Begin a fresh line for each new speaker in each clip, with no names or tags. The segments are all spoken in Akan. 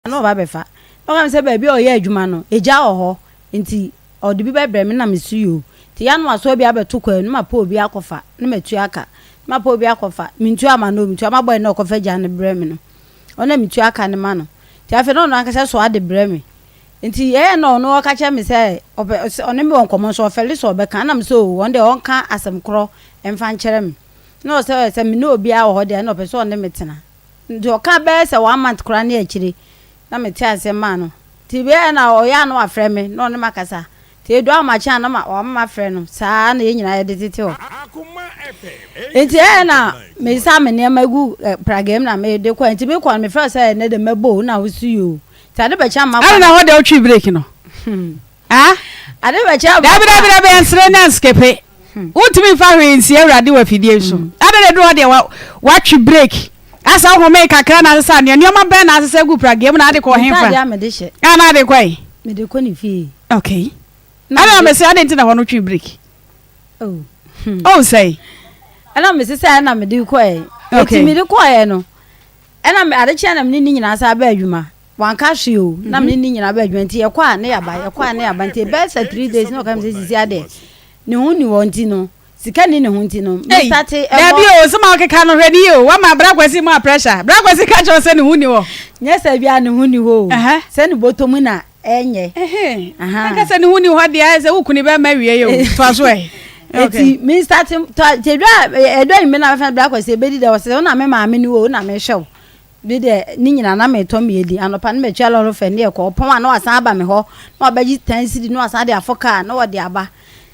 Na ɔba bɛfa. Na ɔka me sɛ baabi a ɔyɛ adwuma no, egya wɔ hɔ, nti ɔde bi bɛbrɛ me na mese yoo. Nti ya na wasoa bi abɛto kwan mu na mapɛ obi akɔfa na matua ka. Na mapɛ obi akɔfa, mentua ma no o, metua ma boy no a ɔkɔfa gya no brɛ me no. Ɔno na metua ka no ma no. Nti afei na ɔno ankasa soa de brɛ me. Nti ɛyɛ na ɔno ɔka kyerɛ me sɛ ɔpɛ ɔne me wɔ nkɔmmɔ nso ɔfɛle sɛ ɔbɛka. Ɛna mese oo ɔno deɛ ɔnka asɛm korɔ mfa nkyerɛ me. Na ɔsɛ sɛ me ne obiara wɔ hɔ deɛ ɛna ɔpɛ sɛ ɔne me tena. Nti ɔkaa bɛyɛ sɛ one month koraa ne akyire na mete aseɛ maa no. Nti bɛyɛ na ɔyɛ a na wafrɛ me na ɔne me akasa. Nti ɛdu ahomakye a na wama mafrɛ no saa na yɛn nyinaa yɛde tete hɔ. Nti ɛyɛ na mesa me nneɛma gu pragea mu na mede kɔ. Nti mekɔ no mefrɛ sɛ ɛnɛ de mɛbɔ o na wosi yoo. Nti ade bɛkye ama
kɔ. Ɛna hɔ deɛ wotwi break no. Ah?
Ade bɛkye ama.
Dabi dabi dabi ɛnsere na nskepe. Wontumi mfa hwee nsi Awurade wɔ afidie so. Adɛn na ɛduru hɔ deɛ woatwe break. Asɛ wohomee kakra na asesa nneɛma. Nneɛma bɛn na asesa gu pragea mu na ade kɔ hefa?
Ntadeɛ a mede hyɛ.
A na ade kɔ yi?
Mede kɔ ne fie.
Okay. Adɛn na mese adɛn nti na hɔ no twe break?
Oh.
Oh sɛe.
Ɛna mese sɛ ɛna mede kɔɛ.
Okay.
Eti mede kɔɛ no. Ɛna ade kyeɛ na mene ne nyinaa san baa adwuma. Wanka hwee o, na me ne ne nyinaa bɛ adwuma nti yɛkɔ a ne yɛaba, yɛkɔ a ne yɛaba nti ɛbɛyɛ sɛ 3 days na ɔka me sɛ sisi adeɛ ne ho nni hɔ nti no sika nni ne ho nti no me
Ei,
starte ɛbɔ.
Dabi o, sɛ ma ɔkeka no hwɛ ne yie o, wama Bra Kwasi mu a pressure. Bra Kwasi ka kyerɛ wo sɛ ne ho nni hɔ.
Nyɛ sɛ bia ne ho nni hɔ o,
Ɛhɛ.
sɛ ne bɔtɔ mu na ɛnyɛ.
Ɛhɛn,
Ahaa.
ɛnka sɛ ne ho nni hɔ deɛ ayɛ sɛ wo kuni bɛma awie o, toa so ɛ. Okay.
Eti me starte tɔ nti ɛdwa ɛdwa anwummerɛ na mɛfrɛ no Bra Kwasi ɛbɛdi dɛ ɔsɛ wo na me maame ne wo o, wo na mehwɛ wo. Me deɛ, ne nyinaa na metɔ me adi. Anɔpa no matua lɔre fɛ ne yɛkɔ. Ɔpɔn a na wasan aba me hɔ na wabɛgye ten cedi na wasan de afɔ kaa na wɔde aba.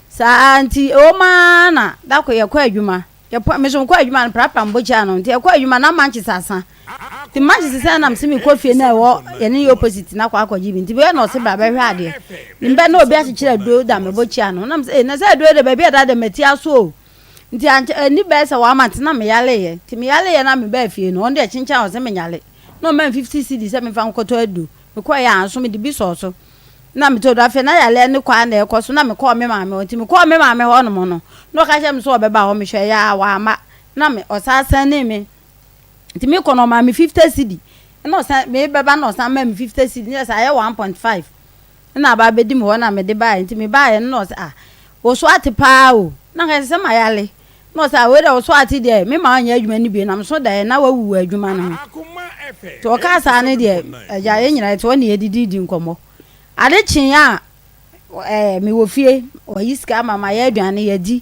Saa nti ɛwɔ mu ara na da koro yɛkɔ adwuma. Yɛpɔ me nso mekɔ adwuma no prapra mbɔkyi ano nti yɛkɔ adwuma na manches asa. Nti manches sɛ na mese mekɔ fie na ɛwɔ yɛne yɛ opposite na akɔ akɔgye bi. Nti bɛyɛ na ɔse bra bɛhwɛ adeɛ. Mbɛ na obi akyekyere aduro da me bɔkyi ano. Na mese ee na sɛ aduro de baabi a ɛda de mati aso o. Nti ankyɛ anni bɛyɛ sɛ one month na meyaleeɛ. Nti meyaleeɛ na mebaa fie no, ɔno deɛ kyenkyen a ɔse menyale. Na ɔmaa me 50 cedis sɛ memfa nkɔtɔ aduro. Mekɔeɛ a anso mede bi sɔɔ so na metɔ aduro. Afei na yareɛ no kɔ ara na ɛrekɔ so na mekɔɔ me maame hɔ. Nti mekɔɔ me maame hɔ nom no, na ɔka kyerɛɛ me sɛ ɔbɛba hɔ. Mehwɛeɛ a wamma. Na me ɔsan sɛnee me. Nti mekɔ no ɔmaa me 50 cedi. Ɛna ɔsan mebɛba na ɔsan maa me 50 cedi. Ne kyerɛ sɛ ayɛ 1.5. Nna aba abɛdi me hɔ na mede baeɛ nti mebaeɛ no na ɔse ah wo so ate paa o na nka ɛsɛ sɛ mayale na ɔse ah wei deɛ wo so ate deɛ me ma wanyɛ adwuma no bio na meso daeɛ na wawu wɔ adwuma no ho nti ɔkaa saa no deɛ agya yɛn nyinaa yɛte hɔ ne yɛdididi nkɔmmɔ ade kyee a ɛɛ mewɔ fie ɔyi sika ama mayɛ aduane yɛdi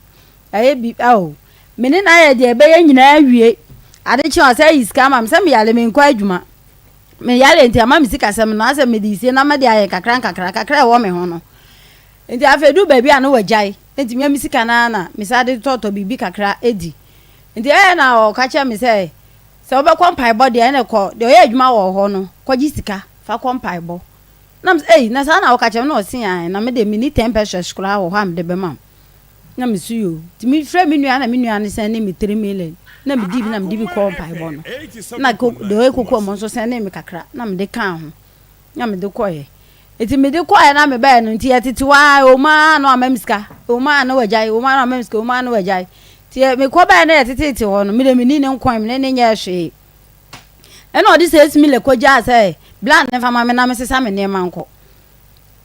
ɛyɛ bi oh me ne no ayɛ deɛ ɛbɛyɛ nyinaa awie ade kyee ɔsɛ ayi sika ama me sɛ meyale menkɔ adwuma Me yare nti ama me sikasɛm no asɛ mede sie na mede ayɛ nkakra nkakra, kakra a ɛwɔ me ho no. Nti afei duu baabi a na wagyae. Nti mea me sika no ara na mesan de tɔtɔ biribi kakra di. Nti ɛyɛ na ɔka kyerɛ me sɛ, sɛ wobɛkɔ mpaebɔ deɛ ɛne kɔ, deɛ ɔyɛ adwuma wɔ hɔ no, kɔgye sika fa kɔ mpaebɔ. Na me sɛ, ei, na saa na woka kyerɛ me? Na ɔse ae, na me deɛ menni ten pesewas koraa wɔ hɔ a mede bɛma wo. Na me so yoo. Nti me frɛ me nua na me nua no sɛnde me 3 million na me di bi na me de bi kɔɔ mpaebɔ no. Na ko deɛ ɔyɛ kokoa mu nso sɛnde me kakra na me de kaa ho na me de kɔɛ. Nti me de kɔɛ na me baɛ no nti yɛtete hɔ ara ɛwɔ mu ara na wama me sika, ɛwɔ mu ara na wagyae, ɛwɔ mu ara na wama me sika, ɛwɔ mu ara na wagyae. Nti me kɔ baɛ na yɛtetete hɔ no me deɛ me ni ne nkɔn me ne ne nyɛɛ hwee. Ɛna ɔde 6 million kɔgyaa sɛ bla ne fa ma me na me sesa me nneɛma nkɔ.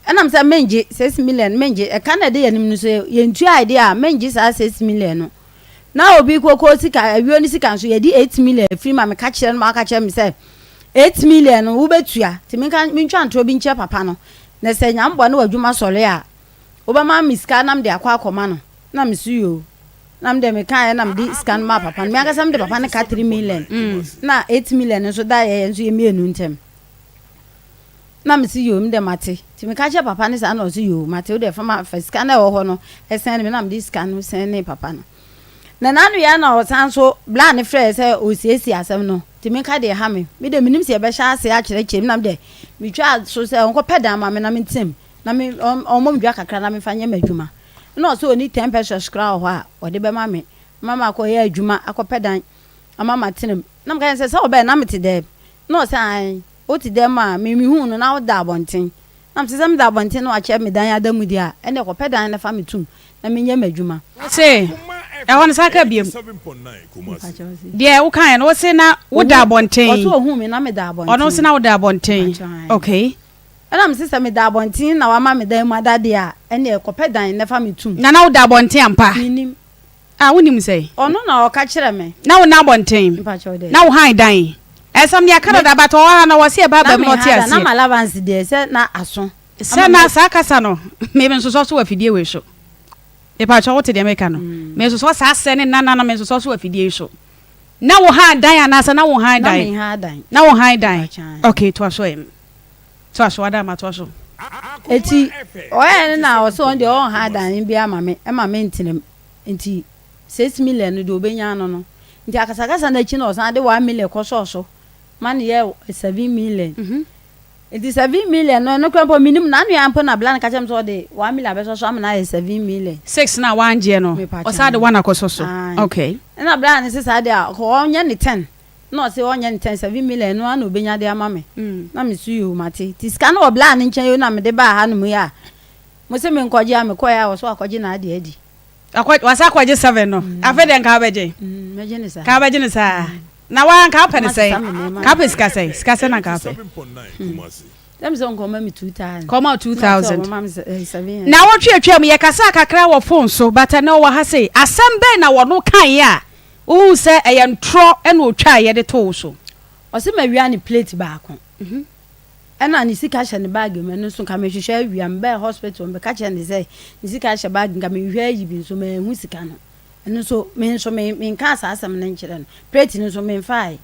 Ɛnam sɛ mengye 6 million mengye ɛka na ɛde yɛn anim no so yɛntua deɛ a mengye saa 6 million no. Na obi koko sika awio ne sika nso yɛde 8 million afiri ma meka kyerɛ no ma aka kyerɛ me sɛ 8 million no wobɛtua nti menka mentwa ntorɔ bi nkyerɛ papa no na sɛ nyambɔ ne w'adwuma sɔre a wobɛma me sika na mede akɔ akɔma no na me so yoo na mede mekaeɛ na mede sika no maa papa no. Me ankasa mede papa no ka 3 million na 8 million nso da yɛn nso yɛ mmienu ntam. Na mese yoo me deɛ mate. Nti meka kyerɛɛ papa no saa na ɔse yoo mate wo deɛ fa ma fa sika no a ɛwɔ hɔ no sɛne me na mede sika no sɛnee papa no. Na n'ano yɛ na ɔsan so bla no frɛɛ sɛ ɔresiesie asɛm no nti menka deɛ ɛha me. Me deɛ menim sɛ yɛbɛhyɛ ase akyerɛkyerɛ mu na me deɛ metwaa so sɛ ɔnkɔpɛ dan ma me na mentena mu na me ɔmmɔ me dwa kakra na memfa nyɛ m'adwuma. Ɛna ɔse ɔnni 10 pesewas koraa wɔ hɔ a ɔde bɛma me ma makɔyɛ adwuma akɔpɛ dan ama matena mu. Na meka kyerɛ no sɛ sɛ ɔbɛɛ na mete dɛm? Na ɔse ae. Wote dɛm a, me mehuu no na woda abɔnten. Na mese sɛ meda abɔnten na wakyɛ me dan ada mu deɛ a, ɛnneɛ kɔpɛ dan na fa me tom na menyɛ m'adwuma.
Wose, Ɛhɔ no san ka biom. Deɛ wokaeɛ no wose na woda abɔnten.
Ɔse ohuu me na meda abɔnten.
Ɔno se na woda abɔnten. Okay.
Ɛna mese sɛ meda abɔnten na wama me dan mu ada deɛ a, ɛneɛ kɔpɛ dan na fa me tom.
Na na woda abɔnten ampa?
Mennim.
Ah, wonim sɛn?
Ɔno na ɔka kyerɛ me.
Na wonna abɔnten?
Mpakyɛw daabi.
Na wo han dan? Ɛsɛm deɛ aka dada but ɔwɔ ha no ɔse ɛba aba mu na ɔte aseɛ.
Na m'allowance deɛ sɛ na aso.
Sɛ na saa kasa no me mensosɔ so wɔ afidie wei so. Mepakyɛw wote deɛ meka no? Mensosɔ saa sɛ ne nana no mensosɔ so wɔ afidie yi so. Na wo han dan anaasɛ na wo han dan?
Na me han dan.
Na wo han dan. Okay, toa so ɛ. Toa so Adama toa so.
Eti ɔyɛɛ no na ɔsɛ ɔno deɛ ɔnha dan bi ama me ɛma me ntena mu nti 6 million no deɛ ɔbɛnya ano no nti akasakasa no akyi na ɔsan de 1 million kɔsɔɔ so ma no yɛ 7 million nti 7 million no ɛno koraa mpo menim n'anoa mpo na bla no ka kyerɛ me sɛ ɔde 1 million abɛsɔ so ama no ayɛ 7 million.
Six no a wangyeɛ no ɔsan de one akɔsɔ so okay.
Ɛna bla no se saa deɛ a ɔnyɛ ne 10 Nna ɔse ɔnnyɛ no ten 7 million no ara na obenya de ama me. Na me so yoo mate. Ntsi sika no wɔ bla no nkyɛn yoo na mede baa hanom yi a mose menkɔgye a mekɔe a ɔse ɔakɔgye n'ade adi.
Wakɔ wasan akɔgye seven no. Afei deɛ nka wobɛgye?
Mɛgye no saa.
Nka wobɛgye no saa. Na woaa nka wopɛ no sɛn? Nka wopɛ sika sɛn? Sika sɛn na nka wopɛ?
Sɛ mesɛ nka ɔma me 2,000.
Nka ɔma wo 2,000.
Na ɔsɛ ɔbɛma me 700.
Naawɔtwe atwam yɛkasaa kakra wɔ phone so but ɛnɛ ɔwɔ ha sei. Asɛm bɛn na wɔno kaeɛ a Wohuu sɛ ɛyɛ ntorɔ na ɔtwaeɛ de too wo so.
Ɔse mawia ne plate baako ɛna ne sika hyɛ ne bag mu ɛno nso nka mehwehwɛ awia mebɛɛ hospital mebɛka kyerɛ ne sɛ ne sika hyɛ bag nka mehwehwɛ ayi bi nso manhu sika no ɛno nso me nso me menkaa saa asɛm no nkyerɛ no plate no nso memfaae.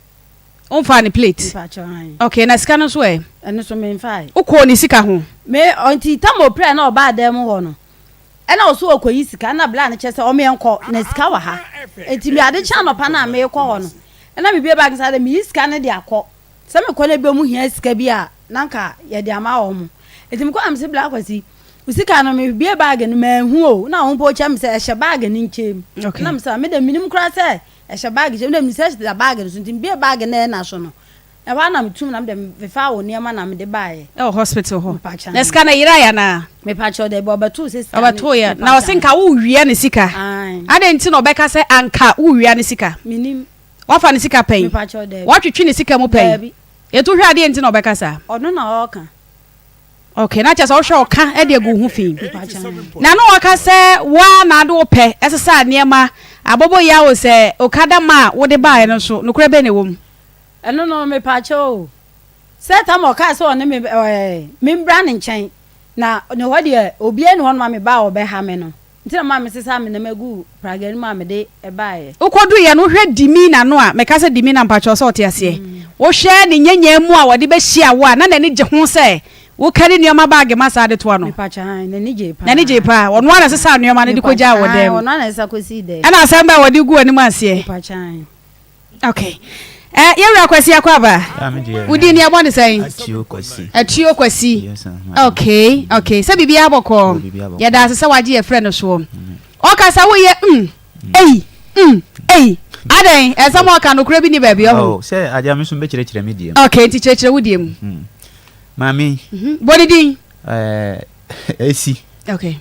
Womfaa ne plate?
Mpakyɛw ae.
Okay na sika no nso ɛ?
Ɛno nso memfaae.
Wokɔɔ ne sika ho?
Me nti tam ɔpirae na ɔbaa dan mu hɔ no Ɛna ɔse ɔkɔyi sika ɛna bla no kyerɛ sɛ ɔmo yɛnkɔ na sika wɔ ha nti me ade kye anɔpa no a meekɔ hɔ no ɛna mebue bag no sɛ adɛ meyi sika no de akɔ sɛ mekɔ na ebi ɔmo hia sika bi a na nka yɛde ama wɔn nti mekɔ na mese bla Kwasi wo sika no mebue bag no manhu o na wɔn mpo kyerɛ me sɛ ɛhyɛ bag no nkyɛn mu na mese me de menim koraa sɛ ɛhyɛ bag nkyɛn mu na menim sɛ ɛhyɛ bag no so nti mebue bag no ɛna so no Ɛhɔ ara na metum na mede mefaa wo nneɛma na mede baeɛ.
Ɛwɔ hospital hɔ.
Mepakyɛ.
Na sika no ɛyeraeɛ anaa?
Mepakyɛ dabi ɔbɛtoo sɛ sika no.
Ɔbɛtooeɛ na ɔse nka wowia ne sika.
Ae.
Adɛn nti na ɔbɛka sɛ anka wowia ne sika?
Menim.
Wafa ne sika pɛn?
Mepakyɛ dabi.
Watwetwe ne sika mu pɛn?
Dabi.
Etu hwɛ adeɛ nti na ɔbɛka saa?
Ɔno na ɔɔka.
Okay, na kyerɛ sɛ wohwɛ ɔka de agu wo ho fi. Na na ɔka sɛ wo ara na ade wo pɛ ɛsesa nneɛma abobo yaw sɛ okada ma a wode baeɛ no nso nokorɛ bɛn na ɛwɔ mu?
Ɛno no, mepaakyɛw o, sɛ tam a ɔkaa sɛ ɔne me ɛɛ membra ne nkyɛn, na ne hɔ deɛ obiara nni hɔnom a meba a ɔbɛha me no nti na ɔmaa mesesaa me nneɛma guu praga no mu a mede baeɛ.
Wokɔduruiɛ no, wohwɛ demeanour no a, meka sɛ demeanour mpakyɛw sɛ wote aseɛ, wohwɛ ne nyanyaa mu a wɔde bɛhyia wo a, na n'ani gye ho sɛ wokari nneɛma baage ma saa de toa no.
Mepakyɛw, ae, n'ani gyee paa.
N'ani gyee paa. Ɔno ara na ɛsesaa nneɛma no de kɔgyaa wɔ
Mepakyɛw, ae,
dan mu.
ɔno ara na ɛsesa kɔsii dan mu.
Ɛna asɛm bɛn a wɔde gu w'anim aseɛ?
Mepakyɛw, ae.
Okay. Eh, yɛwura Kwasi akɔ aba. Wo din ni ɛbɔ ne sɛn?
Atuo Kwasi.
Atuo Kwasi.
Yes, uh,
Okay, okay. Sɛ biribiara bɔkɔɔ.
biribiara bɔkɔɔ.
Yɛda ase sɛ wagye yɛ frɛ no soɔ. Ɔkasa woyɛ mm, ei, mm, ei. Adɛn, ɛsɛm a ɔka nokorɛ bi ni baabi ɔho.
Oh, sɛ agya me nso mbɛkyerɛkyerɛ me deɛ mu.
Okay, nti kyerɛkyerɛ wo deɛ mu.
Maame.
Bɔ ne din.
Eh, Esi.
Okay.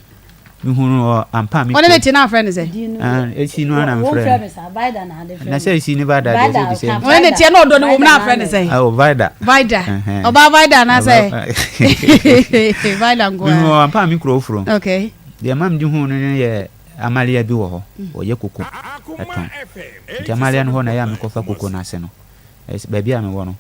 Mehunu wɔ ampa me.
Ɔne ne te na afrɛ ne sɛ.
Ah, Esi no ana mfrɛ no. Na sɛ Esi ne Vida deɛ sɛ di sɛ.
Ɔne ne te na ɔdɔ ne wɔm na afrɛ ne sɛ.
Oh, Vida.
Vida. Ɔbaa Vida na sɛ. Vida nko.
Mehunu wɔ ampa me kuro furo.
Okay.
Deɛ ma mede hu no no yɛ amalia bi wɔ hɔ. Ɔyɛ koko ɛtɔn. Nti amalia no hɔ na ɛyɛ a mekɔfa koko no ase no. Baabi a mewɔ no.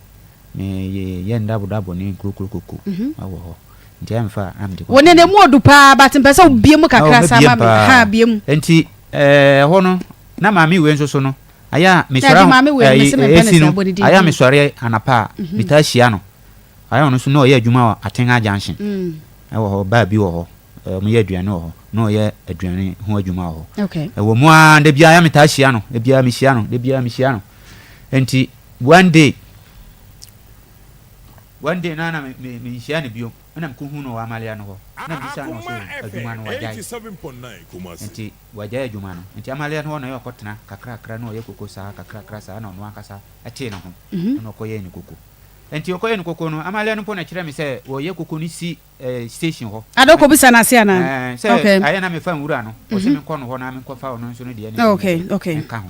Me yɛ ndabodabo ne nkurokuro koko wɔ hɔ nti ɛmfa a na mede kɔ.
Wo ne no emu ɔdu paa but mpɛ sɛ wo bie mu kakra saa ma me haa bie mu.
Nti ɛhɔ no na maame wei nso so no ayɛ a mesɔre ɛsi no ayɛ a mesɔre anapa a metaa hyia no ayɛ ɔno nso na ɔyɛ adwuma wɔ Atenga junction ɛwɔ hɔ baa bi wɔ hɔ wɔn yɛ aduane wɔ hɔ na ɔyɛ aduane ho adwuma wɔ hɔ ɛwɔ mu ara da biara metaa hyia no da biara mehyia no da biara mehyia no nti One day, one day na na me me menhyia no bio ɛna mekɔhu no wɔ Amalia no hɔ na mebisa no ɔse adwuma no wagyae nti wagyae adwuma no nti Amalia no hɔ na ɔyɛ ɔkɔtena kakrakra na ɔyɛ koko saa kakrakra saa na ɔno ankasa ɛtee ne ho ɛna ɔkɔyɛɛ ne koko. Nti ɔkɔyɛ no koko no, amalɛ no mpo na ɛkyerɛ me sɛ wɔyɛ koko no si eh, station hɔ.
Ade wokɔbisa no ase anaa?
Ɛɛ, sɛ
Okay.
ayɛ na mefa nwura no, ɔse menkɔ no hɔ na menkɔfa ɔno nso no deɛ ne deɛ
Okay,
ne deɛ
okay.
nka ho.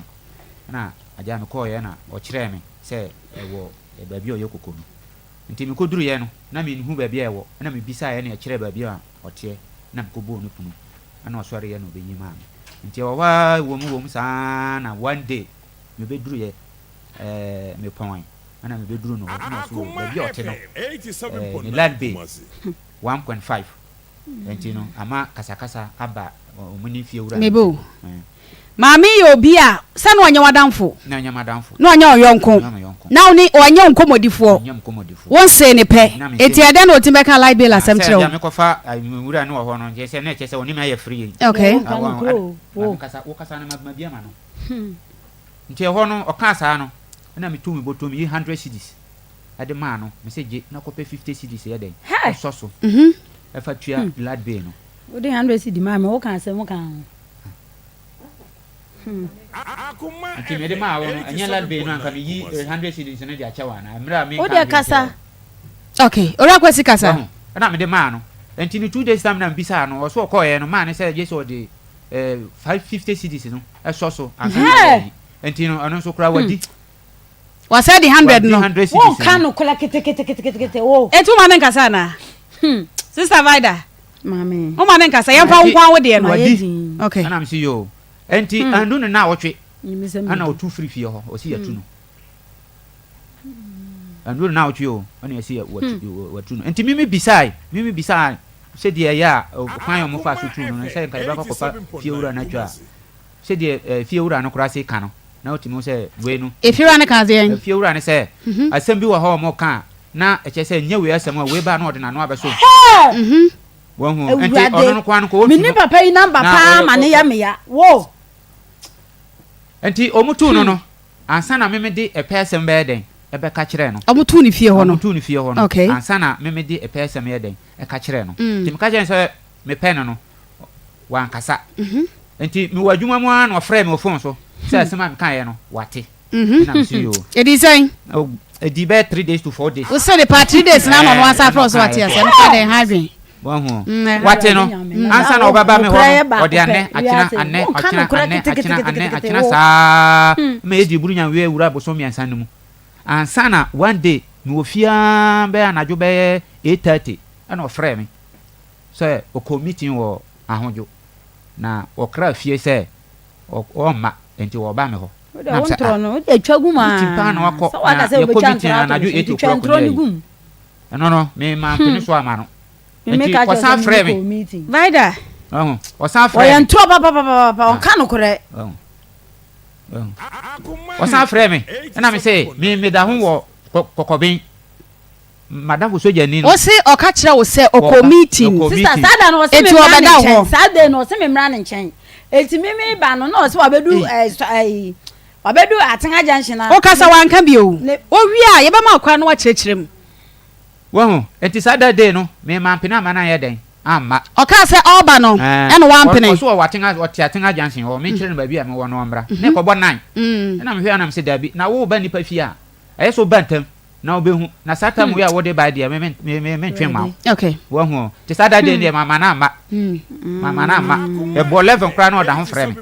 Ɛna agya mekɔɔeɛ na ɔkyerɛɛ me sɛ ɛwɔ baabi a ɔyɛ koko no. Nti mekɔduruiɛ no, na menhu baabi a ɛwɔ, ɛna mebisaeɛ na ɛkyerɛɛ baabi a ɔteɛ, na mekɔbɔɔ no pono, ɛna ɔsɔreeɛ na ɔbɛyi maa me. Nti ɛwɔ hɔ ara wɔ mu wɔ mu saa ara na one day mebɛduruiɛ, ɛɛ, mepɔn ɛna mebɛduru no hɔ, ɛna ɔse o, baabi a ɔte no, ɛɛ, ne light bill 1.5 Nti no ama kasakasa aba wɔn ne fiewura no
Meba o.
ntam.
Maame yɛ obi a sɛ na ɔnyɛ w'adamfo.
Na ɔnyɛ m'adamfo.
Na ɔnyɛ wo yɔnko.
Ɔnyɛ me yɔnko.
Na wo ne ɔnyɛ wo nkɔmmɔdifoɔ.
Ɔnyɛ me nkɔmmɔdifoɔ.
Wonsee no pɛ.
Na mensee
Enti
no.
ɛdɛn na ɔtumi bɛka light bill
Ah,
asɛm
sɛ
kyerɛ
ebia
wo?
mekɔfa me wura no wɔ hɔ no, nkyɛ sɛ na ɛkyerɛ sɛ ɔne me ayɛ free.
Okay.
Wo nka
Ah,
nokorɛ o,
ma
wo.
mekasa, wokasa no ma mabue m'ano. Nti ɛhɔ no, ɔkaa saa no, ɛna metuu me bɔtɔ mu yi hundred cedis. de maa no, mese gye na kɔpɛ 50 cedis yɛ dɛn sɔ so fa tua light bill no.
Wode 100 cedi maa me, woka asɛm ka ho.
Nti mede maa wo no, ɛnyɛ light bill no anka meyi 100 cedis no de akyɛ wo anaa? Mmerɛ a menka
Wode
hwee
kasa.
nkyerɛ wo.
Okay, Owura Kwasi kasa.
Wahu? Ɛna mede maa no. Nti no 2 days time na mebisaa no, ɔso ɔkɔɔeɛ no, maa no sɛ gye sɛ ɔde 50 cedis no sɔ so ansa na wayi. Nti no ɔno nso koraa wadi.
Wasɛ di hundred no.
Wo nka nokorɛ keteketekete wo.
Enti wo ma ne nkasa anaa? Hmm. Sister Vida.
Maame.
Wo ma ne nkasa yɛn fa wo nko wo deɛ no.
Wadi.
Okay.
Ɛna msi yoo. Enti hmm. andu no na awɔtwe. Ɛna otu firi fie hɔ. Ɔsi yɛtu no. Andu no na awɔtwe o. Ɛna yɛsi watu no. Enti mimi bisae. Mimi bisae sɛdeɛ ɛyɛ a kwan a wɔfa so tu no no sɛ nka yɛbɛkɔ kɔfa fie wura no atwa a. Sɛdeɛ fiewura no koraa se ka no, na wotumi hu sɛ wei no.
Efiewura no kaa deɛn?
Fiewura no sɛ, Asɛm bi wɔ hɔ a wɔka a, na ɛkyerɛ sɛ nyɛ wei asɛm a, wei ba a na ɔde n'ano abɛso mu. Wahu? Enti ɔno no koraa no kɔ, wɔtu no.
Menni papa yi number paa ma ne yɛ me ya. Wo!
Enti wɔtuu no no, ansa na me mede ɛpɛ asɛm bɛyɛ dɛn? Ɛbɛka kyerɛɛ no.
Wɔtuu no fie hɔ no?
Wɔtuu no fie hɔ no. Ansa na me mede ɛpɛ asɛm yɛ dɛn? Ɛka kyerɛɛ no. Enti meka kyerɛɛ no sɛ mepɛ no no, wankasa. Nti mewɔ adwuma mu ara na ɔfrɛɛ me wɔ phone so sɛ asɛm a mekaeɛ no wate. Ɛna mese yoo.
Ɛdii sɛn?
Ɛdii bɛyɛ 3 days to 4 days.
Wo sere paa 3 days na na ɔno asan afrɛ wo sɛ wate aseɛ no koraa deɛ ɛha adwene.
Wahu wate no ansa na ɔbɛba me hɔ no ɔde anɛ akyena anɛ ɔkyena anɛ akyena anɛ akyena saa ma yɛdi burunya wie wura bosom mmiɛnsa no mu ansa na one day mewɔ fie ara bɛyɛ anadwo bɛyɛ 8:30 ɛna ɔfrɛɛ me sɛ ɔkɔɔ meeting wɔ Ahodwo, na ɔkraa fie sɛ ɔmma, enti ɔreba me hɔ.
Wode
Na
wo
mesɛ,
ntorɔ
ah,
no, wode atwa gu mu
meeting paa na
aa.
wakɔ,
Sɛ waka
na
sɛ
yɛkɔ
wobɛtwa
meeting
ntorɔ ato
anadwo
me so,
8
nti twa
o'clock
ntorɔ
ne
no
ayi.
gu mu.
Ɛno no, me mampene so amma no.
Me
Enti
meka kyerɛ wo
ɔsan
sɛ me
frɛɛ me.
mekɔɔ meeting.
Vida.
Wahu? Ɔsan frɛɛ
Ɔyɛ
me.
ntorɔ papapapapa,
Ah,
ɔnka nokorɛ.
wahu? Wahu? Ɔsan frɛɛ me, ɛna me se, me meda ho wɔ kɔ kɔkɔben. M'adamfo sogyani no.
Ose ɔka kyerɛ wo sɛ ɔkɔɔ
Ɔba,
meeting.
ɔkɔɔ
Sister,
meeting.
saa da no ɔse me
Enti
mmra ne
ɔbɛda wo
nkyɛn.
hɔ.
Saa day no ɔse me mmra ne nkyɛn. Enti me me ba no na ɔse wabedu
Ei.
ɛɛ ɛɛ wabedu Atenga junction a.
Wokasa wanka bio.
Ne.
Owie a yɛbɛma wo kwan na wakyerɛkyerɛ mu.
Wahu? Enti saa that day no, me mampene amma no anyɛ dɛn? Amma.
Ɔkaa sɛ ɔreba no
Ɛɛ,
ɛna
ɔ,
wampene.
ɔse ɔwɔ Atenga, ɔte Atenga junction hɔ, menkyerɛ no baabi a mewɔ no ɔmmra. Na ɛkɔbɔ nine. Ɛna mehwɛɛ a na mese daabi, na woreba nnipa fie a, ɛyɛ sɛ woba ntɛm. Na wobɛhu. Na saa tam wei a wode bae deɛ, me, me, me, mentwe mma wo.
Okay.
Wahu o. Nti saa da deɛ deɛ, mamma no amma. Mamma no amma. Ɛbɔ 11 koraa na ɔda ho frɛ me.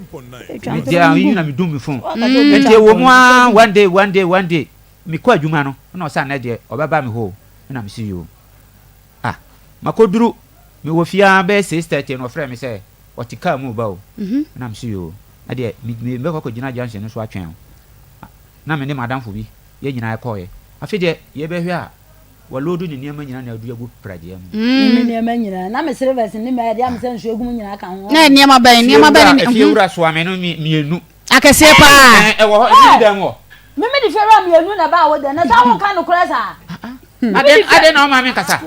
Megye a, yi na medum me phone. Nti ɛwɔ mu ara, one day, one day, one day, mekɔ adwuma no, ɛna ɔsɛ anɛ deɛ, ɔbɛba me hɔ o. Ɛna mese yoo. Ah, makɔduru, mewɔ fie ara bɛyɛ 6:30 na ɔfrɛ me sɛ, ɔte kaa mu reba o. Ɛna mese yoo. Ɛdeɛ, me, me, mɛkɔ akɔgyina junction no so atwɛn o. Na me ne m'adamfo bi. Yɛn nyinaa kɔeɛ. Afei deɛ yɛbɛhwɛ a, wɔaloodu ne nneɛma nyinaa na adu agu pragea mu.
Ne me nneɛma nyinaa. Na me silvers ne m'adeɛ a mesɛ nsuo gu mu nyinaa ka ho.
Na nneɛma bɛn? Nneɛma bɛn ne.
Efiewura soa me no mmienu.
Akɛseɛ paa.
Ɛwɔ hɔ, ebi dan mu hɔ.
Me me de fiewura mmienu na ɛbaa wo dɛm. Na saa wonka nokorɛ saa.
Adɛn adɛn na ɔma me nkasa?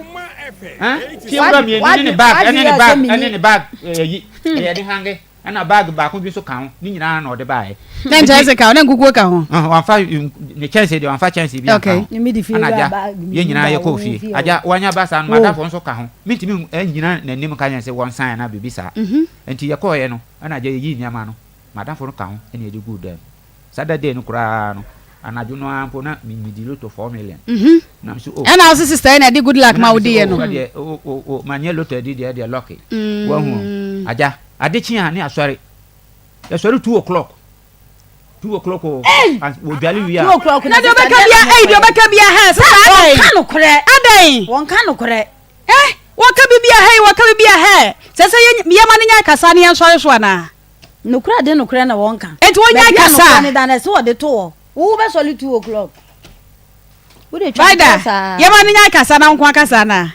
Fiewura mmienu ne ne bag ɛne ne bag ɛne ne bag ɛyi ɛyɛ de hange. Ɛna bag baako bi nso ka ho, ne nyinaa na ɔde baeɛ.
Na nkyɛnse ka ho, na nkukuo ka ho.
Wamfa ne kyɛnse deɛ, wamfa kyɛnse bi anka ho. Ɛna agya, yɛn nyinaa yɛkɔɔ fie. Agya, wanya ba saa no, m'adamfo nso ka ho. Mentumi nnyina n'anim nka kyerɛ no sɛ wɔnsan anaa biribi saa. Enti yɛkɔeɛ no, ɛna agya yɛyii nneɛma no, m'adamfo no ka ho, ɛna yɛde guu dan mu. Saa da day no koraa no. Anadwo no ara mpo na me medi lotto 4 million. Na me so oh.
Ɛna wo se sister yi na ɛde good luck
Na
ma
me so
wodiiɛ
oh
no.
ɛdeɛ oh oh oh manyɛ lotto adi deɛ ɛdeɛ lucky. Wahu o. Agya, ade kye a ne asɔre. Yɛsɔre 2 o'clock. 2 o'clock o.
Ei!
Ans wɔdwale wie a.
2 o'clock
Na
na
deɛ
sister
ɔbɛka
deɛ
bia
na
ei deɛ
mokɔyɛ.
ɔbɛka bia hɛ sister adɛn?
Wɔnka nokorɛ.
Adɛn?
Wɔnka nokorɛ.
Eh wɔka biribi a hɛi wɔka biribi a hɛ sɛ sɛ yɛ yɛma no nyae kasa ne yɛnsɔre so anaa?
Nokorɛ de nokorɛ na wɔnka.
Enti wɔnyae
Baabi a
kasa
nokorɛ
a.
no da no ɛsɛ wɔde to hɔ. Wo wobɛsɔre 2 o'clock. Wode twa
Vida
ntorɔ saa.
yɛma no nyae kasa na wo nko akasa anaa?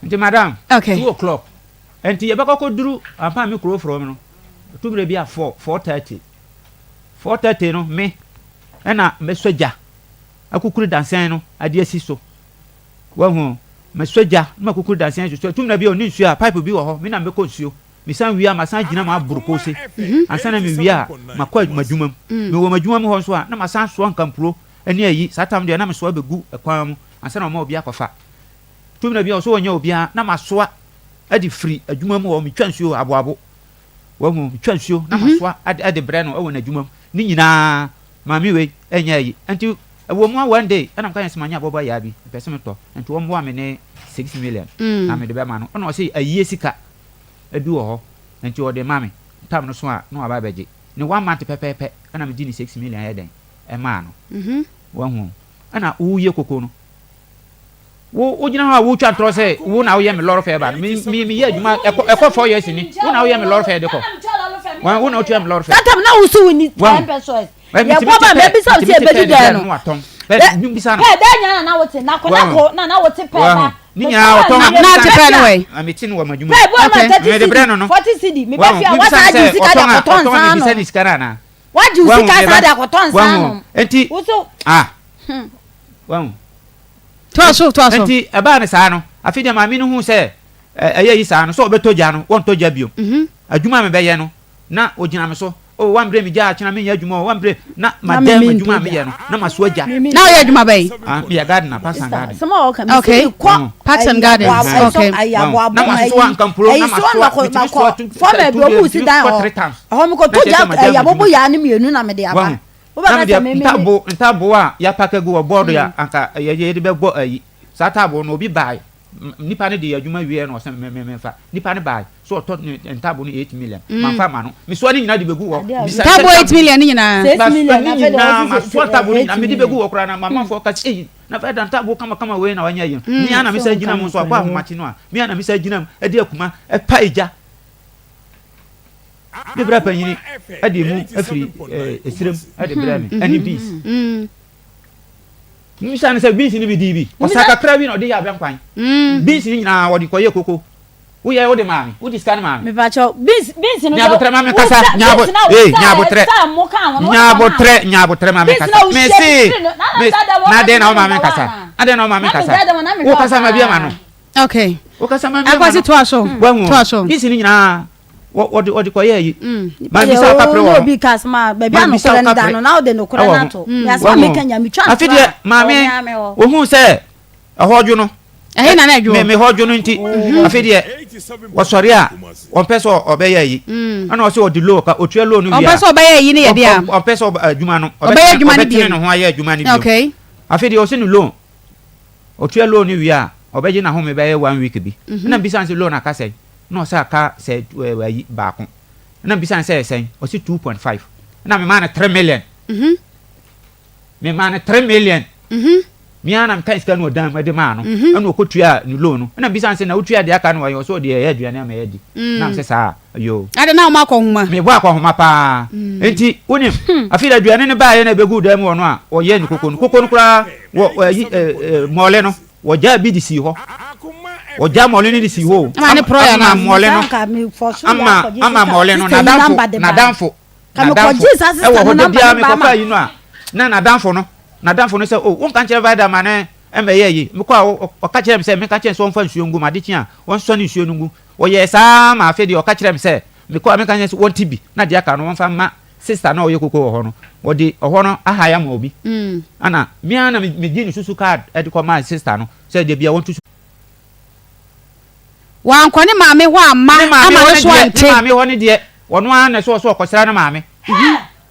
Nti madam,
Okay.
2 o'clock. Nti yɛbɛkɔ kɔduru ampa a me kuro frɔ no, ɛtu mmerɛ bi a 4, 4:30. 4:30 no me ɛna mɛsɔ gya akukuru dansɛn no ade asi so. Wahu? Mesɔ gya na makukuru dansɛn asi so. Ɛtu mmerɛ bi a ɔne nsuo a pipe bi wɔ hɔ, me na mɛkɔ nsuo. Mesan wie a masan agyina mu aboro kose. Ansa na mewie a makɔ m'adwuma mu. Mewɔ m'adwuma mu hɔ nso a na masan asoa nkampuro ne ayi. Saa tam deɛ na mesoa bɛgu kwan mu ansa na wɔma obi akɔfa. Ɛtu mmerɛ bi a ɔsɛ ɔnyɛ obiara na masoa de firi adwuma mu hɔ metwa nsuo aboabo. Wahu? Metwa nsuo na masoa de brɛ no wɔ n'adwuma mu. Ne nyinaa maame wei ɛnyɛ ayi. Nti ɛwɔ mu a one day ɛna meka kyerɛ no sɛ manya abɔbɔ ayaa bi mepɛ sɛ metɔ nti ɔmmoa me ne 6 million na mede bɛma no. Ɛna ɔse ayie sika bi wɔ hɔ nti ɔde ma me. Tam no so a na waba abɛgye. Ne one month pɛpɛɛpɛ ɛna megye ne 6 million yɛ dɛn ɛmaa no. Wahu? Ɛna woyɛ koko no. Wo wogyina hɔ a wotwa ntorɔ sɛ wo na woyɛ me lɔre fɛ ba no. Me me meyɛ adwuma ɛkɔ ɛkɔ four years ni. Wo na woyɛ me lɔre fɛ de kɔ. Wɔn wo na wotua me lɔre fɛ.
That time na wo so wo ni
Wɔn.
10 pesos.
Ɛ
Yɛ
metumi
kɔ
te
ba
pɛ
mebisa wo
metumi
sɛ
te pɛ
ebedi
de
dɛn
brɛ
no.
no na watɔn.
Ɛ
Ɛ mebisa no.
pɛ dɛn nyina na na wote na ko na
Wɔn.
ko na na wote pɛ
Wɔn.
ba.
Ne
Me
nyinaa
kɔ
ɔtɔn
a
a
na
Na
mebisa
ate pɛ no
a
wɛ?
A mete no wɔ m'adwuma
pɛ
mu.
bi wɔ ma
Okay.
30
Mede brɛ
cedi
no no.
40 cedi me bɛ
Wɔn.
fie a
Mebisa
wasa
no
agye
sɛ
sika de
ɔtɔn a
akɔtɔ
ɔtɔn a
nsa
mebisa
ano.
ne sika no anaa?
Wagye wo
Wɔn
sika
me
san
ba.
de akɔtɔ nsa
Wɔn.
ano.
Enti
Wo so
ah. Wɔn.
Toa so toa so.
Enti ɛbaa no saa no, afei deɛ maame no huu sɛ ɛyɛ yi saa no, sɛ ɔbɛtɔ gya no, wɔntɔ gya biom. Adwuma a mebɛyɛ no, na ɔgyina me so. Oh, wambrɛ me gya a, kyena menyɛ adwuma o, wambrɛ, na
na me
magyae
mentɔ
m'adwuma a
gya.
meyɛ no, na masoa gya.
Me
Na
mentɔ
woyɛ
gya.
adwuma bɛn?
Ah, meyɛ gardener, Parks and
Sister,
Garden.
asɛm a wɔka me
Okay.
si kɔ
Wahu?
Parks and
ayi
Gardens.
aboa
Okay.
ɛsɔ ayi
Wahu?
aboabo
Na masoa
ayi
nkampuro, na
ayi so
masoa,
makɔ
metumi
makɔ
soa tu,
fɔm
tu
ɛbi
deɛ,
ɔmo si
metumi
dan
kɔ
hɔ
three times.
ɛhɔ mekɔ
Na
to
kyerɛ
gya
sɛ magyae
ayi abobo
m'adwuma.
yaa ne mmienu na mede aba
Wahu? Na
wobɛka
me
sɛ
deɛ,
me me me
ntaabo, ntaabo a yɛapake agu wɔ bɔɔdo a anka yɛde bɛbɔ ayi, saa taabo no, obi bae, Nipa no de yɛ adwuma wieɛ na ɔsɛ me me memfa. Nipa no baae sɛ ɔtɔ ne ntaabo no 8 million. Mamfa amma no. Mesoa ne nyinaa de bɛgu hɔ. Bisa sɛ
Ntaabo 8 million ne nyinaa?
Masoa ne nyinaa, masoa ntaabo no nyinaa mede bɛgu hɔ koraa na m'amanfoɔ ka sɛ ei na fɛ da ntaabo kama kama wei na wanya yi no. Me ara na mesan gyina mu nso akɔ ahomakye no a, me ara na mesan gyina mu de akuma pa egya. Me bra panyini de mu afiri esirem de brɛ me ɛne beans. Mibisa no sɛ, Beans no bi dii bi? Ɔsa kakra bi na ɔde yɛɛ abɛnkwan. Beans no nyinaa ɔde kɔyɛɛ koko. Woyɛe wode maa me. Wode sika no maa me.
Mepakyɛw, beans beans no
Nya
sɛ
abotrɛ ma me nkasa.
wotwa
Nya abo
beans na
ee,
wosa
nya abotrɛ.
ɛsa mo ka ho no wode
Nya
ma maa
abotrɛ,
me.
nya abotrɛ ma me
Beans
nkasa.
na wohyia
Mese,
fifiri no na na
me
saa da
na
wɔka
adɛn
sɛ
na
na
woma me
meda hɔ
nkasa?
anaa?
Adɛn na woma me
Na
nkasa?
meda dɛm na mehwɛ wo
Wokasa ma bi ama no.
paa.
Okay.
Wokasa ma bi ama
Akwasi
no.
toa so.
Wahu?
Toa so.
Beans no nyinaa wɔ wɔde wɔde kɔyɛɛ yi.
Nipa yɛ
Mambisa wo
o
kapre
ne
wɔ ho.
obi ka asɛm a baabi a
Mambisa wo
nokorɛ no da
kapre
no na wode nokorɛ
wɔ
no
ho.
ato. Me asɛm a
Wahu?
meka nya metwa
Afe
ntorɔ
deɛ
a ɛwɔ
maame
me ara me hɔ.
ohuu sɛ ɛhɔ dwo no.
Ɛhe na na ɛdwo?
Me me hɔ dwo no nti afe deɛ wɔsɔre a wɔmpɛ sɛ ɔbɛyɛ ayi. Ɛna ɔsɛ ɔde loan ka otua loan no wie
Ɔmpɛ
a.
sɛ ɔbɛyɛ ayi no yɛ deɛ a.
Ɔmpɛ sɛ adwuma no
Ɔbɛyɛ adwuma no
ɔbɛtene
bio.
ne ho ayɛ adwuma no bio.
Okay.
Afe deɛ ɔsɛ ne loan Ɔtua loan no wie a, ɔbɛgye n'ahome bɛyɛ one week bi. Ɛna mebisa no sɛ loan aka sɛn? Ɛna ɔsɛ aka sɛ ayi baako. Ɛna mebisa no sɛ ɛyɛ sɛn? Ɔse 2.5. Ɛna memaa no 3 million. Memaa no 3 million. Me ara na mekaa sika no wɔ dan mu de maa no. Ɛna ɔkɔtuaa ne loan no. Ɛna mebisa no sɛ na wotua deɛ aka no wɔ he? Ɔse ɔde ɛyɛ aduane ama yɛadi. Na mesɛ saa a, yoo.
Adɛn na woma akɔnhoma?
Mebɔ akɔnhoma paa. Enti wonim, afei de aduane no baeɛ na ɛbɛguu dan mu hɔ no a, wɔyɛɛ no koko no. Koko no koraa, wɔ ayi ɛ ɛ mɔle no, wɔgyaa bi de sii hɔ. Wɔgyaa mɔle no de sii hɔ o.
Ama ne porɔeɛ
Ama
anaa?
mɔle no, ama ama mɔle no, n'adamfo, n'adamfo, n'adamfo ɛwɔ hɔ da biara mekɔfa ayi no a, na n'adamfo no, n'adamfo no sɛ, o, wonka nkyerɛ Vida ma ne mmɛyɛ ayi. Mekɔ a, ɔka kyerɛ me sɛ menka nkyerɛ no sɛ ɔmfa nsuo ngu mu, ade kye a, ɔnsɔne nsuo no ngu. Ɔyɛɛ saa ara ma afei deɛ ɔka kyerɛɛ me sɛ mekɔ a menka nkyerɛ no sɛ wɔnte bi na deɛ aka no wɔmfa mma sista no a ɔyɛ koko wɔ hɔ no. Wɔde ɔhɔ no ahae ama obi. Ɛna me ara na megyee ne susu card de kɔmaa sista no sɛ da biara wɔnto su.
Wankɔ ne maame hɔ amma
Ne maame
ama
hɔ
ne
no
so
deɛ, ne
ante.
maame hɔ no deɛ, ɔno ara na ɛsɛ ɔsɛ ɔkɔsra ne maame.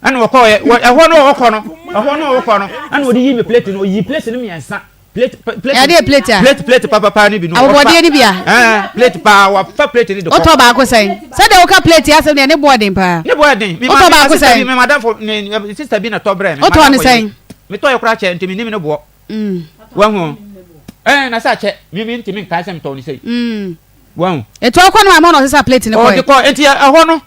Ɛna ɔkɔɔɛ, wɔ ɛhɔ no a ɔkɔ no, Ɛhɔ no a ɔkɔ no, ɛna ɔde yi me plate no, ɔyi plate no mmiɛnsa. Plate plate.
Ɛde yɛ plate a.
Plate plate papapa no bi no.
Abɔbɔdeɛ no bi a.
Ɛɛ plate paa wafa plate no de kɔ.
Wotɔ baako sɛn? Sɛdeɛ woka plate yi asɛm deɛ ne boɔ den paa.
Ne boɔ den.
Wotɔ baako sɛn?
Me madamfo ne sister bi na tɔ brɛ me.
Wotɔ ne sɛn?
Metɔ yɛ koraa kyɛ nti menim ne boɔ. Wahu? Ɛɛ na sɛ akyɛ me me ntumi nkae sɛ metɔ ne sɛi. Wahu?
Etu ɔkɔ ne maame hɔ na ɔsesa plate no kɔɛ.
Ɔde kɔ nti ɛhɔ no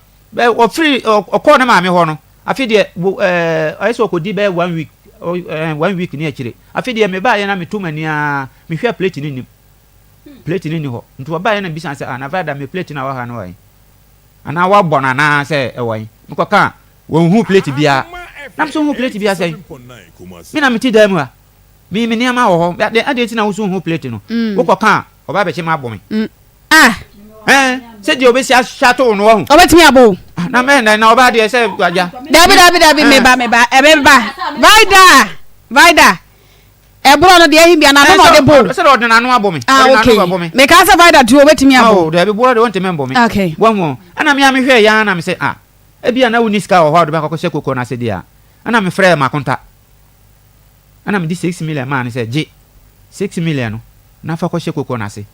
ɔfiri ɔkɔɔ ne maame hɔ no afi deɛ ɛɛ ɔyɛ sɛ ɔkɔdi bɛyɛ one week ɛɛ one week ne akyire afi deɛ mebaayɛ na meto m'ani ara mehwɛ plate no nim plate no ni hɔ nti ɔbaayɛ na bisa sɛ ah na vrada me plate no a wɔ ha no wɔ he anaa wabɔ no anaa sɛ ɛwɔ he mekɔka a wɔnhu plate biara na mesɛ hu plate biara sɛn me na mete dan mu ha me me nneɛma wɔ hɔ adeɛ nti na wo so hu plate no wokɔka a ɔba bɛkye ma abɔ me
Ah.
Ɛn, sɛ deɛ ɔbɛsi ahyɛ ato wo no wahu.
Ɔbɛtumi abɔ wo.
Ah, na mɛ na na ɔbaa deɛ sɛ agya.
Dabi dabi dabi eh. meba meba ɛbɛba. Vida Vida ɛborɔ no deɛ ɛhi bia n'ano na ɔde bo.
Sɛ ɔde n'ano abɔ me.
Ah okay. Meka sɛ Vida tuo ɔbɛtumi abɔ.
Oh dabi borɔ deɛ ɔntumi mbɔ me.
Okay.
Wahu ɛna me a mehwɛ ya na me sɛ ah ebi a na wonni sika wɔ hɔ a ɔde bɛkɔ akɔhyɛ koko no ase deɛ a ɛna mefrɛɛ Makonta ɛna mede 6 million maa no sɛ gye 6 million no na fa kɔhyɛ koko no ase.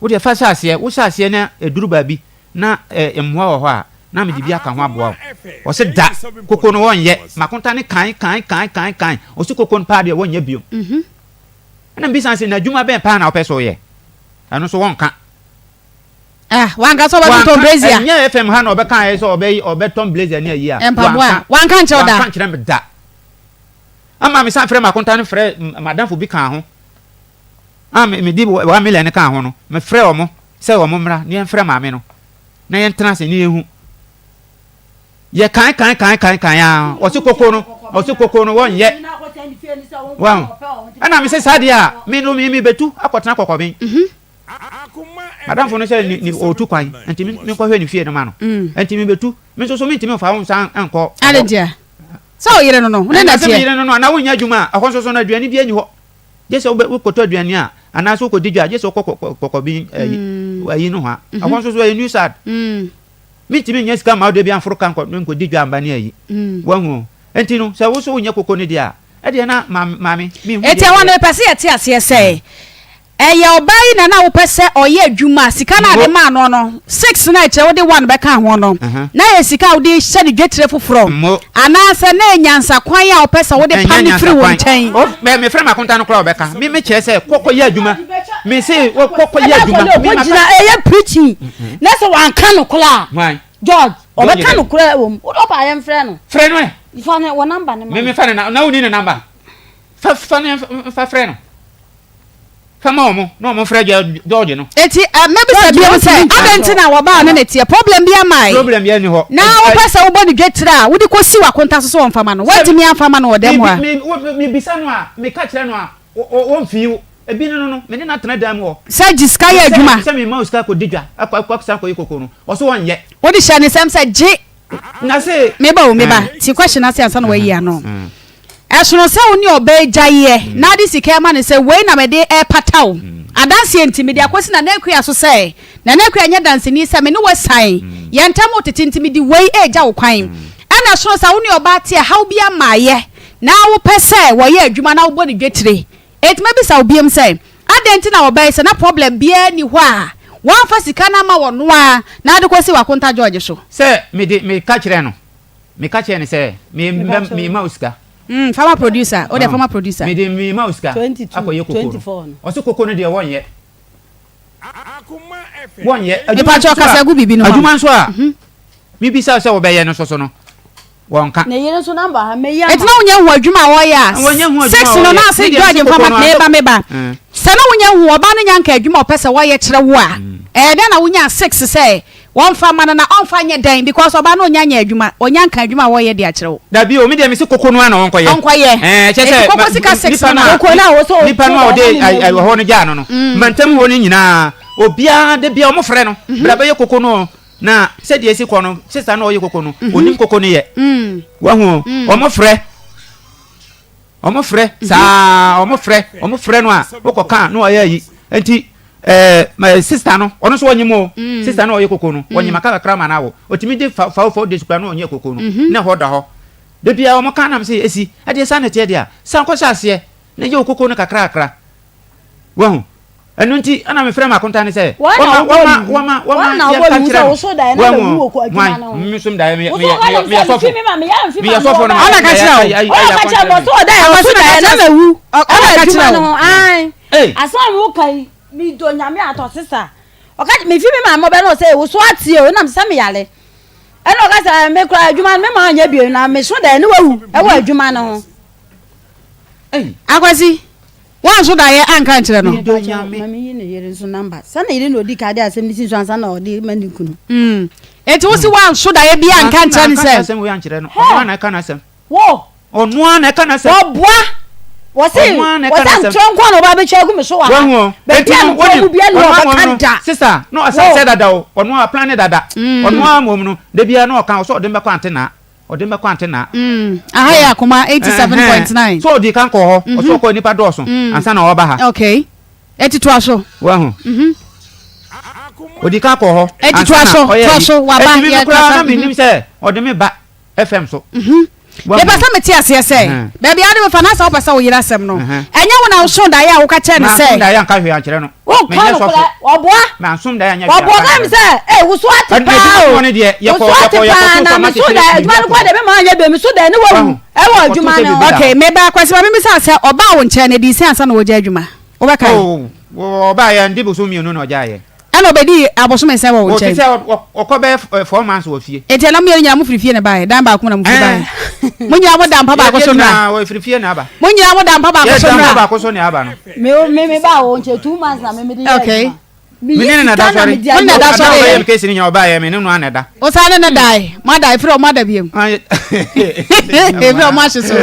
Wo deɛ fa hyɛ aseɛ, wohyɛ aseɛ na ɛduru baabi na mmoa wɔ hɔ a, na mede bi aka ho aboa wo. Ɔse da, koko no wɔnyɛ, makonta ne kan kan kan kan kan, ɔse koko no paa deɛ wɔnyɛ biom. Ɛna mebisa no se, na adwuma bɛn paa na wopɛ sɛ woyɛ? Ɛno nso wɔnka.
Ah, wanka sɛ ɔbɛtɔn brazier.
Ɛnyɛ FM ha na ɔbɛka sɛ ɔbɛtɔn blazer ne ayi a.
Mpaboa, wanka nkyerɛ wo da.
Wanka nkyerɛ me da. Ama mesan frɛ makonta no frɛ madamfo bi kaa ho. a mede 1 million no kaa ho no, mefrɛɛ wɔn sɛ wɔn mmra na yɛmfrɛ maame no na yɛntena ase na yɛnhu. Yɛ kan kan kan kan kan a ɔse koko no ɔse koko no wɔnyɛ wɔn ɛna me sɛ saa deɛ a me no me mebetu akɔtena kɔkɔben.
Mhm.
Madamfo no sɛ ne ɔtu kwan nti menkɔhwɛ ne fie no ma no mm. nti mebetu me nso so mentumi mfa wo nsa nkɔ.
Ade ntia sɛ ɔyere no no wo ne na teɛ.
Ɛna sɛ meyere no no anaa wonyɛ adwuma a ɛhɔ nso so no aduane bi ani hɔ. Gye sɛ wobɛ wokɔtɔ aduane a, anaasɛ wokɔdi dwa a, gye sɛ wokɔ kɔkɔben ayi ayi no hɔ a. Ɛhɔ nso so ɛyɛ new sad. Mentumi nyɛ sika mma wo da bi amforo ka nkɔ nkɔdi dwa amba ne ayi. Wahu o. Enti no, sɛ wo so wonyɛ koko no deɛ a, ɛdeɛ na maame, menhu deɛ
Enti ɛhɔ no mepɛ sɛ yɛte aseɛ sɛ, Ɛyɛ ɔbaa yi na na wopɛ sɛ ɔyɛ adwuma a sika no a wode maa no no, six no a ɛkyerɛ wode one bɛkaa ho no, na ɛyɛ sika a wode rehyɛ no dwetire foforɔ anaasɛ na ɛyɛ nyansakwan a wopɛ sɛ wode
Ɛnyɛ
pam no firi wo
nyansakwan.
nkyɛn?
O, mɛ mefrɛ m'akonta no koraa a ɔbɛka. Me mekyerɛ sɛ kɔ kɔyɛ adwuma. Mese wo kɔ kɔyɛ
Ɛna
adwuma.
akɔla
Me maka.
ɔkɔgyina ɛyɛ preaching na sɛ wanka nokorɛ a
Hwan?
George
George
ɔbɛka
dɛn?
nokorɛ wɔ mu wode ɔba a yɛmfrɛ no.
Frɛ no ɛ.
Fa ne wɔ number no ma
Me
me.
mefa ne na na wonni ne number? Fa fa ne fa frɛ no. Fa ma wɔn na wɔn mfrɛ George no.
Eti eh, mɛbisa
George
biom sɛ,
wɔntumi nka
adɛn nti na wɔbaa ne ne teɛ? Problem bi amae?
Problem biara nni hɔ.
Na wopɛ sɛ wobɔ no dwetire a, wode kɔsi w'akonta so sɛ ɔmfa ma no. Woantumi amfa ma no wɔ dɛm hɔ a.
Me, me, mebisa no a, meka kyerɛ no a, ɔmfii wo. Ebi ne no no, me ne no atena dan mu hɔ.
Sɛ gye sika yɛ adwuma.
Sɛ mema wo sika kɔdi dwa, akɔ akɔ san kɔyɛ koko no, ɔso ɔnyɛ.
Wode hyɛ ne nsam sɛ gye.
Na se.
Meba o, meba. Ti question ase ansa na wayi ano. Ɛsono sɛ wo ne ɔbaa agyaeɛ na wode sika rema no sɛ wei na mede repata wo. Adanseɛ nti, mede akɔsi Nana Akua so sɛ, Nana Akua nyɛ danseni sɛ me ne wo asiane, yɛn ntam retete nti mede wei regya wo kwan. Ɛna ɛsono sɛ wo ne ɔbaa te a haw bi amaeɛ na wopɛ sɛ wɔyɛ adwuma na wobɔ no dwetire. Enti mɛbisa wo biom sɛ, adɛn nti na ɔbaa yi sɛ na problem biara nni hɔ a woamfa sika no amma ɔno ara na wode kɔsi w'akonta George so?
Sɛ mede meka kyerɛɛ no. Meka kyerɛɛ no sɛ, Me mɛ mema wo sika.
Mm, fa ma producer. Wo deɛ fa ma producer.
Mede mema wo sika akɔyɛ koko no. Ɔse koko no deɛ wɔnyɛ. Wɔnyɛ.
Adwuma nso a, gu biribi no
adwuma nso a, mebisa sɛ wɔbɛyɛ no nso so no, wɔnka.
Ne yere nso namba ha, mɛyi ama.
Eti na wonya hu adwuma a wɔyɛ a, six no na ase George mfa ma meba meba. Sɛ na wonya hu ɔbaa no nya nka adwuma a ɔpɛ sɛ wɔyɛ kyerɛ wo a, ɛyɛ dɛn na wonya six sɛ Wɔnfa mma no na ɔnfa nyɛ dɛn because ɔbaa no ɔnya nyɛ adwuma ɔnya nka adwuma a wɔyɛ de akyerɛ wo.
Dabi o me deɛ mese koko no ara na ɔnkɔyɛ.
Ɔnkɔyɛ.
Ɛɛ kyɛ sɛ
Eti koko sika 6
nipa
no
no
ma.
a
Koko no a wɔsɛ
nipa no a ɔde ɛhɔ no gyaa no no mantam hɔ no nyinaa obiara da biara wɔn frɛ no bra bɛyɛ koko no o na sɛdeɛ esi kɔ no sista no a ɔyɛ koko no onim koko no yɛ wahu o wɔn frɛ. Wɔn frɛ saa wɔn frɛ wɔn frɛ no a wokɔ kan na ɔyɛ ayi nti ɛɛ eh, sista no ɔno nso ɔnyim o mm. sista no ɔyɛ koko no mm. ɔnyim aka kakra ma no awo ɔtumi de fa fa fa de sukura no ɔnyɛ koko no mhm. na ɛhɔ da hɔ. Da biara wɔn ka na me sɛ esi ɛdeɛ saa na ɛteɛ deɛ a san kɔ hyɛ aseɛ na yɛ wo koko no kakrakra. Wahu? Ɛno nti ɛna mefrɛ m'akonta no sɛ
Wɔn na
wɔma
wɔbɔ
wɔma
ne hu.
wɔma wɔma
Wɔn na wɔbɔ
yɛnka
ne hu
nkyerɛ
sɛ
no.
woso daeɛ na
Wahu?
mawu wɔ adwuma
Hwan?
no ho.
Me nso daeɛ meyɛ
Woso
meyɛ
ɔka
meyɛ
kyerɛ me
meyɛ
sɛ
sɔfo.
mefi me ma meyɛ amfi
Meyɛ
ma
sɔfo
mewɔ
no
Ɔna
baeɛ.
ka kyerɛ wo.
ayɛ ayɛ
Ɔna ka kyerɛ me
akwankyerɛ
ɔsɛ
me.
ɔdaeɛ
Akwasi
ɔso
na ka
daeɛ na
kyerɛ
mawu
ɔna
ɛwɔ
ka
adwuma
kyerɛ
no
wo.
ho. Ae.
Ei!
Asɛm a woka yi medɔ Nyame atɔ sesa. Ɔka mefi me maame ɔbɛ na ɔsɛ woso ateɛ o nam sɛ meyare. Ɛna ɔka sɛ me koraa adwuma no me ma anyɛ bio na meso daeɛ ne wawu ɛwɔ adwuma no ho.
Ei!
Akwasi, woanso daeɛ anka ankyerɛ no?
Medɔ Nyame.
Ma meyi ne yere nso number. Sɛ ne yere na ɔdi kan de asɛm no si so ansa na ɔde ma ne kunu.
Mm. Enti wo se woanso daeɛ biara anka
Manso
ankyerɛ no
manka
sɛ.
saa asɛm wei ankyerɛ no. Ɔno ara na ɛka n'asɛm.
Wo!
Ɔno ara na ɛka n'asɛm.
Wɔboa! Wɔse
Ɔno ara na ɛka
wɔse
n'asɛm.
ntorɔ nko ara na ɔba abɛtwa agu me so wɔ ha.
Wahu o.
Baabi
Enti
a
no,
nokorɛ
wonim,
mu biara nni
ɔno
hɔ a
ara mmom
ɔbɛka
no,
da.
sesa, na
Wo!
ɔsan sɛ dada o, ɔno ara plan ne dada. Ɔno ara mmom no, da biara na ɔka, ɔsɛ ɔde me bɛkɔ antenaa. Ɔde me bɛkɔ antenaa.
Mm, aha yɛ Akoma 87.9.
Ɛhɛn, sɛ ɔdii kan kɔɔ hɔ, ɔsɛ ɔkɔɔ nnipa dɔɔso ansa na ɔreba ha.
Okay. Eti toa so.
Wahu? Ɔdii kan kɔɔ hɔ
Eti
ansa
toa
na
so,
ɔyɛ
toa
ayi.
so, waba,
Eti me
yɛ
koraa
kasa.
na mennim sɛ ɔde me ba FM so. Wahu?
Mepɛ sɛ mete aseɛ sɛ, baabi a wode me fa no, asɛ wopɛ sɛ woyere asɛm no. Ɛnyɛ wo na wosoo daeɛ a woka kyerɛɛ no
Mansom
sɛ.
daeɛ anka hwee ankyerɛ no.
Wonka
Menyɛ
nokorɛ,
sɔfo.
ɔboa.
Mansom daeɛ anyɛ hwee
Ɔboa
anka
ka me
ankyerɛ no.
sɛ, ee, wo so ate
Ɛno
paa
adwuma
o.
soɔ no deɛ,
Wo
yɛkɔ
so
yɛkɔ
ate paa
yɛkɔto
na
fam
me so
akyekyere
daeɛ
biribi
adwuma no
ato
kɔ
hɔ.
deɛ mema anyɛ bio, me so daeɛ ne wawu
Wahu?
ɛwɔ
Kɔto
adwuma
sɛ
no ho.
biribi da
Okay,
hɔ.
meba Kwasi ma memmisa wo sɛ, ɔbaa wo nkyɛn no, ɛdii sɛn ansa na wagya adwuma? Wobɛkae?
Oh, ɔbaeɛ, ndi bosom mmienu na ɔgyaeɛ.
Ɛna ɔbɛdii abosome sɛn wɔ wo
Ɔte
nkyɛn?
sɛ ɔkɔ bɛyɛ 4 months wɔ fie.
Enti ɛna mo mmienu nyinaa mofiri fie na ɛbaeɛ? Dan baako mu na mofiri baeɛ? Mo nyinaa moda mpa baako
Yɛ
so nnora?
nyinaa wɔfiri fie na aba.
Mo nyinaa moda mpa baako so
Yɛda mpa
nnora?
baako so na aba no.
Me me me ba wo nkyɛn 2 months na me me de yɛ
Okay.
adwuma. Me
Me
yi
ne no na
sika
da
na
sɔre.
me de
Mo ne na
ayɛ
da
Ada
sɔre
ɔbɛyɛ
yɛ?
me case no nyinaa ɔbaeɛ me ne no ana da.
Wo saa ne no dae? Mo ada efiri ɔmo ada biom? Efiri ɔmo ahye so.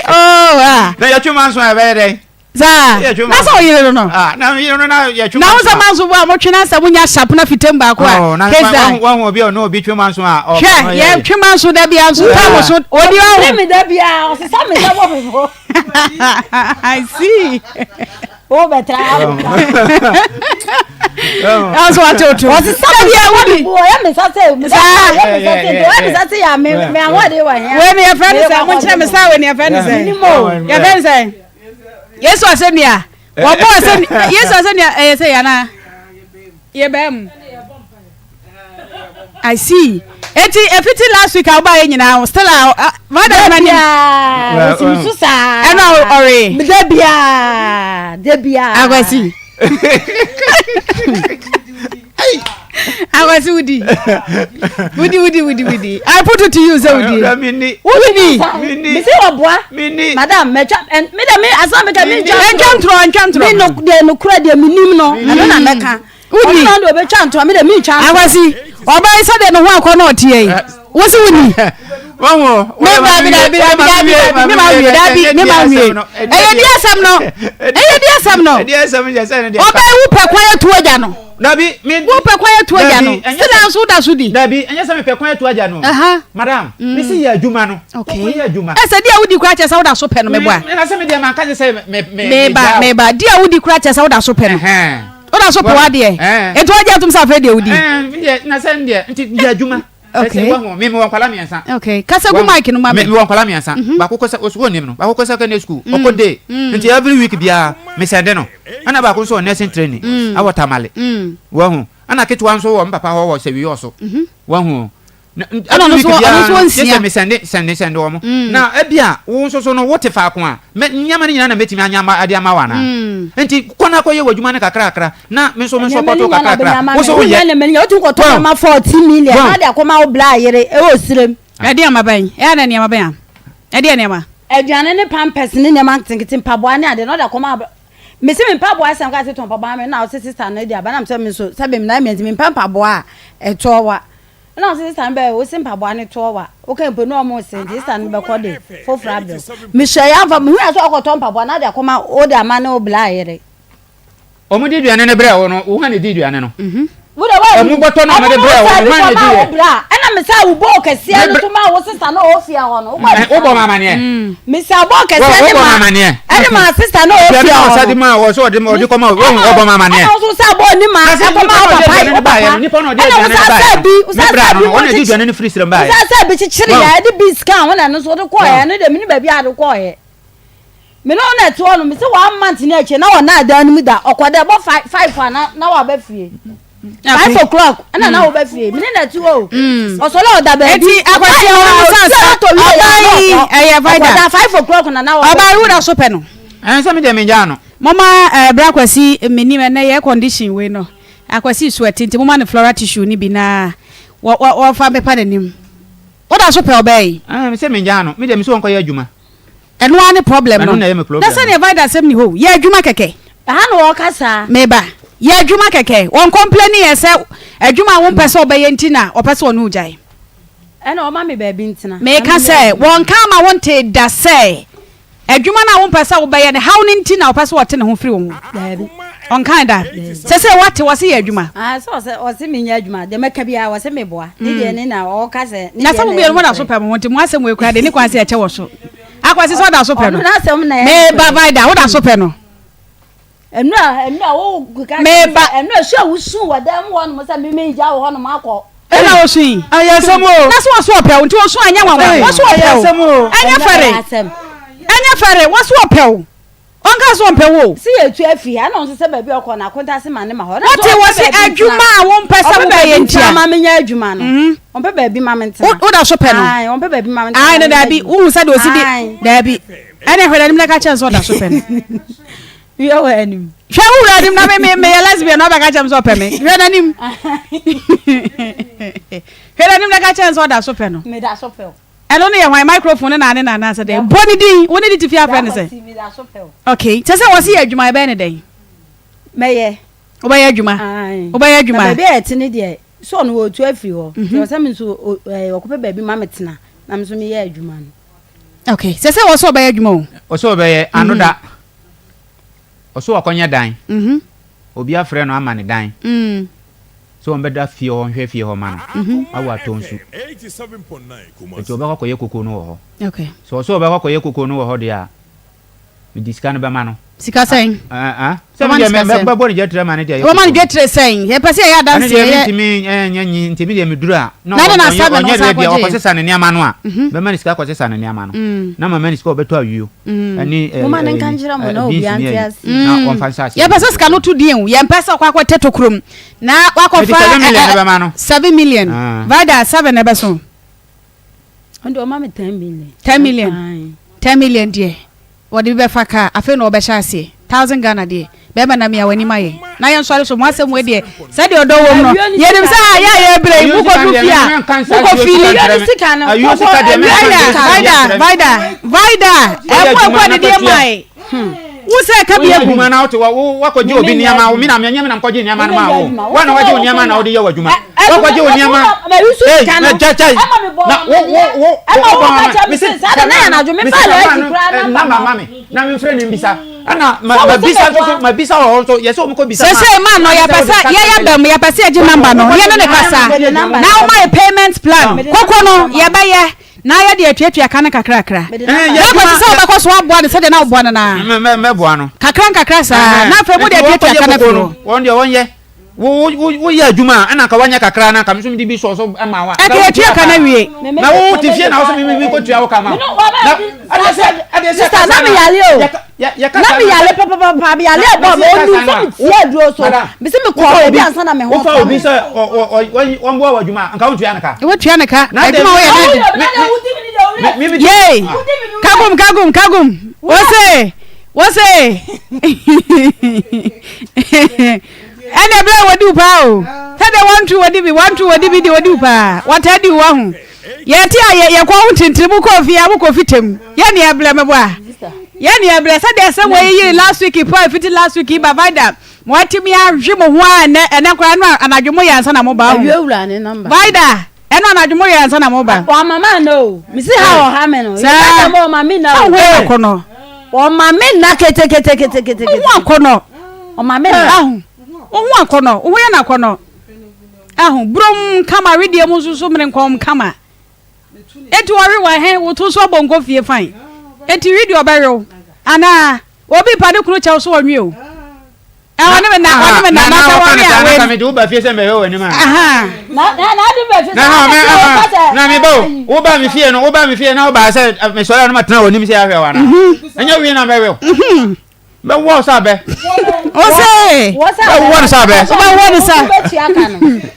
Oh, ah.
Na yɛtwe manso a ɛbɛyɛ dɛn?
Saa.
Yɛtwe
Na sɛ ɔyere no no.
Ah, na yere no na yɛtwe
Na wo
manso
sɛ
a.
manso bo a motwe na sɛ monya sharp na fitam baako a.
Oh, na
Kesa.
wahu wahu obi a ɔne obi twe manso a ɔ-
Hwɛ,
ɔyɛ yɛ.
yɛtwe manso da bia nso tam so. Odi
Ɔsere
ɔho.
me da biara, ɔsesa me nsa bɔ me bo.
I see.
Wo bɛtra ha
Ɛnso wate oto.
Ɔsesa
Da
me
bia
nsa bɔ me
wodi.
bo, ɔyɛ me nsa sɛ, me
Saa.
ɔyɛ me nsa sɛ, ɔyɛ me nsa sɛ yɛ me me ahoɔden wɔ hea.
Wei ni yɛfrɛ no sɛ, monkyerɛ me saa wei ni yɛfrɛ no sɛ.
Menim o.
Yɛfrɛ no sɛ. Yesu asɛnnua. Wɔbɔ asɛnnua. Yesu asɛnnua ɛyɛ sɛ yana. Yɛbɛn mu. I see. Eti efiti last week a wobaayɛ nyinaa still a madam
Da
na nim.
biara, ɔsi me so saa.
Ɛna ɔre.
Da biara, da biara.
Akwasi. Akwasi wudi. Wudi wudi wudi wudi. I put it to you sɛ wudi.
Ɔyɛ menni.
Wudi.
Menni.
Mesi ɔboa.
Menni.
Madam, mɛtwa, me de me asɛm meka me ntwa
Ntwa ntorɔ ntwa ntorɔ.
Me no deɛ nokora deɛ menim no, ɛno na mɛka.
Wonni.
Ɔno na ɔde ɔbɛtwa ntorɔ, me de mentwa ntorɔ.
Akwasi, ɔbaa yi sɛdeɛ ne ho akɔ na ɔteɛ yi, wo se wonni?
Wahu
Me dabi dabi dabi dabi dabi me ma wie dabi me ma wie. Ɛyɛ di asɛm no. Ɛyɛ di asɛm no.
Ɛdi asɛm yɛ sɛ ne deɛ.
Ɔbaa yi wo pɛ kwan atu agya no.
Dabi me.
Wo pɛ kwan atu agya no.
Dabi, ɛnyɛ
Sila
sɛ-
nso woda so di.
Dabi ɛnyɛ sɛ mepɛ kwan atu agya no.
Aha.
Madam, me si yɛ adwuma no.
Okay.
Kɔkɔ yɛ adwuma.
Ɛsɛ di a wodi kura kyɛ sɛ woda so pɛ no meboa.
Me na sɛ me deɛ manka sɛ sɛ me me.
Meba meba di a wodi kura kyɛ sɛ woda so pɛ no.
Ɛhɛn.
Woda so pɛ w'adeɛ.
Ɛn.
Enti wagye atom sɛ afei deɛ wodi.
Ɛn me deɛ na sɛ deɛ nti yɛ adwuma.
Okay.
Ɛsɛ wahu me me wɔ nkwadaa mmiɛnsa.
Okay. Kasa gu mic no ma me.
Me wɔ nkwadaa mmiɛnsa. Baako kɔ sɛ osu onim no. Baako kɔ secondary school. Ɔkɔ day. Nti every week biara me sɛnde no. Ɛna baako nso wɔ nursing training. Ɛwɔ Tamale. Wahu. Ɛna ketewa nso wɔ me papa hɔ wɔ Sɛwiyɔso. Wahu.
Ɛna ɔno nso ɔno nso nsia.
Yɛ sɛ me sɛnde sɛnde sɛnde wɔn. Na ebi a wo nso so no wote faako a mɛ nneɛma no nyinaa na mɛtumi anya ama ade ama wo anaa. Nti kɔ na kɔyɛ w'adwuma no kakrakra na me nso me nso kɔto kakrakra. Wo nso woyɛ.
Nneɛma no nyinaa wotumi kɔtɔ nneɛma 14 million na ɔde akɔma wo bla yere ɛwɔ sirem.
Ɛdeɛ nneɛma bɛn? Ɛyɛ na nneɛma bɛn a? Ɛdeɛ nneɛma?
Aduane ne pampers ne nneɛma nketenkete mpaboa ne adeɛ na ɔde akɔma wo Mese me mpaboa asɛm ka se tɔn mpaboa me na ɔse sister no de aba na mesɛ me nso sɛ me nan mmiɛnsa mempɛ mpaboa a ɛtɔɔ wa ɛna ɔse sister no bɛyɛ wose mpaboa no tɔɔ wa woka mpo na ɔmo se nti sister no bɛkɔ de foforɔ abrɛ wo mehyɛ yɛ amfa mehu yɛ sɛ ɔkɔtɔ mpaboa na ɔde akɔma wode ama ne wo bla yere.
Ɔmo de aduane no brɛ wo no wo hwan na edi aduane no?
Wo de wa
Ɛmo bɔtɔ no a ɔmo de brɛ wo no hwan na edi yɛ?
Ɛna mesa wo bɔɔl kɛseɛ no so ma wo sista no ɔwɔ fie hɔ no.
Wobɔ ma amaneɛ.
Mesa bɔɔl kɛseɛ ne ma ɛne ma sista no ɔwɔ fie hɔ
no. Ma wɔ so ɔde ɔde kɔma wo ɔbɔ ma amaneɛ.
Ɛna wo sa bɔɔl ne ma ɛkɔma wo papa wo papa. Ɛna wo sa sɛ bi wo sa sɛ bi mo kyekyere wo sa sɛ bi kyekyere yɛ ɛde bi sika ho na ɛno so ɔde kɔɔ yɛ ɛno deɛ mene baabi a ɔde kɔɔ yɛ. Me ne wo na ɛte hɔ no, mese one month ne akyire na wɔna adan no mu da, ɔkɔ dɛ ɛbɔ five a na na waba fie. 5 o'clock ɛna na wɔba fie, me ne na ɛte hɔ o. Ɔsɔre a ɔda baabi.
Eti akwasi ɔmo mu sa sa ɔbaa yi ɛyɛ vaida.
Ɔkɔda 5 o'clock na na wɔba.
Ɔbaa yi wo da so pɛ no.
Ɛn sɛ me deɛ me gyaa no.
Moma ɛɛ bra Kwasi menim ɛnɛ yɛ condition wei no Akwasi sweat nti moma no floral tissue no bi na wɔ wɔ wɔfa mpepa n'anim. Wo da so pɛ ɔbaa yi?
Ɛɛ sɛ me gyaa no, me deɛ me sɛ ɔnkɔyɛ adwuma.
Ɛno ara ne problem no.
Ɛno na ɛyɛ me problem
Na sɛdeɛ Vida asɛm ni hɔ o, yɛ adwuma kɛkɛ.
Ɛha na wɔka saa.
Meba. Yɛ adwuma kɛkɛ. Wɔn complaini yɛ sɛ adwuma a wompɛ sɛ ɔbɛyɛ nti na ɔpɛ sɛ ɔne wo gyae.
Ɛna ɔma me baabi ntena.
Meka sɛ, wɔnka ama wontee da sɛ Adwuma no a wompɛ sɛ wobɛyɛ no haw no nti na ɔpɛ sɛ ɔte ne ho firi wo ho.
Daabi.
Ɔnkae da. Sɛsɛ wate, wɔse yɛ adwuma.
Ah, sɛ ɔsɛ ɔse menyɛ adwuma, deɛ mɛka biara wɔse meboa. Ne deɛ ne na ɔka sɛ ne
Na
deɛ
sɛ
na
mo
ɛyɛ
mmienu moda so
nokorɛ.
pɛ mo ho nti mo asɛm wei koraa deɛ ɛni kwan sɛ ɛkyɛ wɔ so. Akwasi sɛ ɔda so pɛ no.
Ɔno n'asɛm na ɛyɛ
Meba
nokorɛ.
Vida, woda so pɛ no.
Ɛnura ɛnura wo keka kyerɛ me
Meba.
sɛ ɛnura su a wosu wɔ dan mu hɔnom sɛ me megya wo hɔnom akɔ.
Ɛna osu yi.
Ɛyɛ asɛm o.
Na so wɔso ɔpɛ wo nti osu anyɛ nwanwa. Wɔso
Ɛyɛ
ɔpɛ wo.
asɛm o.
Ɛnyɛ
Ɛnura
fɛre.
ɛyɛ asɛm.
Ɛnyɛ fɛre. Wɔso ɔpɛ wo. Ɔnka so ɔmpɛ wo o.
Se yɛtu afi ha ɛna ɔnso sɛ baabi a ɔkɔ no akontase ma ne ma hɔ. Ɛna
Wote
nso ɔmpɛ
wɔse
baabi ntena.
adwuma a wompɛ sɛ
Ɔmpɛ
wobɛyɛ
baabi
nti
ntena
a.
ma menyɛ adwuma no. Ɔmpɛ baabi ma mentena.
Wo woda so pɛ no.
Ae, ɔmpɛ baabi ma mentena
Ae
ma
no
menyɛ
daabi.
adwuma.
Wohu sɛdeɛ ɔsi di.
Ae.
Daabi. Ɛne hwɛ n'anim na ka kyerɛ no sɛ ɔda so pɛ no.
Hwɛ wɔ anim.
Hwɛ wo wura anim na me me meyɛ lesbian na ɔbɛka kyerɛ me sɛ ɔpɛ me. Hwɛ n'anim. Hwɛ n'anim na ka kyerɛ no sɛ ɔda so pɛ no.
Meda so pɛ wo.
Ɛno no yɛ hwan microphone ne naane na anaasɛ dɛn? Bɔ ne din. Wo ne de te fie afrɛ ne sɛ.
Meda so pɛ wo.
Okay. Kyɛ sɛ wɔse yɛ adwuma yɛbɛyɛ ne dɛn?
Mɛyɛ.
Wobɛyɛ adwuma. Wobɛyɛ adwuma.
Na baabi a yɛte ne deɛ sɛ ɔno wɔtu afiri hɔ. Nti ɔsɛ me nso ɔkɔpɛ baabi ma metena na me nso meyɛ adwuma no.
Okay. Sɛ sɛ wɔsɛ ɔbɛyɛ adwuma o.
Ɔsɛ ɔbɛyɛ ano da. Ɔsɛ wakɔnya dan. Obi afrɛ no ama no dan. Sɛ ɔmbɛda fie hɔ nhwɛ fie hɔ ma no. Awo atɔ nsu. Nti ɔbɛkɔ akɔyɛ koko no wɔ hɔ. Sɛ ɔsɛ ɔbɛkɔ akɔyɛ koko no wɔ hɔ deɛ a, mede sika no bɛma no.
Sika sɛn?
Sɛ me deɛ mɛbɔ ne dwetire ma ne deɛ.
Wɔma no dwetire sɛn? Yɛpɛ sɛ yɛyɛ adanseɛ.
Ɛno deɛ mentumi nyɛ nyi nti me deɛ meduru a na ɔnyɛ ready a ɔkɔsesa ne nneɛma no a mɛma no sika akɔsesa ne nneɛma no na mama no sika ɔbɛtɔ ayuo ɛne
Moma no nka nkyerɛ mo na obiara nte ase.
na wɔmfa nhyɛ aseɛ.
Yɛpɛ sɛ sika no to din o yɛmpɛ sɛ ɔkɔ akɔtɛ tokurom na wakɔfa
7 million no bɛma no.
7 million Vida 7 na ɛbɛso.
Ɔno deɛ ɔma me 10 million.
10 million 10 million deɛ wɔde bi bɛfa kaa afei na ɔbɛhyɛ aseɛ thousand Ghana deɛ bɛrima na mia w'anim ayɛ na yɛn nsɔre so mo asɛm wei deɛ sɛdeɛ ɔdɔ wɔm no yɛnim sɛ a yɛ a yɛbrɛ yi mokɔ du fie a mokɔ fili Vida Vida Vida Vida ɛmo ɛkɔ adidiɛ mae wo sɛ ɛka bi agu
adwuma na wote wakɔgye obi nneɛma wo mina menyɛ me na mkɔgye nneɛma no ma wo wa na wagye wo nneɛma na wode yɛ w'adwuma wakɔgye wo nneɛma ei na kyɛkyɛ na wo wo wo wo bɔ mesi namba ma me na memfrɛ ne mbisa ɛna mabisa nso so mabisa wɔ hɔ nso yɛ sɛ wɔmkɔ bisa
sɛsɛ ma no yɛpɛ sɛ yɛyɛ bɛm yɛpɛ sɛ yɛgye namba no yɛne ne kasa na woma yɛ payment plan koko no yɛbɛyɛ na yɛde atuatua ka no kakrakra na kɔsi sɛ wobɛkɔ so aboa no sɛdeɛ na woboa no naa
mɛboa no
kakra nkakra saa na afei mode atuatua ka no afiri hɔ
wɔn deɛ wɔnyɛ woyɛ adwuma a ɛna nka wanyɛ kakra na nka me nso mede bi sɔɔ so ma wo a
ɛka yɛtua ka no awie
na wo te fie na wo sɛ me mekɔtua wo ka ma na ɛdeɛ sɛ ɛdeɛ sɛ
kasa na meyale o na meyale papapapa meyale ɛbɔ me ɔnu sɛ metie aduro so mese mekɔ baabi ansa na me ho
wofa obi sɛ wɔmboa wɔ adwuma a nka wontua ne ka
wotua ne ka adwuma woyɛ na yei kagum kagum kagum wose wose Ɛna ɛberɛ a wɔdi wo paa o. Sɛdeɛ wɔnto wɔdi bi, wɔnto wɔdi bi deɛ wɔdi wo paa. Wɔtaa di wo wahu. Yɛte a yɛ yɛkɔ ho tintini mo kɔ fie a mo kɔ fitam. Yɛ ne ɛbrɛ mɛbɔ a. Yɛ ne ɛbrɛ sɛdeɛ sɛ wɔyi yiri last week po a fiti last week yi ba vida mo atumi ahwe mo ho a ɛnɛ ɛnɛ koraa no anadwo mo yɛ ansa na mo ba ho. Vida ɛno anadwo mo yɛ ansa na mo ba.
Wama ma na o. Mesi ha ɔha me no.
Saa.
Yɛ ɔma me na
o. Sɛ wo ho yɛ akɔnɔ.
Ɔma me nna keteketeketekete.
Wo ho akɔnɔ.
Ɔma me nna.
Ahu. Wo ho akɔnɔ. Wo ho yɛ no akɔnɔ. Ahu, brom kama, wedeɛ mu nso so mene nkɔm kama. Enti wɔwe wɔ he? Wo to nso abɔ nkɔ fie fine. Enti we deɛ ɔbɛwe wo. Anaa? Obi pa ne kunu kyɛw so ɔnwe o. Ɛ ɔne me na ɔne me na na sɛ wɔwe a
wei. Na mede wo ba fie sɛ mbɛhwɛ w'anim a.
Na na na ade ba fie sɛ na
sɛ na me ba o. Wo ba me fie no wo ba me fie na wo ba sɛ mesɔre a na matena w'anim sɛ ahwɛ wo anaa. Ɛnyɛ wie na mɛwe wo. Bɛwɔ wo sɛ abɛ.
Ose.
Bɛwɔ no sɛ abɛ.
Wobɛwɔ no sɛ.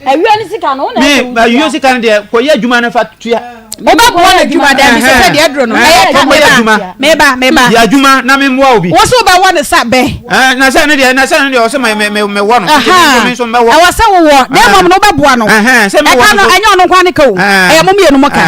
Awia no sika no.
Me awia sika no deɛ kɔyɛ adwuma no fa tua.
Wobɛboa no adwuma daabi sɛ sɛ deɛ aduro no. Ɛyɛ ka meba meba meba.
Yɛ adwuma na me mmoa obi.
Wo so wobɛwɔ no sɛ abɛ.
Ɛɛ na sɛ ne deɛ na sɛ ne deɛ ɔsɛ me me me wɔ no.
Nti me nso mɛwɔ. Ɛwɔ sɛ wowɔ na mmom no wobɛboa no. Ɛka no ɛnyɛ ɔno nko ara ne ka o. Ɛyɛ mo mmienu mo ka.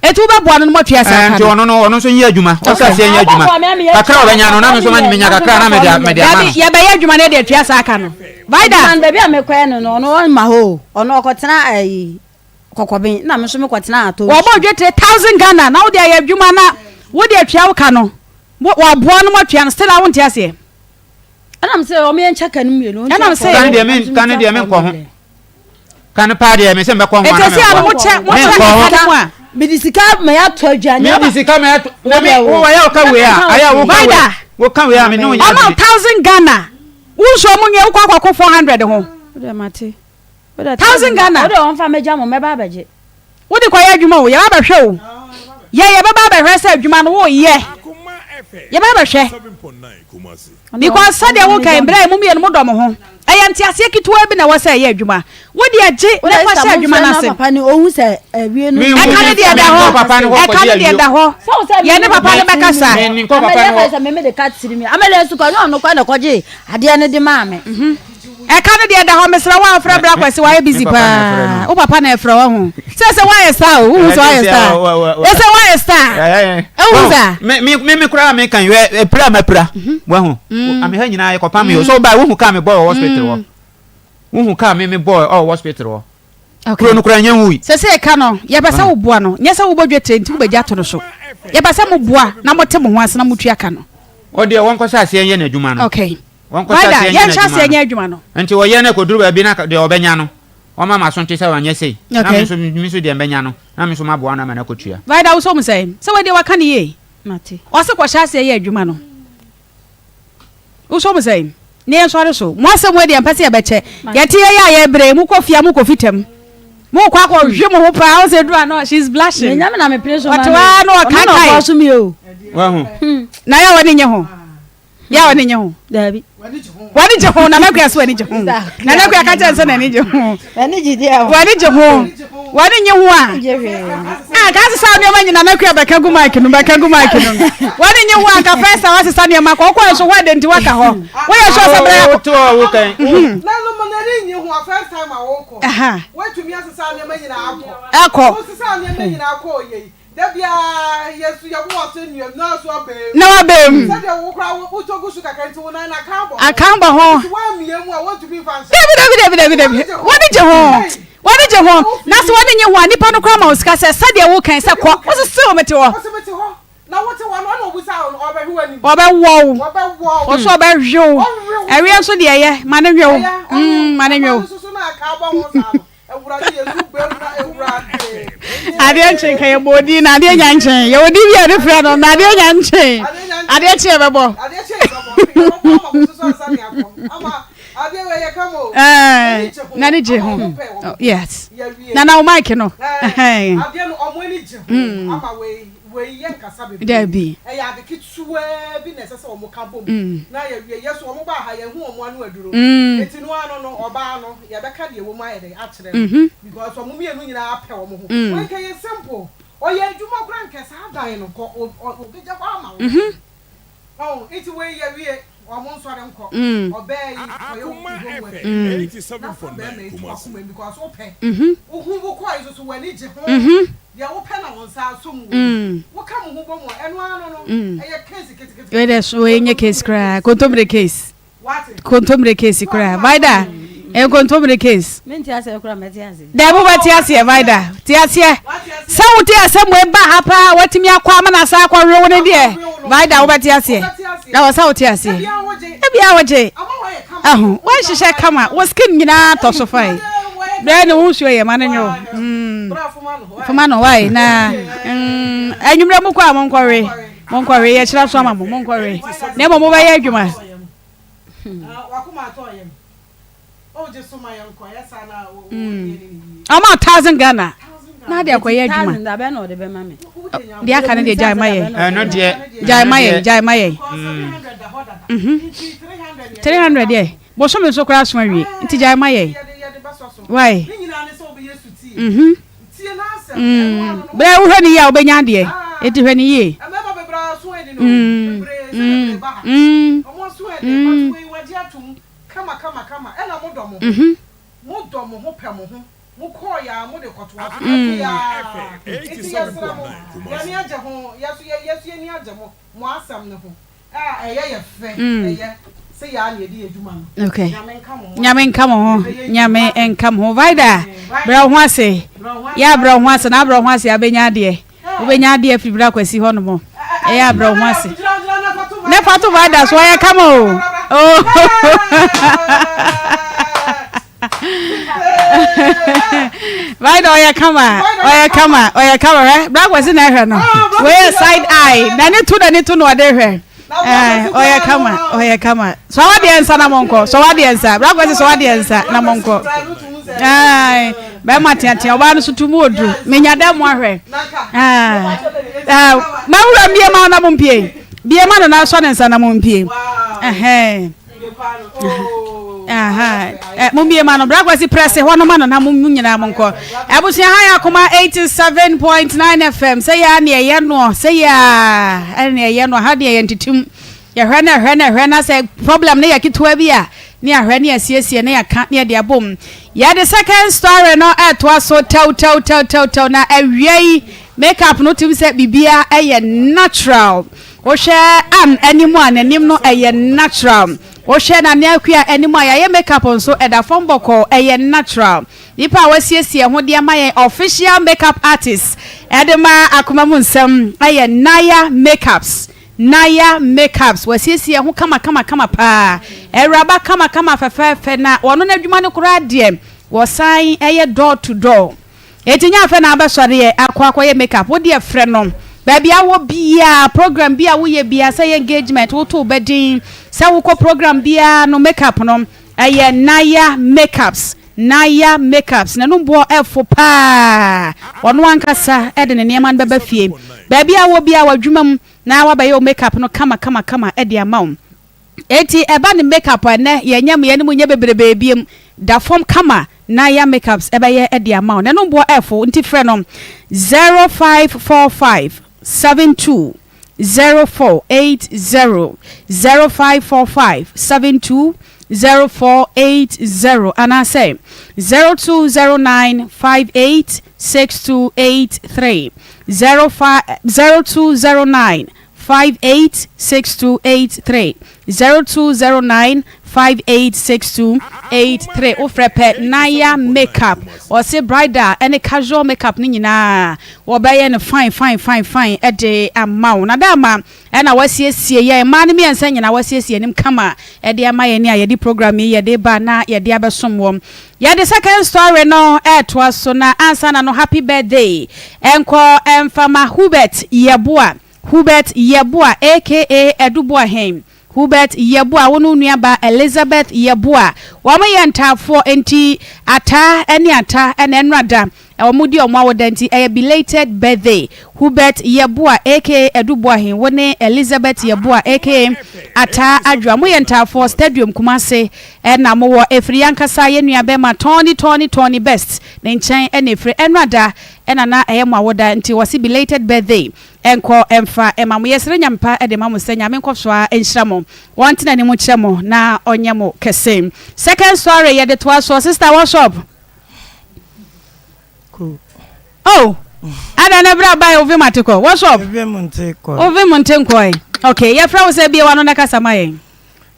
Enti wobɛboa no na moatua saa ka no.
Nti ɔno no ɔno nso nyɛ adwuma. Ɔsɛ aseɛ nyɛ adwuma. Kakra a ɔbɛnya no na me nso menya kakra na mede mede ama no.
Dabi yɛbɛyɛ adwuma na yɛde atua saa ka no. Vida.
Adwuma no baabi a mekɔɛ no no ɔno ɔmma hɔ o. Ɔno ɔkɔtena ayi kɔkɔben na me nso mekɔtena atɔ nsu.
Wɔbɔ dwetire thousand Ghana na wode ayɛ adwuma na wode atua wo ka no. Wɔaboa no moatua no still a wonte aseɛ.
Ɛna me sɛ wɔn yɛn nkyɛ ka no mmienu.
Ɛna me sɛ.
Ka no deɛ me ka no deɛ me nkɔ ho. Ka no paa deɛ me sɛ mbɛkɔ ho ana
me
nkɔ.
Mo kyɛ mo kyɛ ka no mu a.
Me di sika ma yɛ atɔ aduane.
Me di sika ma yɛ atɔ na me wo ayɛ wo ka wei a ayɛ wo ka wei wo ka wei a me ne wo nyɛ.
Ɔma thousand Ghana wo nso ɔmo nwie wokɔ akɔko 400 ho.
Wode mate.
Thousand Ghana.
Wode wɔn fa mɛgya mo mɛba abɛgye.
Wode kɔyɛ adwuma o, yɛba abɛhwɛ o. Yɛ yɛbɛba abɛhwɛ sɛ adwuma no woyɛ. Yɛba abɛhwɛ. Because sɛdeɛ woka yi, berɛ a mo mmienu modɔ mo ho. Ɛyɛ nteaseɛ ketewa bi na ɛwɔ sɛ ɛyɛ adwuma. Wo deɛ gye na fa hyɛ adwuma no ase.
Papa no ohu sɛ awie no.
Ɛka no deɛ da hɔ. Ɛka no deɛ da hɔ. Yɛne papa no bɛkasa.
Amɛlɛ ka sɛ meme de ka tiri mi. Amɛlɛ nso kɔ ɛnyɛ ɔno kɔ na kɔgye adeɛ no de maa me.
Ɛka no deɛ da hɔ mesrɛ wo a wofrɛ bra Kwasi wayɛ busy paa wo papa na ɛfrɛ wo ho sɛ sɛ woayɛ star o wohu sɛ woayɛ star ɛsɛ woayɛ star ɛhu sa
me me me me koraa me kan yɛ epira ma pira wahu ame ha nyinaa yɛ kɔpam yɛ so ba wohu kaa me bɔ wɔ hospital hɔ wohu kaa me me bɔ wɔ hospital hɔ kuro no koraa nyɛ nwui
sɛ sɛ ɛka no yɛpɛ sɛ woboa no nyɛ sɛ wobɔ dwetire nti wobɛgya to no so yɛpɛ sɛ moboa na mote mo ho ase na motua ka no
ɔdeɛ wɔnkɔhyɛ aseɛ nyɛ n'adwuma no
okay
Wɔnkɔhyɛ
Vida,
aseɛ nyɛ
yɛnhyɛ aseɛ
n'adwuma
nyɛ adwuma no.
no. Nti wɔyɛ no kɔduru baabi na deɛ ɔbɛnya no, ɔma m'aso nte sɛ wanyɛ sei. Na
Okay.
me nso, me nso deɛ mɛnya no, na me nso maboa no ama no akɔtua.
Vida, wo sɛ mu sɛn? Sɛ wei deɛ waka no yie.
Mate.
Ɔse kɔhyɛ aseɛ yɛ adwuma no. Wo sɛ mu sɛn? Ne yɛnsɔre so. Mo asɛm wei deɛ mpɛ sɛ yɛbɛkyɛ. Yɛte yɛyɛ a yɛbrɛ yi, mokɔ fie a mokɔ fitam. Mokɔ akɔhwe mo ho paa, wo sɛ duru a no, she's blushing.
Menyame na mepene so ma
Ɔte
no.
hɔ ara na
Ɔno na
ɔkaakae.
ɔkɔ so mi o.
Wahu?
Na yɛ a w'ani nye ho. Yɛ a w'ani nye ho.
Daabi.
W'ani gye ho. Nana Akua so w'ani gye ho. Nana Akua ka kyerɛ sɛ n'ani gye ho.
W'ani gye deɛ ho.
W'ani gye ho. W'ani nye ho a. Ah, ka sesa nneɛma nyina Nana Akua bɛka gu mic no bɛka gu mic no. W'ani nye ho a nka first a wasesa nneɛma kɔ ɔkɔ nso hɔ ade nti waka hɔ. Woyɛ sure sɛ bɛrɛ
akɔ. Woto a wokan.
Na no mo n'ani nye ho a first time a wokɔ. Woatumi asesa nneɛma nyinaa akɔ.
Ɛkɔ.
Wosesa nneɛma nyinaa kɔ yɛ yi. Da biara yɛ so yɛbɔ w'asɛnnua mu na so aba mu.
Na waba mu.
Sɛdeɛ wo koraa wo wotɔ gu so kakra nti wo nan no aka abɔ ho.
Aka abɔ ho.
Nti woammia mu a wontumi mfa nhyɛ.
Dabi dabi dabi dabi dabi. W'ani gye ho. W'ani gye ho. Na sɛ w'ani nye ho a nipa no koraa ma wo sika sɛ sɛdeɛ wokan sɛ kɔ. Wo se still mete hɔ.
Wo se mete hɔ. Na wote hɔ no ɛna ɔbusa wo no ɔbɛhwe w'anim.
Ɔbɛwɔ wo.
Ɔbɛwɔ wo.
Wo so ɔbɛhwe wo.
Ɔhwe wo.
Ɛweɛ nso deɛ ɛyɛ ma no nwe wo.
Ɛyɛ ɔhwe wo.
Mm ma no nwe wo.
Ɛma no nso so na aka abɔ ho saa no.
Adeɛ nkye nka yɛbɔ odin na adeɛ nya nkye yɛwɔ din bi a yɛde frɛ no na adeɛ nya nkye adeɛ kye yɛbɛbɔ na ne gye ho yes na na wo mic no
Wei yɛ nkasa bebree.
Dabi.
Ɛyɛ ade ketewaa bi na ɛsɛ sɛ wɔka bom na yɛwie. Yɛ so wɔbaa ha, yɛahu wɔn ano aduro. Enti no ara no no, ɔbaa no, yɛbɛka deɛ ɛwɔ mu ayɛ dɛn akyerɛ no. Because wɔn mmienu nyinaa pɛ wɔn ho. Wei nka ɛyɛ simple. Ɔyɛ adwuma koraa nka saa dan no nka ɔbɛgya hɔ ama wo. Ɔho, nti wei yɛwie, wɔn nsɔre nkɔ. Ɔbaa yi, kɔyɛ wo ho adwuma. Na fa bɛrima yi to w'akoma mu because wopɛ. Wohu wo kɔɔ yi nso so w'ani gye ho. Deɛ wopɛ na wo nsa asɔ mu wɔ mu. Woka mo ho bɔ mu a, ɛno ara no no, ɛyɛ case ketekete.
Wei dɛ so wei nyɛ case koraa, kontommire case.
Wate?
Kontommire case koraa. Vida, ɛyɛ kontommire case.
Mente aseɛ koraa mɛte aseɛ.
Daabi wobɛte aseɛ Vida, te aseɛ. Sɛ wote asɛm wei ba ha paa watumi akɔ ama no asan akɔ wewo no deɛ, Vida wobɛte aseɛ. Ɛwɔ sɛ wote aseɛ. Ebia wogye. Ɛho, woanhyehyɛ kama, wo skin nyinaa tɔ so fine. Bɛɛ ne ho nsuo yɛ ma no nyɛ o. Mm. Foma no wae na mm, anwummerɛ mo kɔ a monkɔwe. Monkɔwe yɛkyerɛ so ama mo monkɔwe. Na mmom mobɛyɛ adwuma. Ɔma 1000 Ghana na ade akɔyɛ adwuma. Deɛ aka no deɛ gyae ma yɛn.
Ɛno deɛ.
Gyae ma yɛn gyae ma yɛn. 300 deɛ bosome nso koraa so awie nti gyae ma yɛn. Why? Mhm. Mm. Berɛ wohwɛ no yie a wobɛnya adeɛ. Enti hwɛ no yie. Mm. Mm. Mm. Mm. Mhm. Okay. Nyame nka mo ho. Nyame nka mo ho. Vida, brɛ wo ho ase. Yɛ abrɛ wo ho ase na abrɛ wo ho ase abɛnya adeɛ. Wobɛnya adeɛ afiri berɛ akwasi hɔ nom. Ɛyɛ abrɛ wo ho ase. Ne fa to Vida so ɔyɛ kama o. Oh. Vida ɔyɛ kama ɔyɛ kama ɔyɛ kama hwɛ bra kwasi na ɛhwɛ no wei yɛ side eye n'ani to n'ani to na ɔde hwɛ ɛɛ ɔyɛ kama ɔyɛ kama sɔwa deɛ nsa na mo nkɔ sɔwa deɛ nsa bra kwasi sɔwa deɛ nsa na mo nkɔ ɛɛ bɛrima teatea ɔbaa no so tu mu oduru menya dɛ mo ahwɛ ɛɛ ɛɛ mɛwura mbie ma na mo mpie bie ma no na asɔ ne nsa na mo mpie ɛhɛn. Mommie ma no bra kwasi prɛse hɔ no ma no na mo nyinaa monkɔ abusua ha yɛ akoma 87.9 fm sɛ yɛ a ne ɛyɛ noɔ sɛ yɛ a ɛne ɛyɛ noɔ ha deɛ yɛ ntetem yɛhwɛ na ɛhwɛ na ɛhwɛ na sɛ problem no yɛ ketewa bi a ne ahwɛ ne asiesie ne yɛka ne yɛde abom yɛde second story no ɛtoa so tɛw tɛw tɛw tɛw tɛw na awia yi makeup no tim sɛ biribiara ɛyɛ natural Wohwɛ Ann anim a, n'anim no ɛyɛ natural. Wohwɛ Nane Akua anim a, yɛayɛ makeup nso ɛda fam bɔkɔɔ, ɛyɛ natural. Nipa a wasiesie ho de ama yɛn official makeup artist de ma Akoma Mu Nsɛm yɛ Naya Makeups. Naya Makeups, wasiesie ho kama kama kama paa. Awuraba kama kama fɛfɛɛfɛ na ɔno n'adwuma no koraa deɛ wɔsan yɛ door to door. Enti nyɛ afei na abɛsɔre ɛ akɔ akɔyɛ make up, wo deɛ frɛ no baabi a wɔ biaa, program bi a woyɛ biaa, sɛ ɛyɛ engagement, woto wo ba din, sɛ wokɔ program biaa no make up no ɛyɛ Naya Makeups, Naya Makeups, n'anum boɔ ɛfo paa, ɔno ankasa ɛde ne nneɛma no bɛba fie, baabi a wɔ biaa, w'adwuma mu, na wabɛyɛ wo make up no kama kama kama ɛde ama wo. Enti ɛba ne makeup a ɛnɛ yɛnyɛ mo yɛne mo nyɛ bebrebee biom da fam kama na ya makeups ɛbɛyɛ de ama wo na ɛno boɔ ɛfo nti frɛ no 0545 72 0480 0545 72 0480 anaasɛ 0209 58 6283 05 0209 586283 0209 586283 Wofrɛ pɛ Naya makeup Wɔse bridal ne casual makeup no nyinaa wɔbɛyɛ no fine fine fine fine de ama wo. Na Dama na wasiesie yɛn mmaa no mmiɛnsa nyinaa wasiesie anim kama de ama yɛn a yɛde program yi yɛde ba na yɛde abɛsom wɔn. Yɛde second story no retoa so na ansa na no happy birthday nkɔ mfa ma Hubert Yeboah, Hubert Yeboah aka Adu Boahen, Hubert Yeboah wo ne wo nua baa Elizabeth Yeboah wɔn yɛ ntaafoɔ nti Ataa ne Ata na ɛnora da wɔn di wɔn awoda nti ɛyɛ belated birthday Hubert Yeboah aka Adu Boahen wo ne Elizabeth Yeboah aka Ataa Adwoa mo yɛ ntaafoɔ Stadium Kumasi na mo wɔ ɛfiri yankasa yɛn nua bɛma Tony Tony Tony Best ne nkyɛn na ɛfiri ɛnora da na na ɛyɛ mo awoda nti wɔse belated birthday nkɔ mfa ma mo yɛsrɛ Nyame pa de ma mo sɛ Nyame nkɔso ara nhyira mo wɔnte n'anim nkyerɛ mo na ɔnyɛ mo kɛse Second story yɛde toa soɔ sister what's up?
Ko.
Oh, ada na bra bae ovim ate kɔ. What's up?
Ovim nte kɔ.
Ovim nte nkɔe. Okay, yɛfrɛ wo sɛ bie wano na kasa ma yɛn.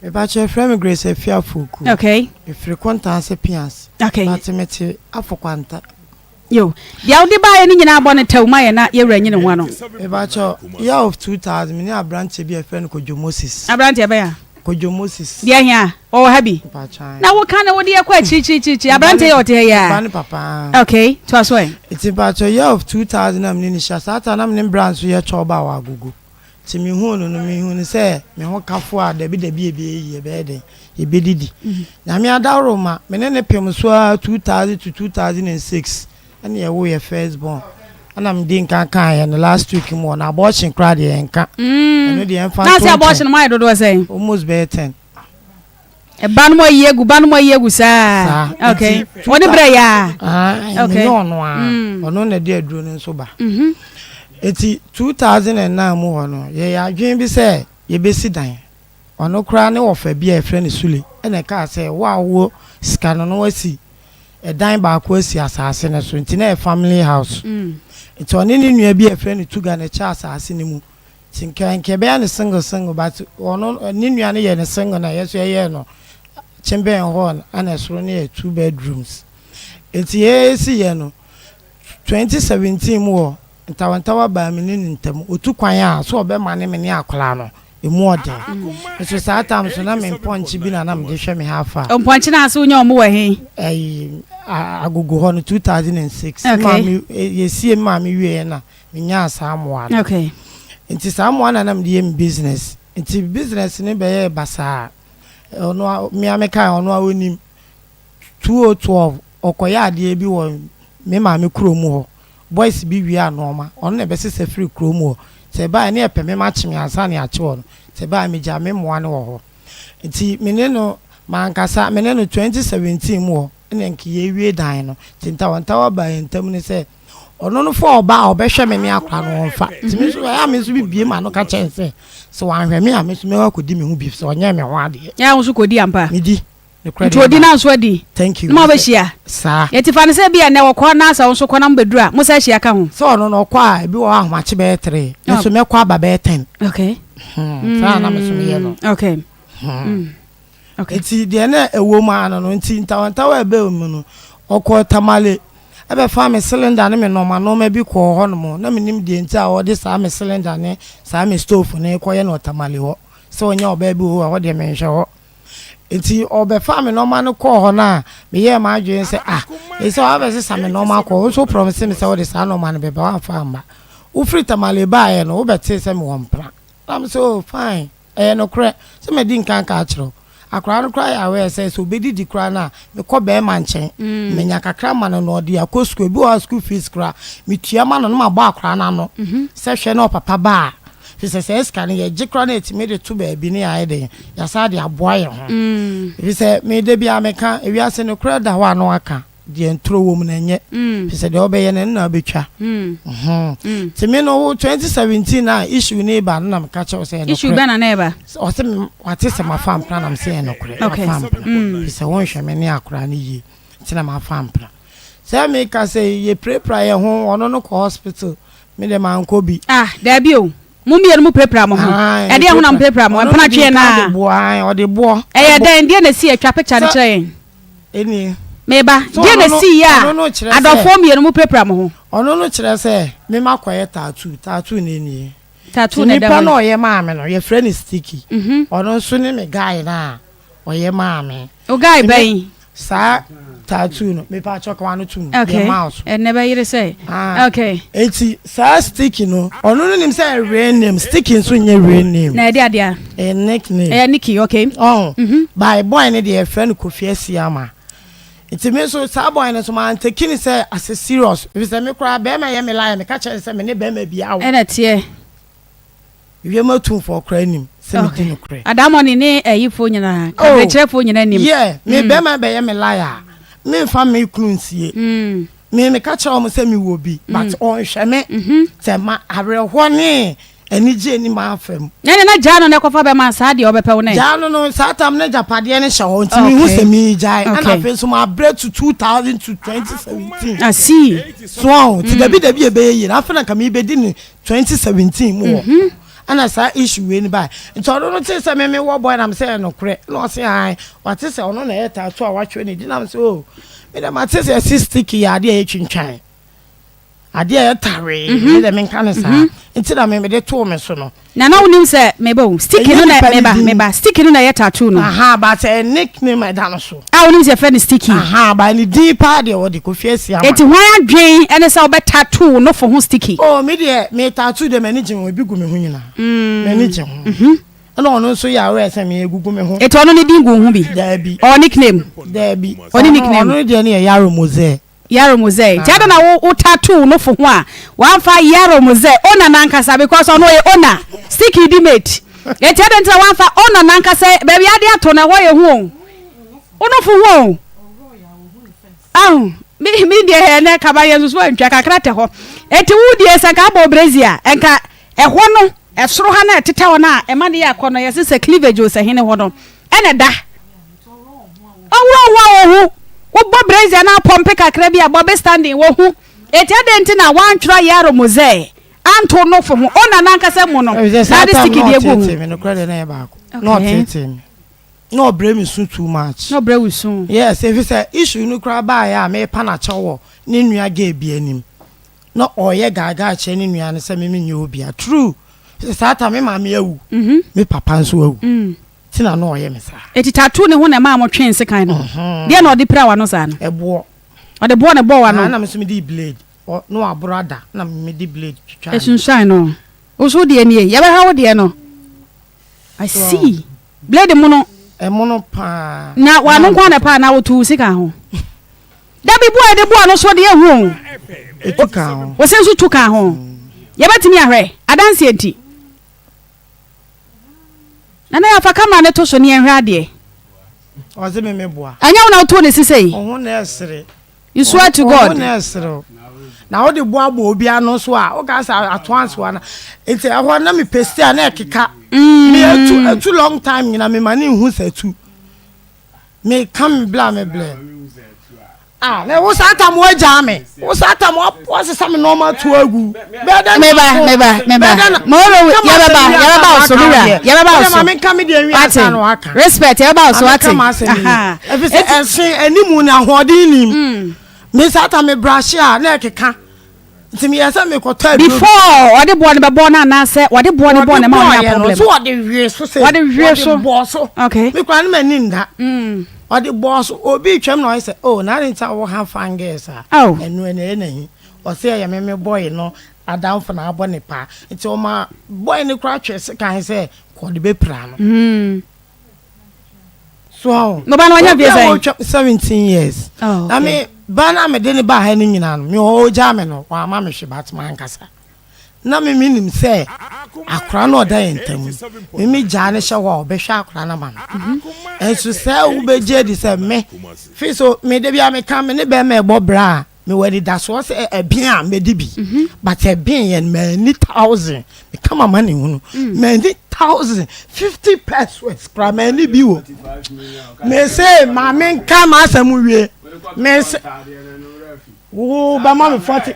Mepakyɛ yɛfrɛ me Grace Afia Foku.
Okay.
Mefiri Kontanse Pias.
Okay.
But mete Afokwanta.
Yo, deɛ wode baeɛ no nyinaa bɔ no tɛw ma yɛn na yɛwura nyi ne ho ano.
Mepakyɛ year of 2000 me ne aberanteɛ bi a yɛfrɛ no Kojo Moses.
Aberanteɛ bɛn a?
Kojo Moses.
Deɛ hia? Ɔwɔ ha bi?
Mpakyɛ ae.
Na wo ka no wode yɛ kɔ akyirikyirikyirikyiri. Aberanteɛ yi a ɔte ha yi
Me ba
a?
ne papa ae.
Okay, toa so ɛ.
Nti mpakyɛ year of 2000 na me ne no hyia. Saa time na me ne bra nso yɛ kyɛw ba wɔ Agogo. Nti me huu no no, me huu no sɛ me ho kafo a dabi dabi yɛbɛyɛ yie, yɛbɛyɛ dɛn, yɛbɛdidi. Nyame adaworoma, me ne no pem so ara 2000 to 2006 ɛna yɛwoo yɛ first born. Ɛna me di nkan kaeɛ no last week mu hɔ no, abortion koraa deɛ yɛnka. Ɛno deɛ yɛmfa
Na
nto
sɛ abortion
nkyɛn.
no moayɛ dodoɔ sɛn?
Almost bɛyɛ 10.
Ɛba no mo ayi agu, ba no mo ayi agu saa.
Saa.
Okay.
Nti,
Wɔne brɛ yɛ a.
Ah,
Okay.
me ne ɔno a,
Mm.
ɔno na ɛde aduro no nso ba.
Mhm.
Nti 2009 mu hɔ no, yɛyɛ adwene bi sɛ yɛbɛsi dan. Ɔno koraa ne wɔfa bi a yɛfrɛ no Sule na ɛkaa sɛ wo a wowɔ sika no na woasi ɛdan baako asi asase no so. Nti na ɛyɛ family house. Nti ɔne ne nua bi a yɛfrɛ no Tuga na ɛkyɛɛ asase no mu. Nti nka nka ɛbɛyɛ no single single but ɔno ne nua no yɛ no single na yɛn nso yɛyɛɛ no chamber hall ɛna ɛsoro no yɛ two bedrooms. Nti yɛsi yɛ no 2017 mu hɔ ntawantawa baa me ne no ntam. Otu kwan a so ɔbɛmane me ne akwadaa no emu ɔden. Nso saa time so na me mpɔnkye bi na na mede hwɛ me ha fa.
Mpɔnkye no ase wonya ɔmo wɔ he?
Ɛyi agogo hɔ no 2006.
Okay.
Maame yɛsie me maame wieɛ na menyaa saa mmoa no.
Okay.
Nti saa mmoa na na mede yɛ me business. Nti business no bɛyɛɛ basaa. Ɔno a me a mekae ɔno a ɔnim. 2012 ɔkɔyɛ adeɛ bi wɔ me maame kuro mu hɔ. Boys bi wiaa nnoɔma. Ɔno na ɛbɛsesa firi kuro mu hɔ. Nti ɛbaeɛ ne yɛpɛ me makye me ansa na yɛakye ɔno. Nti ɛbaeɛ megyaa me mmoa no wɔ hɔ. Nti me ne no mankasa me ne no 2017 mu hɔ na nka yɛrewie dan no. Nti ntawantawa baa yɛn ntam ne sɛ ɔno no fa ɔba a ɔbɛhwɛ me ne akora no ɔmfa. Nti me nso ɛyɛ a me nso mebue m'ano ka kyerɛ no sɛ sɛ wanhwɛ me a me nso mɛkɔ akɔdi me ho bi sɛ ɔnyɛɛ me ho adeɛ.
Yɛ a wo nso kɔdi ampa?
Medi. Nokorɛ
Nti
deɛ
ɔdi
ma.
na nso adi?
Thank you.
Na moabɛhyia?
Saa.
Nti fa no sɛ ebia nnɛ ɔkɔ na sɛ wo nso kɔ na mobɛduru a, mosan hyia ka ho?
Sɛ ɔno no ɔkɔ a ebi wɔ hɔ a ahomakye bɛyɛ three, me nso mɛkɔ aba bɛyɛ ten.
Okay.
Hmm, saa na me nso meyɛ no.
Okay.
Hmm.
Okay.
Nti deɛ na ɛwɔ mu ara no no, nti ntawantawa a ɛbaa mu no, ɔkɔɔ Tamale ɛbɛfaa me cylinder ne me nnoɔma nnoɔma bi kɔɔ hɔnom. Na mennim deɛ nti a ɔde saa me cylinder ne saa me stove no rekɔyɛ no wɔ Tamale hɔ. Sɛ ɔnya ɔbaa bi wɔ hɔ a, ɛhɔ deɛ menhwɛ hɔ. Nti ɔbɛfaa me nnoɔma no kɔɔ hɔ no a, meyɛɛ m'adwene sɛ, ah, ɛsɛ sɛ wabɛsesa me nnoɔma akɔ. Wo nso wo promise me sɛ wode saa nnoɔma no bɛba, woamfa amma. Wofiri Tamale baeɛ no, wobɛtee sɛ mewɔ mpena. Na me sɛ, oh, fine. Ɛyɛ nokorɛ sɛ madi nkan aka akyerɛ wo. Akwadaa no koraa yɛ aware sɛ, sɛ ɔbɛdidi koraa no a, mekɔ barima nkyɛn. Menya kakra ma no na ɔde akɔ sukuu. Ebi wɔ hɔ a school fees koraa, metua ma no na mabɔ akwadaa no ano sɛ hwɛ na ɔpapa ba a. Ɛfiri sɛ saa sika no yɛgye koraa na yɛtumi de to baabi na yɛayɛ dɛn, yɛasan de aboa yɛn ho. Ɛfiri sɛ me da biara meka, ewiase nokorɛ da hɔ a na waka. Deɛ ntoro wɔ mu no ɛnyɛ, firi sɛ deɛ wobɛyɛ no ɛno na wobɛtwa. Nti me no wo 2017 a issue no reba no na meka kyerɛ wo sɛ ɛyɛ
Issue
nokorɛ.
bɛn na na ɛreba?
Ɔse me wate sɛ mafa mpena na mese ɛyɛ nokorɛ,
Okay.
mafa mpena. Firi sɛ wonhwɛ me ne akoraa no yie nti na mafa mpena. Sɛ meka sɛ yɛpirapira yɛn ho, ɔno no kɔ hospital, me deɛ mankɔ bi.
Ah, daabi o. Mo mmienu mo pirapira mo ho.
Ae,
Ɛdeɛn ho na mo
yɛpirapira.
pirapira mo ho?
Ɔno no
Mpena
di
tweɛ
nka
no
de
a?
boɔ, ae, ɔde boɔ.
Ɛyɛ
Ɛbɔ.
dɛn? Deɛn na ɛsii? Twa picture no
Sɛ
kyerɛ yɛn.
Ɛnie.
Me ba,
So
deɛn na
ɔno no,
ɛsii a
ɔno no kyerɛ sɛ.
adɔfoɔ mmienu mo pirapira mo ho?
Ɔno no kyerɛ sɛ me makɔyɛ tattoo, tattoo no nie.
Tattoo
Nti
na ɛda
nipa
hɔ
no
yi.
a ɔyɛ maa me no, yɛfrɛ no Sticky. Ɔno nso ne me guy no a ɔyɛ maa me.
Wo guy
Nti me,
bɛn?
saa tattoo no, mepakyɛw ka w'ano tom,
Okay,
yɛ maa wo so.
ɛnnɛ bɛyere sɛ.
Ah,
Okay.
Enti saa Sticky no, ɔno no nim sɛ ɛyɛ real name, Sticky nso nyɛ real name.
Na ɛde adeɛ a?
Ɛyɛ nickname.
Ɛyɛ Nicky, okay.
Ɔho, by boy no deɛ yɛfrɛ no Kofi Asiamah. Nti me nso saa boy no nso man take no sɛ as a serious, efisɛ me koraa bɛrima yɛ me lie a meka kyerɛ no sɛ me ne bɛrima bi awo.
Ɛna ɛteɛ.
Wiem atumfoɔ koraa nim sɛ medi
Okay.
nokorɛ.
Adaamɔne ne ayifoɔ nyinaa,
Oh,
kaberekyerɛfoɔ nyinaa nim.
yeah, me bɛrima bɛyɛ me lie a, memfa me kunu nsie. Me meka kyerɛ wɔn sɛ mewɔ bi, but ɔnhwɛ me. Sɛ ma awerɛhoɔ ne anigyeɛ nni m'afa mu.
Ɛnna na gyaa no na ɛkɔfa bɛma saa deɛ ɔbɛpɛ wo nɛ.
Gyaa no no, saa tam no agyapadeɛ no hyɛ hɔ nti mehu
Okay.
sɛ meregyae. Ɛna
Okay.
afei nso mabrɛ to 2000 to 2017.
I see.
So ɔho, nti dabi dabi ɛbɛyɛ yie no, afei na nka merebɛdi no 2017 mu hɔ. Ɛna saa issue wei no bae. Nti ɔno no tee sɛ me mewɔ boy na mesɛ ɛyɛ nokorɛ. Ɛna ɔse ae, wate sɛ ɔno na ɛyɛ tattoo a watwerɛ ne din. Na mesɛ oh, me deɛ mate sɛ yɛse sticky yɛ adeɛ a ɛyɛ twintwan. Adeɛ a ɛyɛ tawee, me deɛ menka no saa, nti na me mede too me so no.
Na na wonim sɛ meba o, sticky no na meba, meba, sticky no na ɛyɛ tattoo no.
Aha, but ɛyɛ nickname a ɛda no so.
A wonim sɛ yɛfrɛ no sticky.
Aha, but ne din paa deɛ wɔde Kofi Asiamah.
Enti hwan adwen ne sɛ wobɛ tattoo wo nofo ho sticky?
Oh, me deɛ me tattoo deɛ m'ani gye ho, ebi gu me ho nyinaa. M'ani gye ho. Ɛna ɔno nso yɛ aware sɛ me egugu me ho.
Eti ɔno ne din gu wo ho bi?
Daabi.
Ɔwɔ nickname?
Daabi.
Ɔne nickname?
Ɔno ne deɛ no yɛ Yaro Mozee.
Yaro Mozee. Nti adɛn na wo wo tattoo wo nofo ho a wamfa Yaro Mozee, owner no ankasa because ɔno ɔyɛ owner, sticky di mate. Nti adɛn nti na wamfa owner no ankasa, baabi ade ato no ɛhɔ yɛ hu o. Wo nofo ho o. Ahu, me me deɛ ɛnɛ kaba yɛn nso so antwa kakra tɛ hɔ. Eti wo deɛ sɛ nka abɔ brezi a, nka ɛhɔ no, ɛsoro ha na ɛtetɛ hɔ no a ɛma no yɛ akɔ no, yɛse sɛ cleavage o sɛ hene hɔ no, ɛna ɛda. Ɔworɔ wo ho a wɔhu. Wobɔ brezi anaa pɔmpe kakra bi a, bɔbe standing, wɔhu. Eti adɛn nti na woantwerɛ Yaro Mozee anto nofo ho, owner no ankasa mu no,
Ɛfiri sɛ
na
saa
ade
time
sticky
na
deɛ gu ho?
ɔteetee me, nokorɛ deɛ na ɛyɛ baako. Na
Okay.
ɔteetee me. Na ɔbrɛ me su too much.
Na ɔbrɛ wo su.
Yes, ɛfiri sɛ issue no koraa baeɛ a merepa no akyɛw wɔ ne nua gay bi anim. Na ɔreyɛ gaagaa kyerɛ ne nua no sɛ me menyɛ obia. True, ɛfiri sɛ saa time me maame awu, me papa nso awu. Nti na na ɔyɛ me saa.
Eti tattoo ne ho na ɛmaa mo twee nsekan no? Deɛ na ɔde pira w'ano saa no?
Ɛboɔ.
Ɔde boɔ na ɛbɔɔ w'ano?
Ɛna me nso mede blade, na waboro ada, na mede blade twitwaa no.
Ɛsunsuan no. Wo nso wo deɛ nie, yɛbɛhwɛ wo deɛ no. I see. Blade mono.
Ɛmono paa.
Na w'ano nko ara na ɛpaa anaa wotu wo sika ho? Dabi boa yɛde boa no so deɛ ɛho o.
Etu ka ho.
Wo se nso tu ka ho. Yɛbɛtumi ahwɛ. Adanseɛ nti. Nana yɛafa camera no to so ne yɛnhwɛ adeɛ.
Ɔse me meboa.
Ɛnyɛ wo na wotoo ne sesei.
Wo ho na ɛsere.
You swear to God.
Wo ho na ɛsere o. Na wode boa bɔ obi ano nso a, woka sɛ ato ansoa na. Nti ɛhɔ na me pesti a na ɛkeka. Mm. Me atu atu long time nyina me ma ne nhu sɛ atu. Me ka me bla me blɛ. Ah, na wo saa tam wagyaa me. Wo saa tam wasesa me nneɛma to agu.
Bɛda meba meba meba. Moro yɛbɛba yɛbɛba wo so mewura yɛbɛba wo so.
Ma menka me deɛ nwi asa na waka.
Respect yɛbɛba wo so wate.
Ɛfiri sɛ ɛse animu na ahoɔden nim. Mm. Me saa tam me brahye a na ɛkeka. Nti meyɛ sɛ mekɔtɔ aduro.
Before ɔde boɔ no bɛbɔ no anaasɛ ɔde boɔ no bɔ no ma ɔnya problem.
So ɔde hwee so sɛ.
Ɔde hwee so.
Ɔde bɔɔ so.
Okay.
Me kura ne ma ni nda. Mm. Ɔde bɔɔ so obi twɛm na ɔyɛ sɛ oh na adi nti a wɔ ha fangirls a.
Oh.
Ɛnu ɛna ɛyɛ n'ahi. Ɔsɛ ɛyɛ me me boy no adamfo na abɔ ne paa. Nti ɔma boy no kura twɛ sekan sɛ kɔ ɔde bɛpira no.
Mm.
So ahu?
Mo ba no wanya mfeɛ sɛn?
Obi a ɔtwa 17 years.
Oh, okay.
Na me ba no a mede ne baa ha no nyinaa no, me hɔ ɔgyaa me no, wamma me hwe but mankasa. Na me menim sɛ akora no ɔda yɛn ntam no, me me gyaa no hyɛ hɔ a ɔbɛhwɛ akora no ama me. Nso sɛ wobɛgye adi sɛ me, fi so me da bi a meka me ne bɛrima ɛbɔ bra a, Mewɔ anidasoɔ sɛ ɛben a mɛdi bi but ɛben yɛ no manni thousand meka mama ne hunu manni 1050 pesos koraa manni bi wɔ mese ma menka m'asɛm wie mese wo bɛma me 40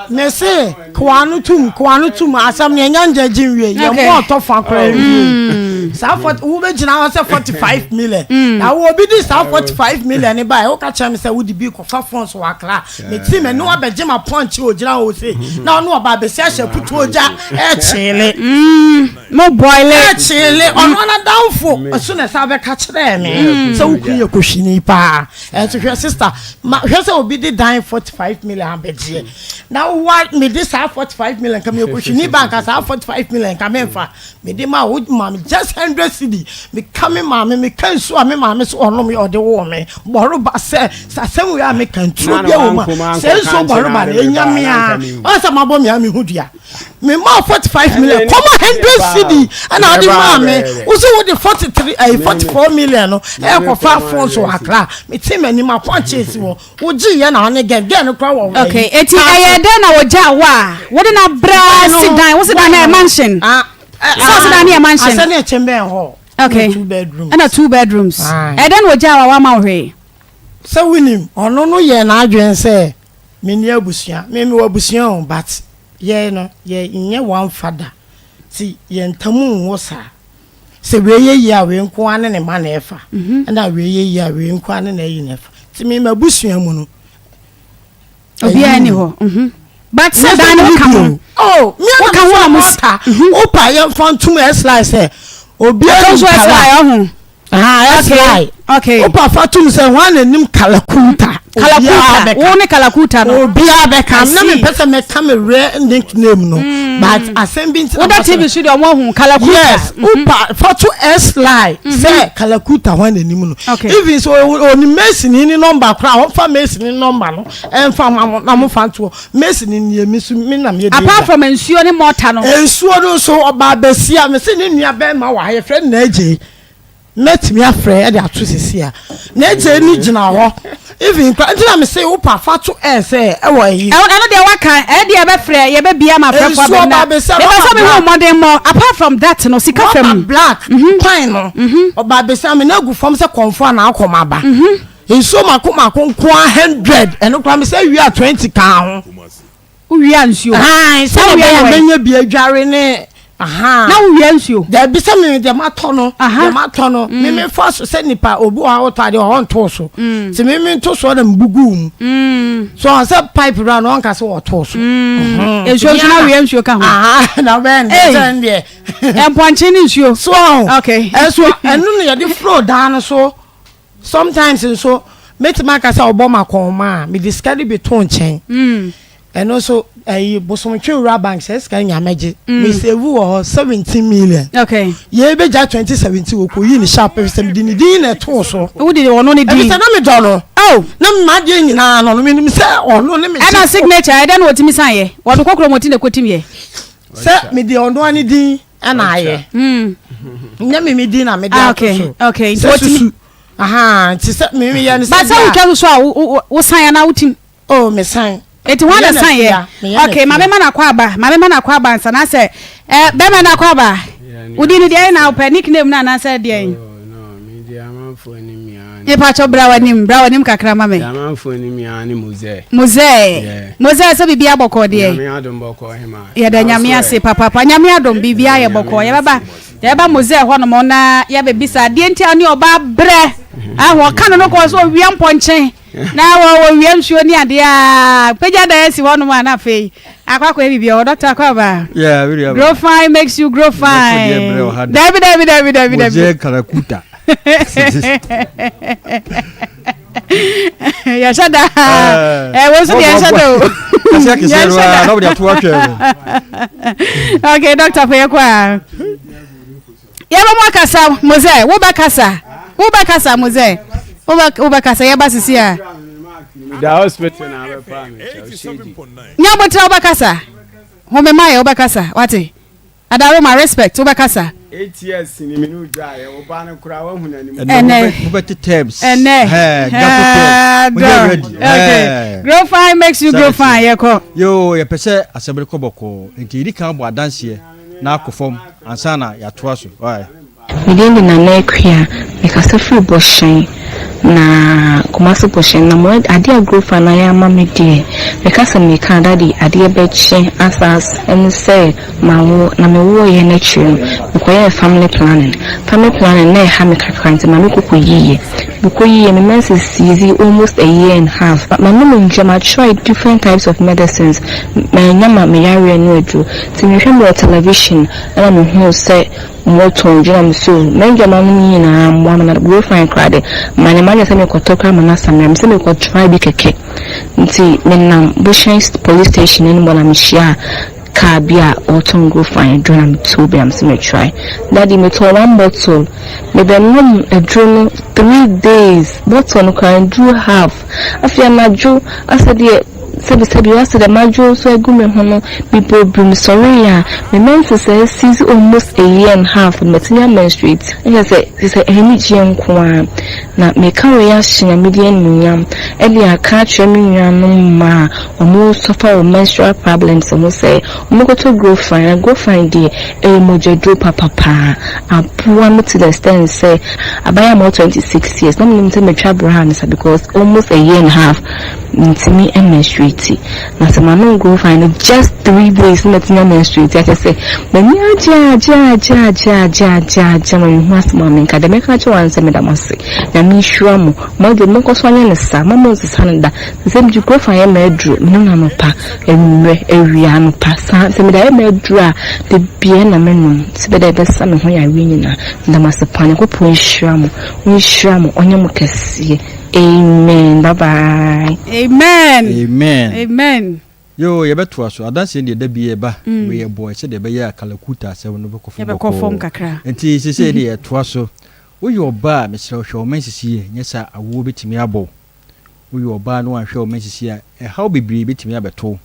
Mese koa no tum koa no tum asɛm no yɛnya ngya gye nwie yɛn mu ɔtɔ fa koraa nwie saa fɔti wo bɛ gyina hɔ sɛ 45 million mm. na wo obi di saa 45 million ne ba yɛ woka kyerɛ me sɛ wode bi kɔfa phone so wakra me ti mɛ ne wabɛgye ma pɔnkye ogyina hɔ se na ɔno ɔba abɛsi ahyɛ kutu ogya ɛkyeele
mm. mo boile
ɛkyeele ɔno anadanfo ɛso na ɛsa bɛka kyerɛ me mm. sɛ wokunu yɛ kɔhwini paa Ɛnso hwɛ sister ma hwɛ sɛ obi de dan 45 million abɛgyeɛ na wa me de saa 45 million ka me kɔhwini bank a saa 45 million ka me nfa me de ma wo ma me just 100 cedi me ka me maame me ka nsuo a me maame so ɔnom yɛ ɔde woo me bɔroba sɛ sɛ asɛm wei a me ka nturo bi wɔ mu a sɛ nsuo bɔroba na ɛnya me a ɔn sɛ mabɔ me a me ho dua me maa 45 million kɔma 100 cedi ɛna ɔde maa me wosi wo de 43 ɛyɛ 44 million no ɛkɔfa phone so akra me ti m'anim apɔnkye esi hɔ wogye yɛ na ɔne gɛn gɛn no kora wɔ
okay eti ɛyɛ dɛn na wɔgya wo a wode na bra si dan wosi dan na ɛyɛ mansion sɛ ɔsi dan no yɛ mansion
asɛ ne ɛkyɛn bɛn hɔ
okay
two bedrooms
ɛna two bedrooms ɛyɛ dɛn na wɔgya wo a wama wo hwee
sɛ wonim ɔno no yɛ n'adwene sɛ menni abusua me mewɔ abusua o but Yɛn no, yɛ nyɛ one father, nti yɛn ntamu nwo saa. Sɛ wei yɛ yie a, wei nko ara ne ne mma na ɛfa, ɛna wei yɛ yie a, wei nko ara ne n'ayi na ɛfa. Nti me m'abusua mu no.
Obiara ni hɔ. Mhm. But sɛ dan no woka ho.
Oh, me
Woka ho na mo
mɔta. Wopa yɛmfa ntom ɛsla sɛ obiara
Ɛtɔ
nim
nso
kala.
ɛsla ɔho.
Aha,
Okay.
ɛsla.
Okay.
Wopa fa tom sɛ hwan na nim kalakuta. Obiara
Kalakuta.
bɛka.
Wo ne kalakuta no.
Obiara bɛka.
I
Na
see.
mempɛ sɛ mɛka me rare nickname no. But asɛm bi nti na
Woda
mfa sɛ-
TV so deɛ ɔmo ahu kalakuta.
Yes, wopa fa to ɛsla sɛ kalakuta hwan na nim no.
Okay.
Even so onim Mason ni nɔmba koraa wɔmfa Mason ni nɔmba no ɛmfa ma mo na mofa ntoɔ. Mason ni nie me so me na meyɛ
Apart from nsuo ne mɔta no.
Nsuo no nso ɔbaa basia me se ne nua bɛrima wɔ ha yɛfrɛ no N'Agyei mɛtumi afrɛ ɛde ato sisi a N'Agyei no gyina hɔ even kora nti na me se wo pa fa to air sɛ ɛwɔ ayi.
Ɛno deɛ waka ɛdeɛ yɛbɛfrɛ yɛbɛbia ma afrɛfoɔ
Nsuo
abɛm na
ɔbaa basia
mepɛ sɛ
rubber
mehu
black
mmɔden mmɔ apart from that no sika
rubber
fam.
black kwan no ɔbaa basia me na agu fam sɛ kɔnfoɔ anaa akɔmaba nsuo mako mako nkoa 100 ɛno koraa me sɛ wia 20 kaa ho.
Wowia nsuo.
Ahan
Na
sɛdeɛ
wowia
ɛbɛyɛ a
wɔ
mɛnya bi adware ne ahan.
Na wowia nsuo.
Dabi sɛ me deɛ matɔ no
Aha.
deɛ matɔ no me me fa so sɛ nipa obi wɔ hɔ a wotɔ adeɛ wɔ hɔ ɔntoo so nti me me nto soɔ na me bugu mu so ɔn sɛ pipe wura no ɔnka sɛ wɔtoo so.
Nsuo nso na wowia nsuo ka ho.
Aha na bɛn deɛ
Ei.
sɛ deɛ.
Mpɔnkye ne nsuo.
So ɔn.
Okay.
Ɛnso ɛno na yɛde foro dan no so. Sometimes nso mɛtumi aka sɛ ɔbɔ ma kɔnma a mede sika no bi to nkyɛn ɛno nso ɛyi bosomtwe wura bank sɛ sika nya mɛgye me save wɔ hɔ 17 million
okay
yɛ bɛgya 2017 wɔ kɔyi ne sharp ɛfisɛ mede ne din na ɛtoo so
wode ɔno ne din
ɛfisɛ na medɔ no
oh
na mema adeɛ nyinaa no no menim sɛ ɔno ne me
ɛna signature ɛdɛ na ɔtumi san yɛ wɔde kɔkorɔ mu ɔti na ɛkɔtim yɛ
sɛ mede ɔno ne din ɛna ayɛ nyɛ me me din na mede ato so
okay
sɛ susu aha nti sɛ me meyɛ no sɛ
ba sɛ wotwa so so a wosan anaa wotim
oh mesan
eti wɔn na san yɛ okay maame ma na akɔ aba maame ma na akɔ aba nsa na sɛ ɛ bɛrima na akɔ aba wodi ni deɛ na wopɛ nickname na anaasɛ deɛ Mepakyɛw bra w'anim, bra w'anim kakra ma me.
Deɛ amanfoɔ nim me ara ne Mozɛ.
Mozɛ,
Yeah.
Mozɛ sɛ biribiara bɔkɔɔ deɛ.
Nyame adom bɔkɔɔ hemaa.
Yɛda
Na wo
Nyame
so
ase
ɛ?
papaapa. Nyame adom biribiara
Yɛda
yɛ
Nyame
bɔkɔɔ.
ase.
Yɛbɛba yɛbɛba Mozɛ hɔnom na yɛabɛbisa deɛ nti a ɔne ɔbaa brɛ. Ahu ɔka no no kɔɔ sɛ owia mpɔnkye na wɔ wɔwia nsuo ne adeɛ a pagya dan asi hɔnom a na afei akɔ akɔyɛ biribi ɔwɔ dɔkta akɔ aba.
Yeah, really. aba.
Grow fine makes you grow
Mɛkɔ deɛ brɛ wɔ ha
fine.
da.
Dabi dabi dabi dabi dabi.
Mozɛ Karakuta.
Yɛhyɛ da. Ɛ wo nso deɛ yɛhyɛ da o.
Kɛseɛ kɛseɛ no
Yɛhyɛ
ara
da.
na wode ato atwɛn no.
Okay, doctor fɛ yɛ kɔ a. Yɛbɛ mu akasa Mozɛ, wobɛkasa. Wobɛkasa Mozɛ. Wobɛ wobɛkasa yɛba sisi a.
Da hospital na abɛpa me kyɛw shady.
Nya abotra wobɛkasa. Home ma yɛ wobɛkasa. Wate? Adaroma respect wobɛkasa.
8 years ni me ne wo gyaeɛ wo ba no koraa woahu n'anim.
Ɛnɛ
Ɛnɛ.
mobɛte terms.
Ɛnɛ.
Ɛɛ, ghetto terms. Monyɛ ready.
Okay.
Ɛɛ.
Grow fine makes you grow
Sɛ
fine yɛkɔ.
Yoo, yɛpɛ sɛ asɛm no kɔ bɔkɔɔ, nti yɛdi kan bɔ adanseɛ na akɔ fam ansa na yɛatoa so. Wai.
Me din de Nana Akua, me kasa firi Bɔhyɛn, na Kumasi Bɔhyɛn, na mo adeɛ a Grofa no ayɛ ama me deɛ, me ka sɛ me ka a daddy adeɛ bɛkye asa ɛne sɛ mawo, na me woeɛ no akyiri no, me kɔyɛɛ family planning, family planning na ɛha me kakra nti ma me kɔ kɔ yiiɛ, me kɔ yiiɛ me menses cease almost a year and half, ma nom nnuro, ma try different types of medicines, mannya ma me yareɛ no aduro, nti me hwɛ me wɔ television ɛna me huu sɛ Motɔn gyina me so o, m'adwaman no nyinaa mmoa me na growfine koraa de, manyɛ m'adwene sɛ mekɔtɔ koraa ma no asa me, mesɛ mekɔ try bi kɛkɛ. Nti menam Bushen police station anim hɔ na mehyiaa car bi a ɔretɔn growfine aduro na metoo bi na mesɛ me try. Daddy metɔɔ one bottle, mebɛnom aduro no three days, bottle no koraa nduru half. Afei anadwo asɛ deɛ Sɛbisɛbi ɔse dɛ madwo nso agu me ho no mebɔ brim sɔree a me menses asizi almost a year and half no matumi a menstruate na kyerɛ sɛ sesɛ anigyeɛ nko ara na meka wei ahyɛ Nyame din animuonyam de aka akyerɛ me nuanom mmaa a wɔn suffer wɔ menstrual problems ho sɛ wɔn kɔtɔ Grofine na Grofine deɛ ɛyɛ mogyaduro papapaa aboa me to the extent sɛ abayɛ a mewɔ 26 years na menim sɛ matwa bra ansa because almost a year and half. Mentumi menstruate. Na sɛ manom Growfine no just 3 days na matumi amenstruate akyɛ sɛ m'ani agye agye agye agye agye agye agye ma mehu asɛm a menka. Deɛ mɛka akyerɛ wo ara ne sɛ meda mo ase. Nyame nhyira mo. Mo deɛ monkɔ so anyɛ no saa. Mma monnsesa no da. Sɛ sɛ mede Growfine yɛ m'aduro, menom no anɔpa, anwummerɛ, awia, anɔpa, saa. Sɛ mede ayɛ m'aduro a, da biara na menom sɛ ɛbɛyɛ dɛ ɛbɛsa me ho yareɛ nyinaa. Meda mo ase paa. Nyankopɔn nhyira mo. Ɔnhyira mo. Ɔnyɛ mo kɛseɛ. Amen bye bye.
Amen.
Amen.
Amen.
Yoo yɛbɛtoa so. Adanseɛ deɛ da biara ɛba. Wei yɛbɔe sɛdeɛ ɛbɛyɛ a Kalakuta asɛm no bɛkɔ fam
Ɛbɛkɔ fam
bɔkɔɔ.
kakra.
Nti seesei deɛ yɛtoa so. Woyɛ ɔbaa a, mesrɛ wo hwɛ wo menses yie, nyɛ saa a awoɔ bɛtumi abɔ wo. Woyɛ ɔbaa na woanhwɛ wo menses yie a, ɛhaw bebree bɛtumi abɛto wo.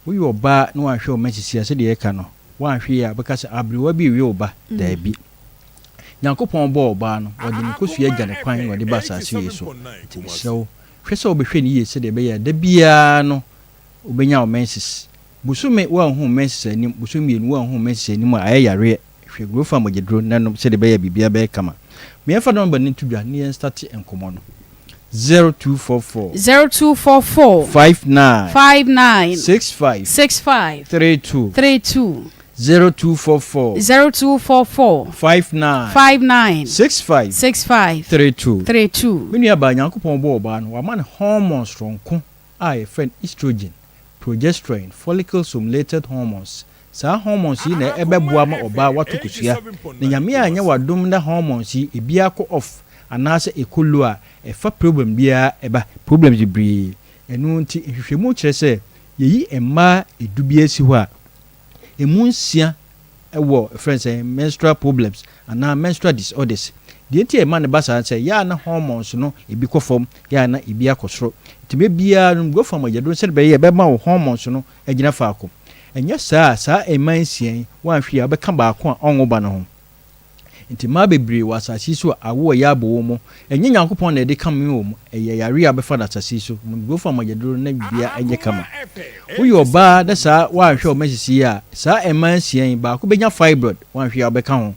Woyɛ ɔbaa na woanhwɛ wo menses yie a, sɛdeɛ yɛka no, woanhwɛ yie a wobɛka sɛ aberewa bi rewe wo ba. Daabi. Nyankopɔn bɔɔ ɔbaa no, ɔde ne kosua gya no kwan na ɔde ba asase wei so. Nti mesrɛ wo, hwɛ sɛ wobɛhwɛ no yie sɛdeɛ ɛbɛyɛ a da biara no wobɛnya wo menses. Bosome woanhu wo menses anim, bosome mmienu woanhu wo menses anim a, ayɛ yareɛ. Hwɛ Grofa mogyaduro na nom sɛdeɛ ɛbɛyɛ a biribiara bɛyɛ kama. Ma yɛmfa nɔmba no nto dwa na yɛnstate nkɔmmɔ no. 0244.
0244.
59.
59.
65.
65.
32.
32.
0244.
0244.
59.
59.
65.
65.
32.
32.
Me nuabaa, Nyankopɔn bɔɔ ɔbaa no, wama no hormone soronko a yɛfrɛ no estrogen, progesterone, follicle stimulated hormones. Saa hormones yi na ɛbɛboa ma ɔbaa wato kosua. Na Nyame anyɛ w'adom na hormones yi ebiara kɔ off anaasɛ ɛkɔ low a, ɛfa problem biara ɛba, problems bebree. Ɛno nti nhwehwɛmu kyerɛ sɛ yɛyi mmaa du biara si hɔ a, ɛmu nsia wɔ yɛfrɛ no sɛn, menstrual problems anaa menstrual disorders. Deɛ nti a ɛma no ba saa ne sɛ, yɛ a na hormones no ebi kɔ fam, yɛ a na ebi akɔ soro. Nti berɛ biara no, growth hormone yɛ duro sɛdeɛ ɛbɛyɛ a ɛbɛma wo hormones no agyina faako. Ɛnyɛ saa a, saa mmaa nsia yi, woanhwɛ yie a wobɛka baako a ɔnwo ba no ho. Nti mmaa bebree wɔ asase yi so a awo a ɛyɛ abɔ wɔn mu. Ɛnyɛ Nyankopɔn na ɛde kame wɔn, ɛyɛ yareɛ a abɛfa no asase yi so. Nom growth hormone aduro no na biribiara nyɛ kama. Woyɛ ɔbaa na saa woanhwɛ wo menses yie a, saa mmaa nsia yi, baako bɛnya fibroid, woanhwɛ yie a wobɛka ho.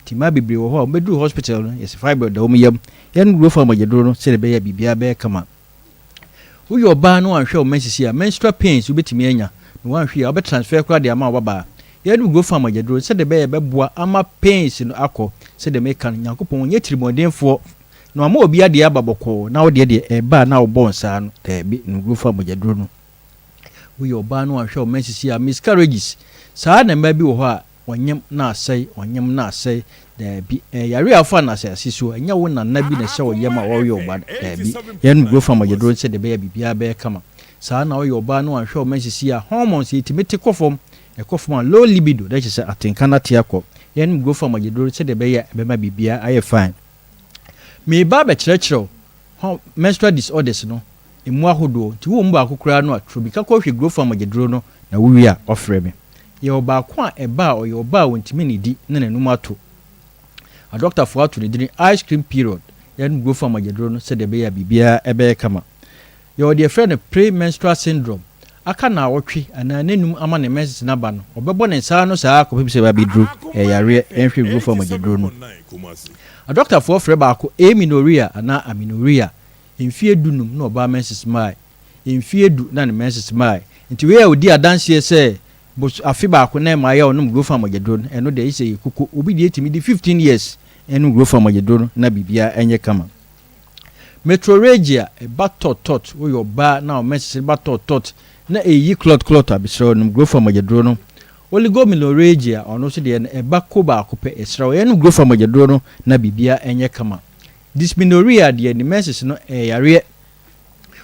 Nti mmaa bebree wɔ hɔ a wɔbɛduru hospital no, yɛse fibroid da wɔn yam. Yɛnom growth hormone aduro no sɛdeɛ ɛbɛyɛ a biribiara bɛyɛ kama. Woyɛ ɔbaa na wanhwɛ wo menses yi a, menstrual pains wobɛtumi anya, na wanhwɛ yie a wobɛ transfer koraa de ama wo babaa. Yɛnom growth farm agyaduro no sɛdeɛ ɛbɛyɛ ɛbɛboa ama pains no akɔ. Sɛdeɛ meka no, Nyankopɔn ɔnyɛ tirimuɔdenfoɔ na wama obi adeɛ aba bɔkɔɔ na wo deɛ deɛ ɛreba a na wobɔ wo nsa ano. Daabi, nom growth farm agyaduro no. Woyɛ ɔbaa na wanhwɛ wo menses yi a, miscarriages, saa na mmaa bi wɔ hɔ a, Ɔnyem na asɛe, ɔnyem na asɛe, daabi, ɛyɛ yare a wofa no asase so, ɛnyɛ wo nana bi na ɛhyɛ wo yam a ɔreyɛ wo ba no, daabi, yɛnom Grofam agyaduro no sɛdeɛ ɛbɛyɛ a biribiara bɛyɛ kama. Saa na woyɛ ɔbaa na wanhwɛ wo menses yie a, hormones yi tumi te kɔ fam, ɛkɔ fam a, low libido, na kyerɛ sɛ atenka no ate akɔ. Yɛnom Grofam agyaduro no sɛdeɛ ɛbɛyɛ a ɛbɛma biribiara ayɛ fine. Mereba abɛkyerɛkyerɛ wo ho menstrual disorders no emu ahodoɔ, nti wowɔ mu baako koraa no a, twerɛ bi ka kɔhwɛ Grofam agyaduro no na wowie a, woafrɛ me. Yɛwɔ baako a ɛba a ɔyɛ ɔbaa a ɔntumi nnidi na n'anum ato. Adɔktafoɔ ato ne dini ice cream period. Yɛnom Grofam mogyaduro no sɛdeɛ ɛbɛyɛ a biribiara bɛyɛ kama. Yɛwɔ deɛ yɛfrɛ no pre-menstrual syndrome. Aka naawɔtwe anaa nnanum ama ne menses no aba no, ɔbɛbɔ ne nsa ano saa ara kɔpem sɛ ɛbɛba abɛduru. Ɛyɛ yareɛ. Yɛnhwɛ Grofam mogyaduro no. Adɔktafoɔ frɛ baako amenorrhea anaa amenorrhea. Mfeɛ dunum na ɔbaa menses mae. Mfeɛ du na ne menses mae. Nti wei a ɔdi adanseɛ sɛ bos afe baako na ɛma ayɛ ɔnom Grofan mogyaduro no, ɛno deɛ ɛsɛ yɛ kuku. Obi deɛ tumi di 15 years ɛnom Grofan mogyaduro no na biribiara ɛnyɛ kama. Metrorrhagia, ɛba tɔt tɔt, woyɛ ɔbaa na wo menses no ba tɔt tɔt na ɛyi clot clot a, mesrɛ wo nom Grofan mogyaduro no. Oligomenorrhagia, ɔno nso deɛ no ɛba ko baako pɛ, yɛsrɛ wo yɛnom Grofan mogyaduro no na biribiara ɛnyɛ kama. Dysmenorrhea deɛ ne menses no ɛyɛ yareɛ.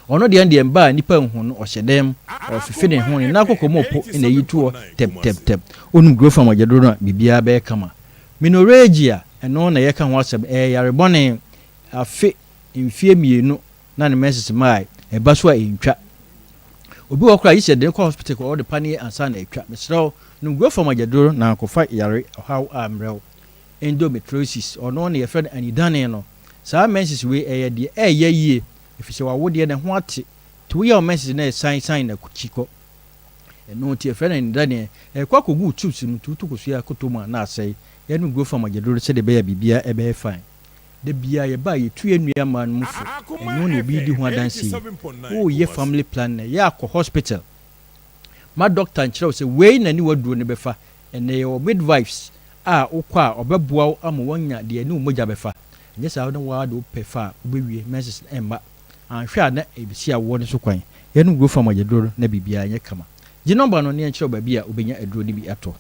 Ɔno deɛ deɛ mba a nnipa nhu no, ɔhyɛ dɛm, ɔfefe ne ho, ne nan kɔkɔ mu po na eyi toɔ tɛptɛptɛp. Wonom Grofan mogyaduro no a, biribiara bɛyɛ kama. Menorrhagia, ɛno na yɛka ho asɛm, ɛyɛ yare bɔne. Afe, mfeɛ mmienu na ne menses mmae, ɛba so a ɛntwa. Obi wɔ hɔ koraa a, gye sɛ yɛde no kɔ hospital kɔ ɔde paneɛ ansa na atwa. Mesrɛ wo, nom Grofan mogyaduro no na ankɔfa yare ɔhaw ammrɛ wo. Endometriosis, ɔno na yɛfrɛ no anidane no. Saa menses wei ɛyɛ deɛ ɛyɛ yie ɛfiri sɛ w'awodeɛ no ɛho ate nti woyɛ wo menses no ɛsan san n'akyi kɔ. Ɛno nti yɛfrɛ no anidaneɛ. Ɛkɔ akɔgu wo tubes mu nti woto kosua kɔtɔ mu a na asɛe. Yɛnom Grofam agyaduro no sɛdeɛ ɛbɛyɛ a biribiara ɛbɛyɛ fine. Da biara yɛba a yɛtu yɛn nua mmaa no mu fo, ɛno na obi redi ho adanseɛ yi. Woreyɛ family planning a, yɛ a kɔ hospital ma doctor nkyerɛ wo sɛ wei na ne w'aduro no bɛfa. Ɛnnɛ yɛwɔ midwives a wokɔ a ɔbɛboa wo ama woanya deɛ ɛne wo mogya bɛfa. Ɛnyɛ saa na wo ara de wopɛ fa a wobɛwie, menses no ɛmma. Anhwɛ a na ɛbɛsi awoɔ no so kwan. Yɛnom Grofam agyaduro no na biribiara nyɛ kama. Gye nɔmba no na yɛnkyerɛ wo baabi a wobɛnya aduro no bi atɔ.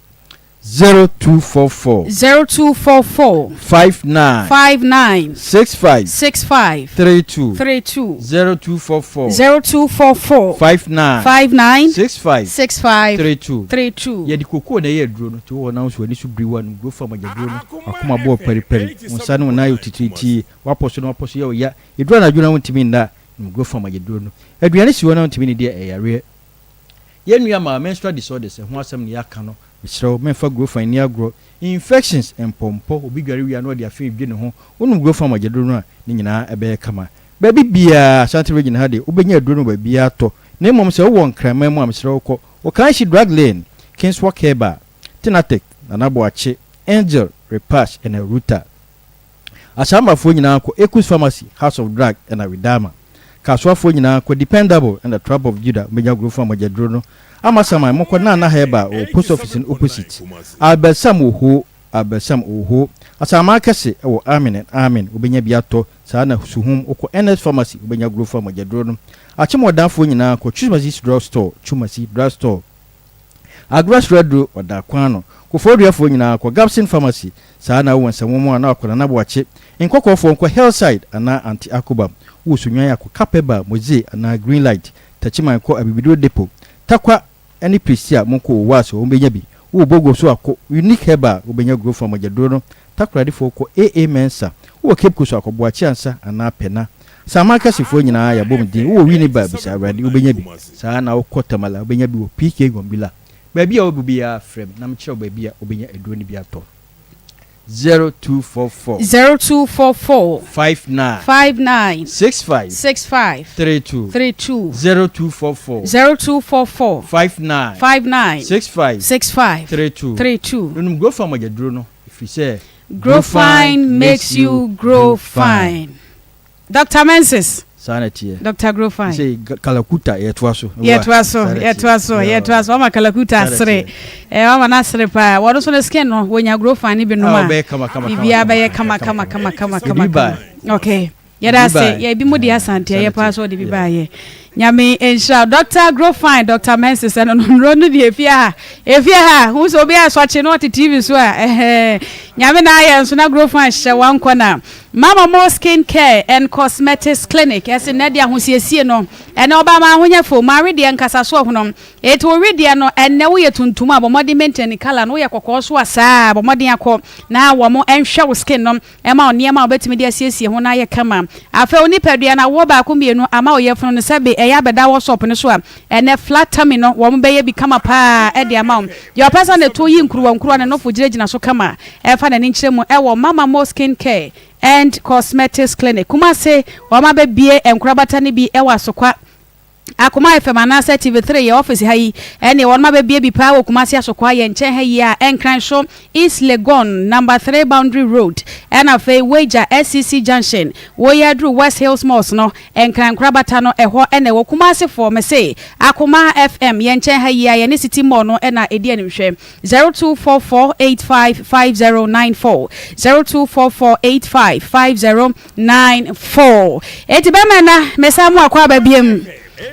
0244.
0244.
59.
59.
65.
65.
32.
32.
0244.
0244.
59.
59.
65.
65.
32.
32.
Yɛde kokoo na ɛyɛ aduro no, nti wowɔ na wo nso w'ani so biri wo a, nom Grofam agyaduro no, w'akoma bɔ paripari, wo nsa ne wo nan ayɛ otitiritii, w'apɔ so ne w'apɔ so yɛ wo ya, ɛduru anadwo na wontumi nna, nom Grofam agyaduro no. Aduane si hɔ na wontumi nnidi a, ɛyɛ yareɛ. Yɛn nua maa menstrual disorders ɛho asɛm na yɛaka no, mesrɛ wo mɛnfa growfan nni agorɔ, infections, mpɔmpɔ, obi dware wie a na ɔde afe redwi ne ho, wonom growfan mogyaduro no a ne nyinaa ɛbɛyɛ kama. Baabi biara, Ashanti region ha deɛ wobɛnya aduro no wɔ baabiara tɔ, na mmom sɛ wowɔ Nkraman mu a mesrɛ wo kɔ Okanshi Drug Lane, Kingswalk Herbal, Tenatek, Nana Boakye, Angel, Repash ɛna Ruta. Asambafoɔ nyinaa kɔ Ekus Pharmacy, House of Drug ɛna Widama. Kasoafoɔ nyinaa kɔ Dependable ɛna Tribe of Judah mobɛnya Gurofo a mogyaduro no Amasaman mokɔ Nana Herbal wɔ Post Office no opposite. Albert Sam wɔ hoo Albert Sam wɔ hoo. Asaman Kɛse ɛwɔ Amen and Amen wobɛnya bi atɔ saa na Suhum wokɔ Ernest Pharmacy wobɛnya Gurofo a mogyaduro no Akyemɔdanfoɔ nyinaa kɔ Chumasi Drug Store Chumasi Drug Store. Agorɔ soro aduro, ɔda kwan ano. Kofoɔduafoɔ nyinaa kɔ Gabson Pharmacy, saa na wowɔ nsɛnwoma a na wakɔ Nana Boakye. Nkɔkɔɔfoɔ nkɔ Hillside anaa Aunty Akobam. Wowɔ Sunyani a kɔ Kapeba, Moze anaa Green Light. Takyiman kɔ Abibiduro Depot. Tarkwa ne Prestea monkɔ Owas hɔ mobɛnya bi. Wowɔ Bogo nso a kɔ Unique Herbal wobɛnya Grofon mogyaduro no. Takoradefoɔ kɔ AA Mensah. Wowɔ Cape Coast a kɔ Boakye Ansa anaa Pɛna. Saman kɛsefoɔ nyinaa yɛabɔ mu din. Wowɔ Winneba a bisa Awurade wobɛnya bi. Saa ara na wokɔ Tamale a wobɛnya bi wɔ PK Gombila. Baabi a wowɔ biara frɛ me na mekyerɛ wo baabi a wobɛnya aduro no bi atɔ. 0244.
0244.
59.
59.
65.
65.
32.
32.
0244.
0244.
59.
59.
65.
65.
32.
32.
Nonom Grofan mogyaduro no ɛfiri sɛ
Grow fine makes you grow fine. Doctor Menses.
Saa na ɛteɛ.
Doctor Grow fine.
Sɛ Kalakuta yɛtoa so.
Yɛtoa so yɛtoa so yɛtoa so wama Kalakuta asere ɛɛ wama no asere paa wɔn nso ne skin no wɔnya Grow fine ne bi nom a biribiara bɛyɛ kama kama kama kama kama kama okay. Yɛda ase yɛ ebi mo deɛ asante ɛyɛ paa sɛ ɔde bi baa yɛ nyame nhyira Doctor grow fine Doctor Menses ɛno no nnuro no deɛ efie ha efie ha ho sɛ obi asɔkye na ɔte TV so a ɛhɛn nyame na ayɛ nso na grow fine hyɛ wankɔ na Mama Mo Skin Care and Cosmetics Clinic ɛse nnɛ deɛ ahosiesie no ɛnɛ ɔbaa ma ahonyɛ fo ma awedeɛ nkasa so ɔhono eti wo wedeɛ no ɛnɛ woyɛ tuntum a bɔ mmɔden maintain color no woyɛ kɔkɔɔ so a saa bɔ mmɔden akɔ na wɔn nhwɛ wo skin no Ɛma wo nneɛma a wobɛtumi de asiesie ho no ayɛ kama. Afei wo nipadua no awoɔ baako mmienu ama wo yafunu no sɛbe ɛyɛ abɛda wɔsɔp no so a, ɛnnɛ flat tummy no wɔn bɛyɛ bi kama paa de ama wo. Deɛ ɔpɛ sɛ ne to yi nkuruwa nkuruwa ne nofo gyinagyina so kama ɛfa n'ani nkyerɛ mu ɛwɔ Mama Mo Skin Care and Cosmetics Clinic, Kumasi. Wɔn abɛbue nkorabata no bi wɔ Asokwa. Akoma FM anaasɛ TV 3 yɛ office ha yi ɛneɛ wɔnom abɛbie bi paa wɔ Kumasi Asokwa yɛn nkyɛn ha yi a Nkran so East Legon number 3 Boundary Road ɛna afei Weija SCC Junction woyɛ aduru West Hills Malls no Nkran Nkorabata no ɛhɔ ɛna ɛwɔ Kumasi foɔ mese Akoma FM yɛn nkyɛn ha yi a yɛne City Mall no ɛna ɛdi animhwɛ 0244855094 02448550 9 4 Enti bɛma na mesan mu akɔ aba biam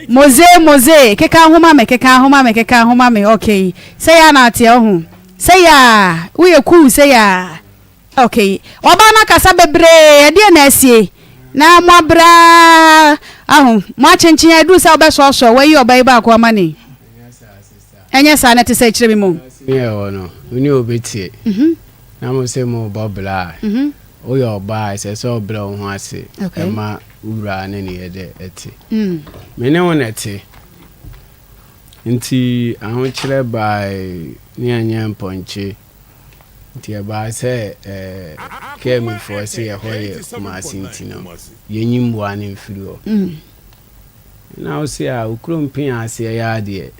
Moze moze keka ho ma me keka ho ma me keka ho ma me okay Sɛ ya na ateɛ woho sɛ ya woyɛ cool sɛ ya okay Ɔbaa no akasa bebree ɛdeɛn na asie na mo abra aho mo akyenkyen aduru sɛ wobɛsɔɔsɔɔ wayi ɔbaa yi baako ama ne ɛnyɛ saa na ɛte sɛ kyerɛ me mu.
Ne ɛwɔ no wo ne obi te na mo se mo bɔ bra a Woyɛ ɔbaa a, ɛsɛ sɛ wobrɛ wo ho ase ma wo wura ne ne yɛ dɛ te. Me ne wo na ɛte. Nti ahokyerɛ bae ne yɛnyɛ mpɔnkye. Nti ɛbaa sɛ Kemifoɔ se ɛhɔ yɛ Kumasi nti no, yɛnyi mmoa no mfiri hɔ. Ɛna wo se a, wo kurom pea aseɛ yɛ adeɛ.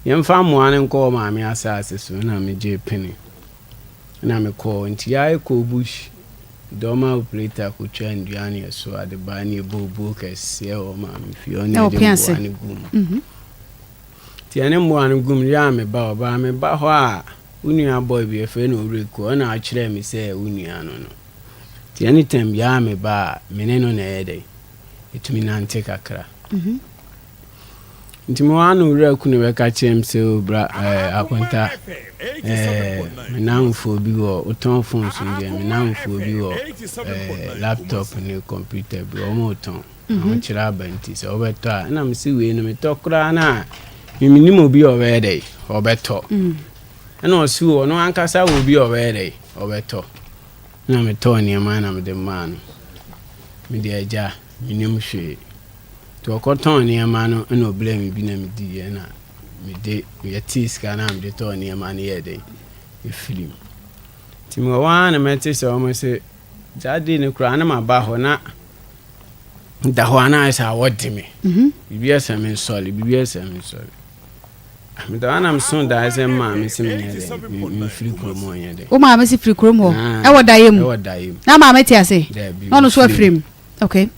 Yɛmfa mmoa no nkɔ wɔ maame asaase so. Ɛna megyee pene. Na mekɔɔ nti yɛayɛ kɔɔ bush. Dɔm a operator kotwaa ndua ne ɛso ade baa ne ɛbɔɔ buo kɛseɛ wɔ maame fie hɔ ne
Ɛwɔ
ɛde
Pease.
mmoa no guu mu. Nti yɛne mmoa no gu mu yɛ a meba hɔ baa meba hɔ a wo nua boy bi yɛfrɛ no Owuraku ɔna ɔkyerɛɛ me sɛ wo nua no no. Nti anytime biara meba a me ne no na ɛyɛ dɛn ɛtumi nante kakra. Nti mewɔ ha na Owuraku no bɛka kyerɛ me sɛ o bra ɛɛ Akonta ɛɛ me namfoɔ bi wɔ wotɔn phones no deɛ me namfoɔ bi wɔ ɛɛ laptop ne computer bi wɔn retɔn. Ahokyerɛ aba nti sɛ wobɛtɔ a ɛna mese wei no metɔ koraa no a memenim obi a ɔbɛyɛ dɛ ɔbɛtɔ ɛna ɔse o ɔno ankasa wɔ obi a ɔbɛyɛ dɛ ɔbɛtɔ na metɔɔ nneɛma na mede maa no mede agya menim hwee nti ɔkɔtɔn nneɛma no ɛna ɔbrɛ me bi na mediiɛ na mede yɛtee sika no a mede tɔɔ nneɛma no yɛɛ dɛn ɛfiri mu nti mewɔ hɔ ara na mɛte sɛ ɔmo se saa dei no koraa na maba hɔ na da hɔ a na ayɛ sɛ awɔ de me mhm. biribi ɛsɛ me nsɔre biribi ɛsɛ me nsɔre meda hɔ na meso daeɛ sɛ maame se menyɛ dɛ mefiri kurom hɔ nyɛ dɛ
wo maame se firi kurom hɔ ɛwɔ daeɛ mu
ɛwɔ daeɛ mu
na maame te ase na ɔno so afiri mu okay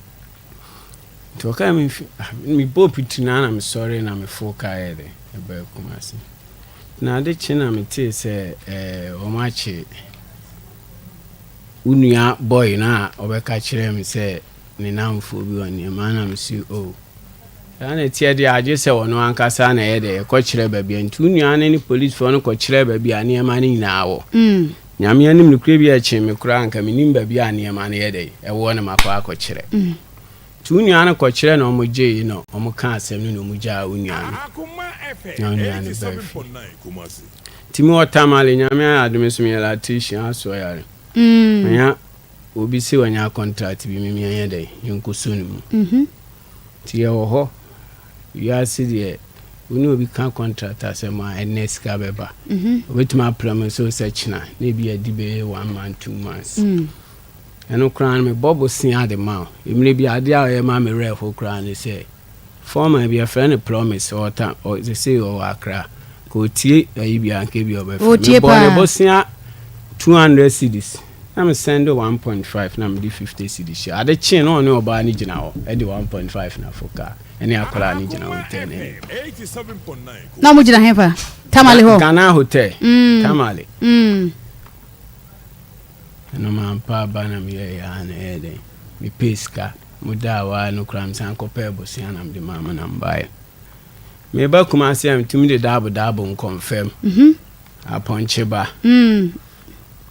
nti ɔkaa me ah, mebɔɔ piti na na mesɔre na mefo kaa yɛ dɛ ɛbaa Kumase na ade kye na metee sɛ ɛɛ wɔn akye Wo nua boy no a ɔbɛka kyerɛɛ me sɛ ne nnamfoɔ bi wɔ nneɛma na mese oh saa na ɛteɛ deɛ agye sɛ ɔno ankasa na ɛyɛ dɛ ɛkɔkyerɛ baabi a nti wo nua no ne policefoɔ no kɔkyerɛ baabi a nneɛma no nyinaa wɔ mm. Nyame anim nokorɛ bi a ɛkyee me koraa anka menim baabi a nneɛma no yɛ dɛ ɛwɔ na makɔ akɔkyerɛ mm. Nti wo nua no kɔkyerɛ na ɔmo gyee na ɔmo ka asɛm no na ɔmo gyaa wo nua no na wo nua no baa fie. Nti me wɔ Tamale, Nyame ayɛ adom nso meyɛ electrician asoɔ yare. Manya obi se wanya contract bi me menyɛ dɛn yɛnkɔsɔ no mu. Nti yɛwɔ hɔ, wiase deɛ wo ne obi ka contract asɛm a ɛnnɛ sika bɛba. Obɛtumi aprɛ me nso sɛ kyena na ebi adi bɛyɛ one month, two months. Ɛno koraa no mebɔ bosea de ma wo. Mmerɛ bi adeɛ a ɔyɛ ma me werɛ ho koraa ne sɛ Foreman bi yɛfrɛ no Promise ɔwɔ ta ɔ sesei ɔwɔ Accra. Nka ɔtie ayi bi a nka ebi ɔbɛfrɛ.
Ɔtie
Mebɔɔ ne
paa.
bosea 200 cedis na me sɛnde 1.5 na mede 50 cedis hyɛ. Ade kyee na ɔne ɔbaa no gyina hɔ de 1.5 na fo kaa ɛne akwadaa no gyina hotel no anim.
Na wɔn gyina hefa? Tamale hɔ.
Ghana Hotel,
Mm.
Tamale.
Mm.
Ɛno mampa aba na meyɛeɛ ara na ɛyɛɛ dɛn, mepɛɛ sika. Modaa hɔ ara no koraa mesan kɔpɛɛ bosea na mede maa mo na mebaeɛ. Mereba Kumasi a metumi de daabo daabo nkɔmfam, apɔnkye ba.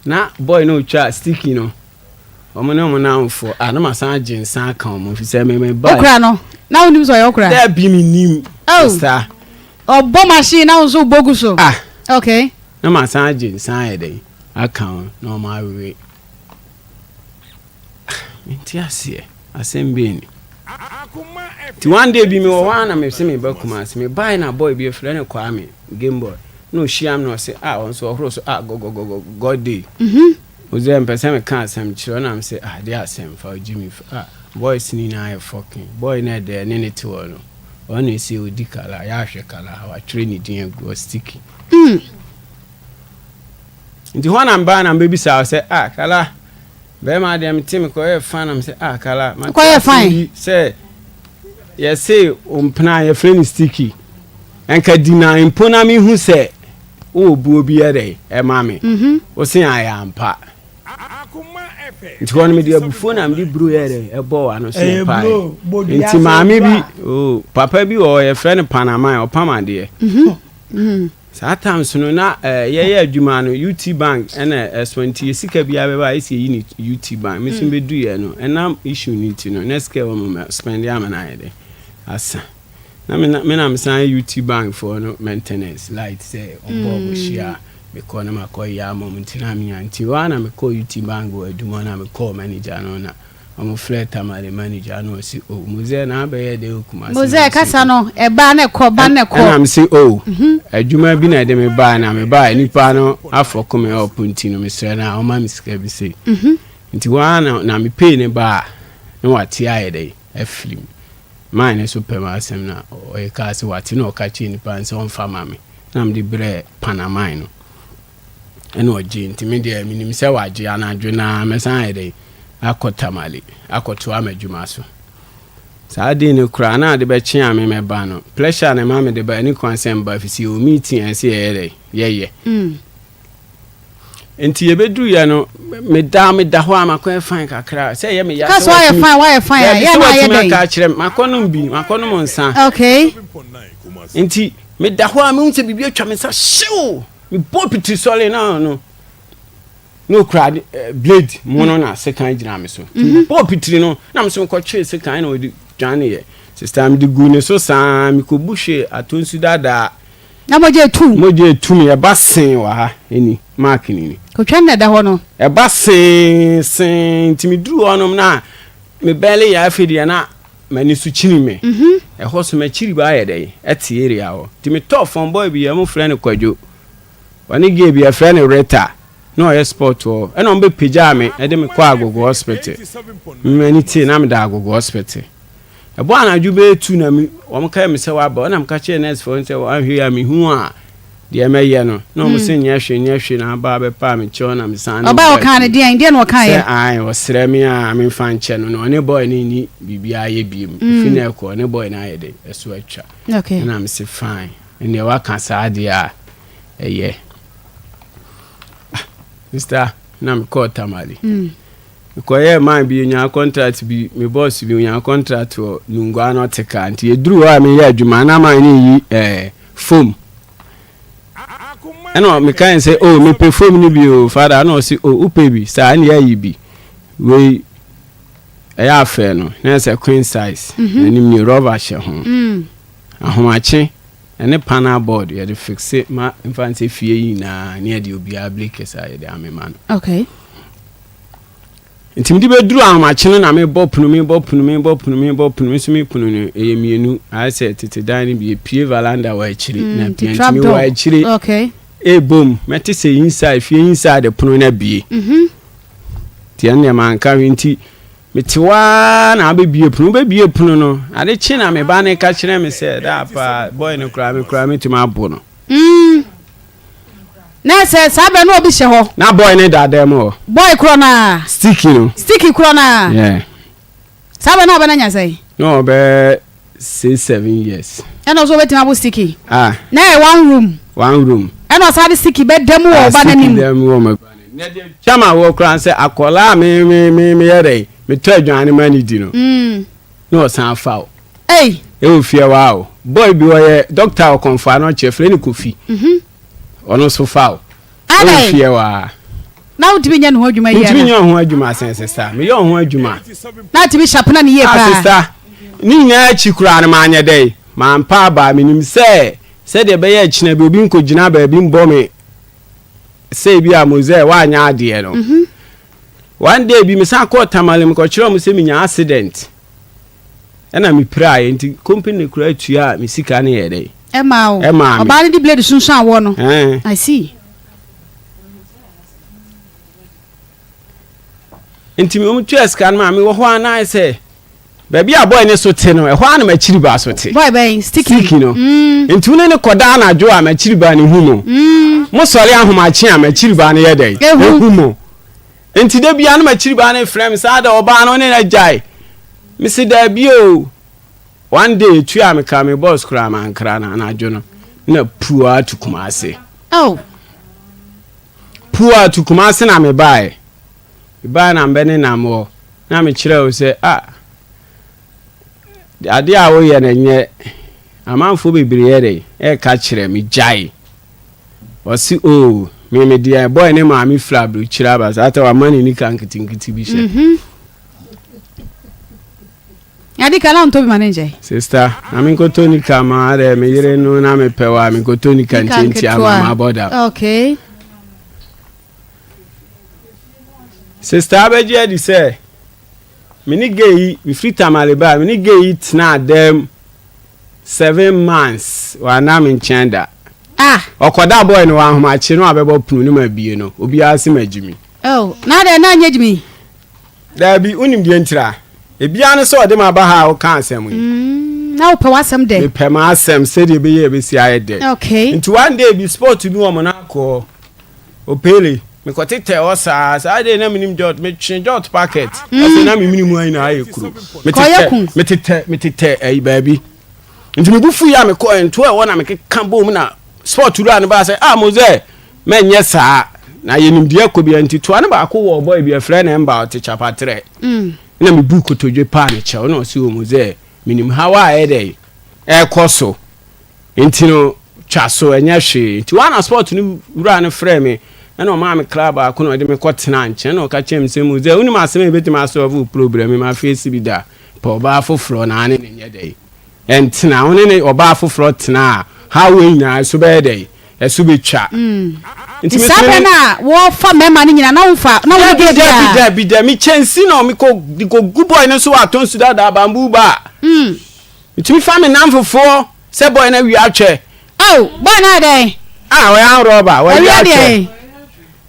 Na boy no ɔtwa sticky no, wɔn ne wɔn nnamfoɔ, ah na masan agye nsa aka wɔn ɛfiri sɛ me mebaeɛ.
Wokura no? Na wonim sɛ ɔyɛ wokura?
Dabi mennim.
Oh.
Sista.
Ɔbɔ machine na wo nso wobɔ gu so?
Ah.
Okay.
Na masan agye nsa ayɛ dɛn aka ho na wɔn awe. Mente aseɛ asɛm bɛn ni. Nti one day bi mewɔ hɔ a na mese meba Kumasi mebae na boy bi yɛfrɛ no Kwame game boy na ɔhyia me na ɔse ah ɔno nso ɔhoro so ah gɔgɔgɔgɔ God day ɔsɛ mpɛ sɛ meka asɛm kyerɛ na mese ah de asɛm fa ɔgye me ah boys no nyinaa yɛ fucking boy no ɛdɛ ne ne te hɔ no ɔno na ɛsɛ ɔdi kala yɛahwɛ kala watwerɛ ne din agu ɔstiki Nti hɔ na mebaa na mebɛbisaa wo sɛ, ah, Kala, bɛrima deɛ mete mekɔyɛɛ fine na mesɛ, ah, Kala, mate
Wokɔyɛɛ
asɛm
fine?
bi sɛ yɛse wo mpena yɛfrɛ no sticky. Ɛnka di na mpo na mehu sɛ wowɔ buo bi ɛdɛ ɛma me. Wo se ayɛ ampa. Nti hɔ no mede abufuo na mede buro yɛ dɛ ɛbɔɔ ano so
Ɛyɛ
yɛpaeɛ.
buro, bɔ dua
Nti
sɛ
maame
buro
bi,
a.
oh, papa bi wɔ hɔ yɛfrɛ no Panaman, ɔpam adeɛ. Saa times no na yɛyɛ adwuma no UT bank ɛna ɛso nti yɛ sika biara bɛba a yɛsi yɛyi ne UT bank me nso bɛdu yɛ no ɛnam issue no nti no na sika ɛwɔ mu ma spend ama no ayɛ dɛ asa na me na me na mesan yɛ UT bank foɔ no maintenance light sɛ ɔbɔ ɔbɔ hyia a mekɔ na makɔ yɛ ama ɔmo nti na menya nti hɔ a na mekɔ UT bank wɔ adwuma na mekɔɔ manager no na Ɔmo frɛɛ Tamale manager na ɔse oh Mozɛ na abɛyɛ dɛn wɔ Kumasi na
Mozɛ
mese
kasa
oh
no ɛba na ɛkɔ ba na ɛkɔ.
Ɛna mese oh adwuma bi na ɛde me bae na mebae nipa no afɔko me up nti no mesrɛ no a ɔma me sika bi sei nti hɔ ara na na me pay ne ba a na wate ayɛ dɛn afiri mu man no so pɛ m'asɛm na ɔyɛ kaa sɛ wate na ɔka kyerɛ nipa no sɛ ɔmfa ma me na mede brɛɛ Panaman no ɛna ɔgye nti me deɛ menim sɛ wagye anadwo no ara mɛsan ayɛ dɛn. Akɔ Tamale akɔtoa m'adwuma so. Saa day no koraa na ade bɛkye a me mɛba no, pressure na ɛma mede ba, ɛni kwan sɛ mba ɛfiri sɛ yɛwɔ meeting a ɛsɛ yɛyɛ dɛ, yɛyɛ. Nti yɛbɛduruiɛ no, meda meda hɔ a makɔyɛ fine kakra, sɛ ɛyɛ me ya
Ka
sɛ
sɛ woayɛ
watumi,
fine, woayɛ fine a,
daabi
yɛ
sɛ
na ayɛ
watumi
dɛn?
aka akyerɛ me, makɔnom bi, makɔnom nsa.
Okay.
Nti meda hɔ a mehu sɛ biribi atwa me nsa hyew, mebɔ pitiri sɔre na no. Na okura blade mono na sekan gyina me so. Nti mhm. mebɔɔ pitiri no na me so mekɔtwee sekan na ɔde dwaneeɛ. Sista mede guu ne so saa mekɔbu hwee atɔ nsu daadaa.
Na mogya etu.
Mogya etu me ɛba sen wɔ ha ɛni mark ni ni.
Kotwa na ɛda hɔ no.
Ɛba sen sen nti meduru hɔnom na mebɛle yɛ afei deɛ na m'ani so kyini me. Mhm. Ɛhɔ so m'akyiri ba ayɛ dɛn ɛte area hɔ. Nti metɔɔ fam boy bi yɛ mo frɛ no Kwadwo. Ɔne girl bi yɛfrɛ no Rita na ɔyɛ sport wɔ hɔ ɛna wɔn bɛ pagyaa me ɛde me kɔ Agogo hospital me m'ani tee na meda Agogo hospital ɛbɔ anadwo bɛyɛ tu na me wɔn kae me sɛ waba ɛna meka kyerɛ nurse foɔ sɛ wɔn ahwɛ yi a mehu a deɛ mɛyɛ no na wɔn sɛ nyɛ hwee nyɛ hwee na aba abɛpa me kyɛw na me san ne
ɔbaa ɔkaa ne deɛn deɛn na ɔkaa yɛ
sɛ ae ɔsrɛ me a memfa nkyɛ no na ɔne boy no nni biribiara yɛ biem ɛfiri na ɛkɔ ɔne boy no ayɛ de ɛso atwa ɛna me se fine Ɛnneɛ woaka saa deɛ a, ɛyɛ. Ah, sister, na mekɔɔ Tamale. Mm. Mekɔyɛɛ man bi, onyaa contract bi, me boss bi onyaa contract wɔ Nungua Nautica. Nti yɛduru hɔ a meyɛ adwuma, na man no yi eh, foam. Ɛna mekae sɛ, oh, mepɛ foam no bi o, father. Ɛna ɔse, oh, wopɛ bi? Saa, ɛna yɛayi bi. Wei, ɛyɛ afɛ no, na ɛsɛ queen size. Mm -hmm. Anim ni rɔba hyɛ ho. Mm. Ahomakye ne panel board yɛde fixe ma mfa nsɛ fie yi nyinaa ne yɛde obiara blakes a yɛde amema no.
Okay.
Nti mede bɛduru ahomakye no na mebɔ pono mebɔ pono mebɔ pono mebɔ pono me nso me pono no ɛyɛ mmienu ayɛ sɛ tete dan no bi epie veranda wɔ akyire mm, na pia nti mewɔ akyire
okay.
ebom mɛte sɛ inside fie inside pono no abie mm -hmm. nti ɛno deɛ manka hwee nti Mete hɔ ara na abɛbue pono. Wobɛbue pono no, ade kye na me ba no ka kyerɛ me sɛ, daa paa, boy no koraa, me koraa mɛtumi abo no.
Mm. Na sɛ saa berɛ no obi hyɛ hɔ.
Na boy no da dan mu hɔ.
Boy korɔ no a.
Sticky no.
Sticky korɔ no a.
Yeah.
Saa berɛ no ɔbɛ no anya sɛn?
Na ɔbɛ 6, 7 years.
Ɛna ɔsɛ ɔbɛtumi abo sticky.
Ah.
Na ɛyɛ one room.
One room.
Ɛna ɔsan de sticky bɛda mu wɔ ɔba n'anim.
Sticky da mu wɔ ma ba n'anim. Na deɛ twa ma wɔ koraa sɛ akwadaa a me me me meyɛ dɛ metɔ aduane ma ne di no.
Mm.
Na ɔsan fa o.
Ei.
Ɛwɔ fie wa o. Boy bi ɔyɛ doctor ɔkɔnfo ano kyerɛ frɛ ne Kofi.
Mhm.
Ɔno nso fa o. Ɛwɔ fie wa.
Na wotumi nyɛ ne ho adwuma yie.
Ntumi nyɛ ho adwuma sɛn sista. Meyɛ ho adwuma.
Na atumi hyapena ne yie
ah,
paa.
Sista ne nyinaa akyi koraa no manyɛ dɛ. Mampa aba menim sɛ sɛdeɛ ɛbɛyɛ akyina bi obi nkɔgyina baabi mbɔ me sɛ ebi a Mose woanyɛ adeɛ no.
Mhm.
One day bi mesan kɔɔ Tamale mekɔkyerɛ wɔn sɛ menya accident ɛna mepiraeɛ nti company koraa tuaa me sika no yɛ dɛn.
Ɛmaa wo.
Ɛmaa me.
Ɔbaa no de blade sunsuan woɔ no.
Ɛɛ.
I see.
Nti wɔn tua sika no maa me wɔ hɔ a na ayɛ sɛ baabi a boy ne so te no ɛhɔ a na m'akyiri ba so te.
Boy bɛn sticky.
Sticky no.
Mm.
Nti wo ne ne kɔda anadwo a m'akyiri ba no hu mo.
Mm.
Mo sɔre ahomakye a m'akyiri ba no yɛ dɛn.
Ehu.
Ehu mo. Nti da biara na m'akyiri ba no frɛ me saa da ɔbaa no ne no agyae. Mese daabi o. One day etua me ka me boss koraa mankra no anadwo no na pua to Kumase.
Oh.
Pua to Kumase na mebaeɛ. Mebaeɛ na mbɛ ne nam hɔ na mekyerɛ wo sɛ ah adeɛ a woyɛ no nyɛ amanfoɔ bebree yɛ dɛ ɛka kyerɛ me gyae. Ɔse oh me me deɛ boy ne maame firi aburokyire aba saa ta wama ne nika nketenkete bi hyɛ.
Mm -hmm. Ade ka na ntɔ bi ma ne nkyɛ.
Sister, na me nkɔtɔ nika ma adɛ me yere no na mepɛ wa me nkɔtɔ nika nkyɛ nti ama ma bɔ dam.
Okay.
Sister abɛgye adi sɛ me ne gay yi mefiri Tamale baa me ne gay yi tenaa dɛm 7 months wanna me nkyɛn da.
Ah.
Ɔkɔda boy no wɔ ahomakye no abɛbɔ pono no ma bie no obiara se ma gyimi.
Oh, na adɛ na anyɛ gyimi.
Daabi, wonim deɛ ntira? Ebia ne sɛ ɔde me aba ha a woka asɛm yi.
Na wopɛ w'asɛm dɛ?
Mepɛ m'asɛm sɛdeɛ ɛbɛyɛ ɛbɛsi ayɛ dɛ.
Okay.
Nti one day bi sport bi wɔ mo no akɔ Opele. Mekɔtetɛɛ hɔ saa. Saa deɛ na menim jot. Metwe jot packet. Afei na me mene mu nyinaa ayɛ kuro. Metetɛ, metetɛ, metetɛ ayi baabi. Nti me bo fui a mekɔɛ ntoa ɛhɔ na mekeka bom na sport wura no baa sɛ, ah Mose, mɛnyɛ saa. Na yɛnim deɛ ɛkɔ bia nti toa no baako wɔ boy bi ɛfrɛ no Ɛmba ɔte Kyapatrɛ. Na mebu kotodwe paa ne kyɛw na ɔse o Mose, menim haw a ɛyɛ dɛ ɛkɔ so. Nti no twa so ɛnyɛ hwee. Nti hɔ a na sport no wura no frɛɛ me ɛna ɔmaa me club baako na ɔde me kɔ tenaa nkyɛn na ɔka kyerɛɛ me sɛ Mose wonim asɛm a ɛbɛtumi asɔlve wo problem yi ma face bi da pɛ ɔbaa foforɔ na ane no nyɛ dɛn ɛntena wo ne ne ɔbaa foforɔ tena a haw wei nyinaa ɛso bɛyɛ dɛn ɛso bɛtwa.
Nti saa berɛ no a wɔfa mmarima no nyinaa na womfa na wo deɛ biara.
Dabi dabi dabi mekyɛnsi na mekɔ de kɔ gu boy no so wɔ atɔnsu dada bamboo bar. Metumi fa me nnamfofoɔ sɛ boy no awia atwɛ.
Oh, boy no ayɛ dɛn?
Ah, ɔyɛ armed robber, wawia atwɛ.
Wawia deɛn?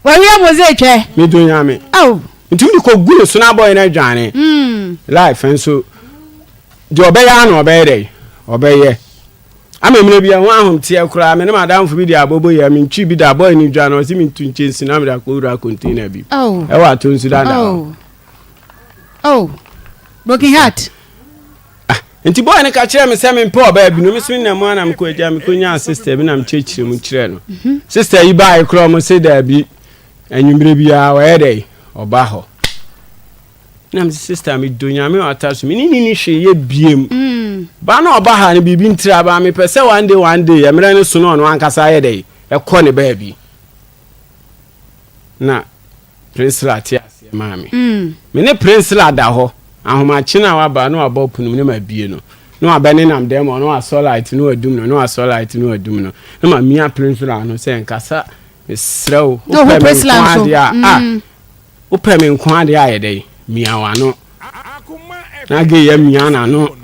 Wawia Mose twɛ.
Me do nyame.
Oh.
Metumi de kɔ gu ne so na boy no adwane. Mm. Life nso, deɛ ɔbɛyɛ ara na ɔbɛyɛ dɛn? Ɔbɛyɛ. Ama mmerɛ bi ɛho ahomteɛ koraa, me ne m'adamfo bi de abobo yɛ, mentwi bi da, boy no dwane, ɔse mentu nkyɛnsi na mede akɔwura container bi.
Oh.
Ɛwɔ atonsu dada hɔ.
Oh. Oh. Broken heart.
Ah, nti boy no ka kyerɛɛ me sɛ mempɛ ɔbaa bi no, me so menam mu a na mekɔ agya mekɔnyaa sister bi na mekyerɛkyerɛ mu kyerɛɛ no. Mhm. Sister yi baeɛ koraa ɔmo se daabi, anwummerɛ biara ɔyɛ dɛ ɔba hɔ. Na me sister medɔ Nyame ɔata so, me ne ne ni hwee yɛ biem. Mm. Ba na ɔba ha no biribi ntira ba mepɛ sɛ one day one day mmerɛ no so na ɔno ankasa ayɛ dɛ ɛkɔ ne baabi. Na Priscilla te aseɛ maa me. Me ne Priscilla da hɔ, ahomakye no a waba na wabɔ pono mu na mabue no, na wabɛnenam dan mu hɔ na wasɔ light na wadum no, na wasɔ light na wadum no, na mamia Priscilla ano sɛ nkasa, mesrɛ wo, wopɛ me nko adeɛ a, ah, wopɛ me nko adeɛ a yɛ dɛn, mia w'ano. Na gay amia n'ano.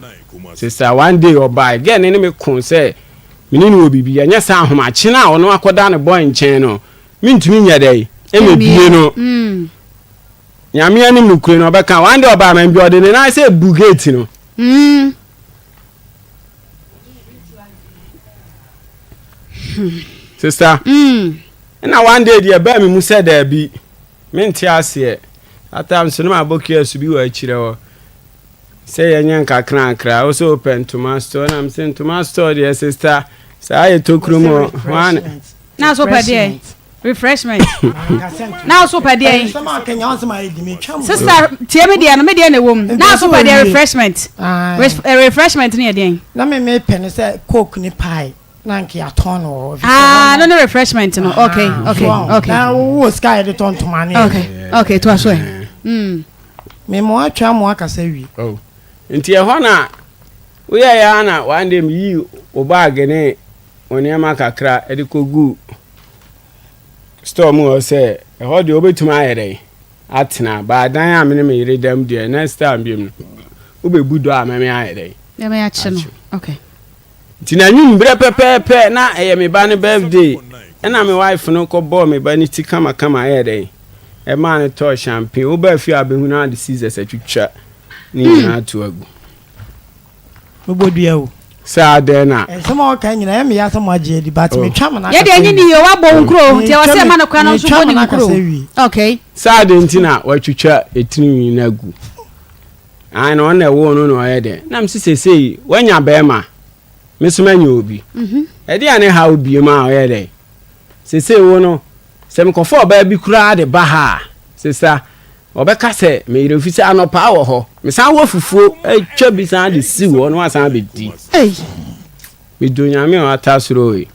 Sister, one day ɔbae, girl no ne me ko sɛ me ne no wɔ biribi, ɛnyɛ sɛ ahomakye no a ɔno akɔda ne boy nkyɛn no, Mentumi nyɛ dɛn mmɛbie no. Nyame anim nokure no ɔbɛka. One day ɔbaa man bi ɔde ne nan sɛ bu gate no. Sister, ɛna one day deɛ ɛbaa me mu sɛ daabi, mente aseɛ. That time so no mabɔ kiasu bi wɔ akyirɛ hɔ. Sɛ yɛnyɛ nkakrankra, wo sɛ wopɛ ntoma store na mese ntoma store deɛ sister, saa yɛ tokuro mu hɔ.
Na so pɛ deɛ refreshment. Na so pɛ deɛ. Sister tie me deɛ no me deɛ na ɛwɔ mu. Na so pɛ deɛ refreshment. Refreshment no yɛ deɛn?
Na me me pɛ ne sɛ coke ne pie na nka yɛatɔn no wɔ hɔ.
Ah no ne refreshment no okay okay okay.
Na wo sika yɛde tɔ ntoma ne.
Okay okay to aso ɛ. Mm.
Me mo atwa mo akasa wie.
Oh. Nti ɛhɔ na woyɛ ya na one day me yi wo bag ne wo nneɛma kakra de kɔgu store mu hɔ sɛ ɛhɔ deɛ wobɛtumi ayɛ dɛn atena baa dan a me ne me yere dam deɛ next time biom no wobɛbu dɔ a mɛme ayɛ dɛn
mɛme akye no okay
nti na nwum berɛ pɛpɛɛpɛ na ɛyɛ me ba no birthday ɛna me wife no kɔbɔɔ me ba no ti kamakama ɛyɛ dɛn ɛmaa no tɔɔ champagne wobaa fie a bɛhu no ade scissors atwitwa ne nyinaa ato agu
Mebɔ dua o.
Sɛ adɛn na.
Nsɛm a ɔka nyinaa ɛyɛ me ya sɛ mo agye adi but me twa me
n'akasa wie. Yɛ deɛ nye ni o wabɔ wo nkuro nti ɛwɔ sɛ ɛma no kwan na nso bɔ ne nkuro. Okay.
Sɛ adɛn nti na watwitwa etirinwi no agu. Ae na ɔno na ɛwoo no na ɔyɛ dɛn. Na mese sesei wanya bɛrima me nso manya obi. Ɛdeɛn ne haw biom a ɔyɛ dɛn. Sesei wo no sɛ mekɔfa ɔbaa bi koraa de ba ha a sesa Wɔbɛka sɛ, Me werɛ fi sɛ anɔpa wɔ hɔ, mesan wɔ fufuo atwa bi san de siw hɔ na wasan abɛdi. Medɔ Nyame a ɔata soro oi.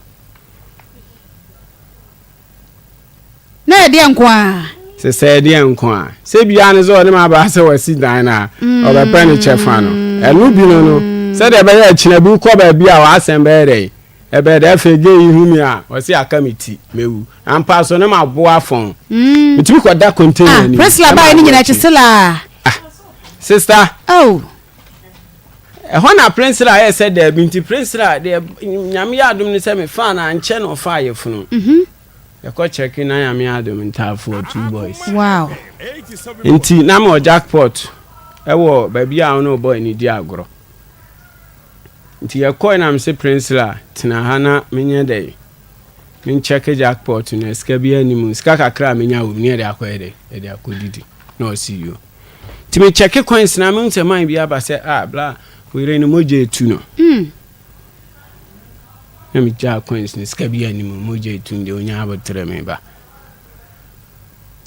Na ɛdeɛ nko a?
Sɛ sɛ ɛdeɛ nko a. Sɛ biara ne sɛ ɔne m'abaa sɛ wasi dan no a, ɔbɛpɛ ne kyɛfa no. Ɛno bi no no, sɛdeɛ ɛbɛyɛ akyina bi wokɔ baabi a w'asɛm bɛyɛ dɛn? Ɛbɛyɛ dɛ afei gay yi hu me a, ɔse aka me ti, mewu. Ampa so ne maboa fɔn. Metumi kɔda container
Ah,
nim.
Priscilla
Ɛma
baeɛ no
adeɛ
nyina akyi
kye.
Sila.
Ah, sister.
Oh.
Ɛhɔ na Priscilla yɛ sɛ daabi nti Priscilla deɛ Nyame yɛ adom ne sɛ mefaa no ankyɛ na ɔfaa yafunu. Yɛkɔ kyɛke na Nyame adom ntaafoɔ two boys.
Wow.
Nti na mewɔ jackpot ɛwɔ baabi a wo ne wo boy no di agorɔ. Nti yɛkɔe na mese Priscilla tena ha na menyɛ dɛn? Menkyɛke jackpot no, sika biara nni mu. Sika kakra a menya wɔ mu no, yɛde akɔyɛ dɛn? Yɛde akɔdidi. Na ɔse yo. Nti mekyɛke coins no a, mehu sɛ man bi aba sɛ, ah, bla, wo yere no mogya etu no. Na megyaa coins no, sika biara nni mu, mogya etu no deɛ, ɔnya aboterɛ me ba.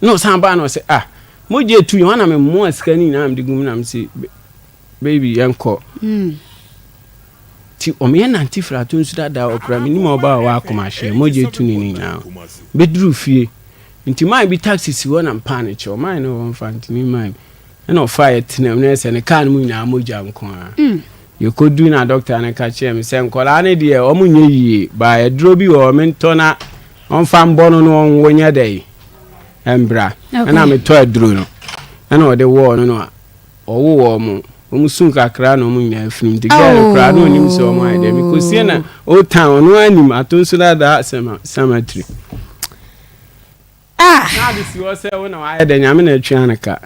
Na ɔsan baa na ɔse, ah, mogya etu yɛ, hɔ na memoa sika no nyinaa mede gu mu na mese, baby yɛnkɔ. Nti wɔn yɛ nante firi ato nsu dada ɔkura me nim ɔbaa ɔwɔ akoma hwɛ mogya etu ne ne nyinaa bɛduru fie nti man bi taxi si hɔ na mpaa ne kyɛw man no wɔn fa ntumi man ɛna ɔfa yɛ tena mu na ɛsɛ ne kaa no mu nyinaa mogya nko ara mm. yɛkɔdu na dɔkta no ka kyerɛ me sɛ nkɔlaa no deɛ wɔn nyɛ yie baa aduro bi wɔ me ntɔ na wɔmfa mbɔ no no ɔnwo nyɛ dɛ ɛmbra ɛna metɔ aduro no ɛna ɔde wɔɔ no no a Ɔwo wɔn, wɔn su kakra na wɔn nyinaa firim nti girl no koraa na onim sɛ wɔn ayɛ dɛ mekosie na old town ɔno ara nim ato nso dada cemetery.
Ah.
Na ade si hɔ sɛ wo na wayɛ dɛ nyame na atua no ka.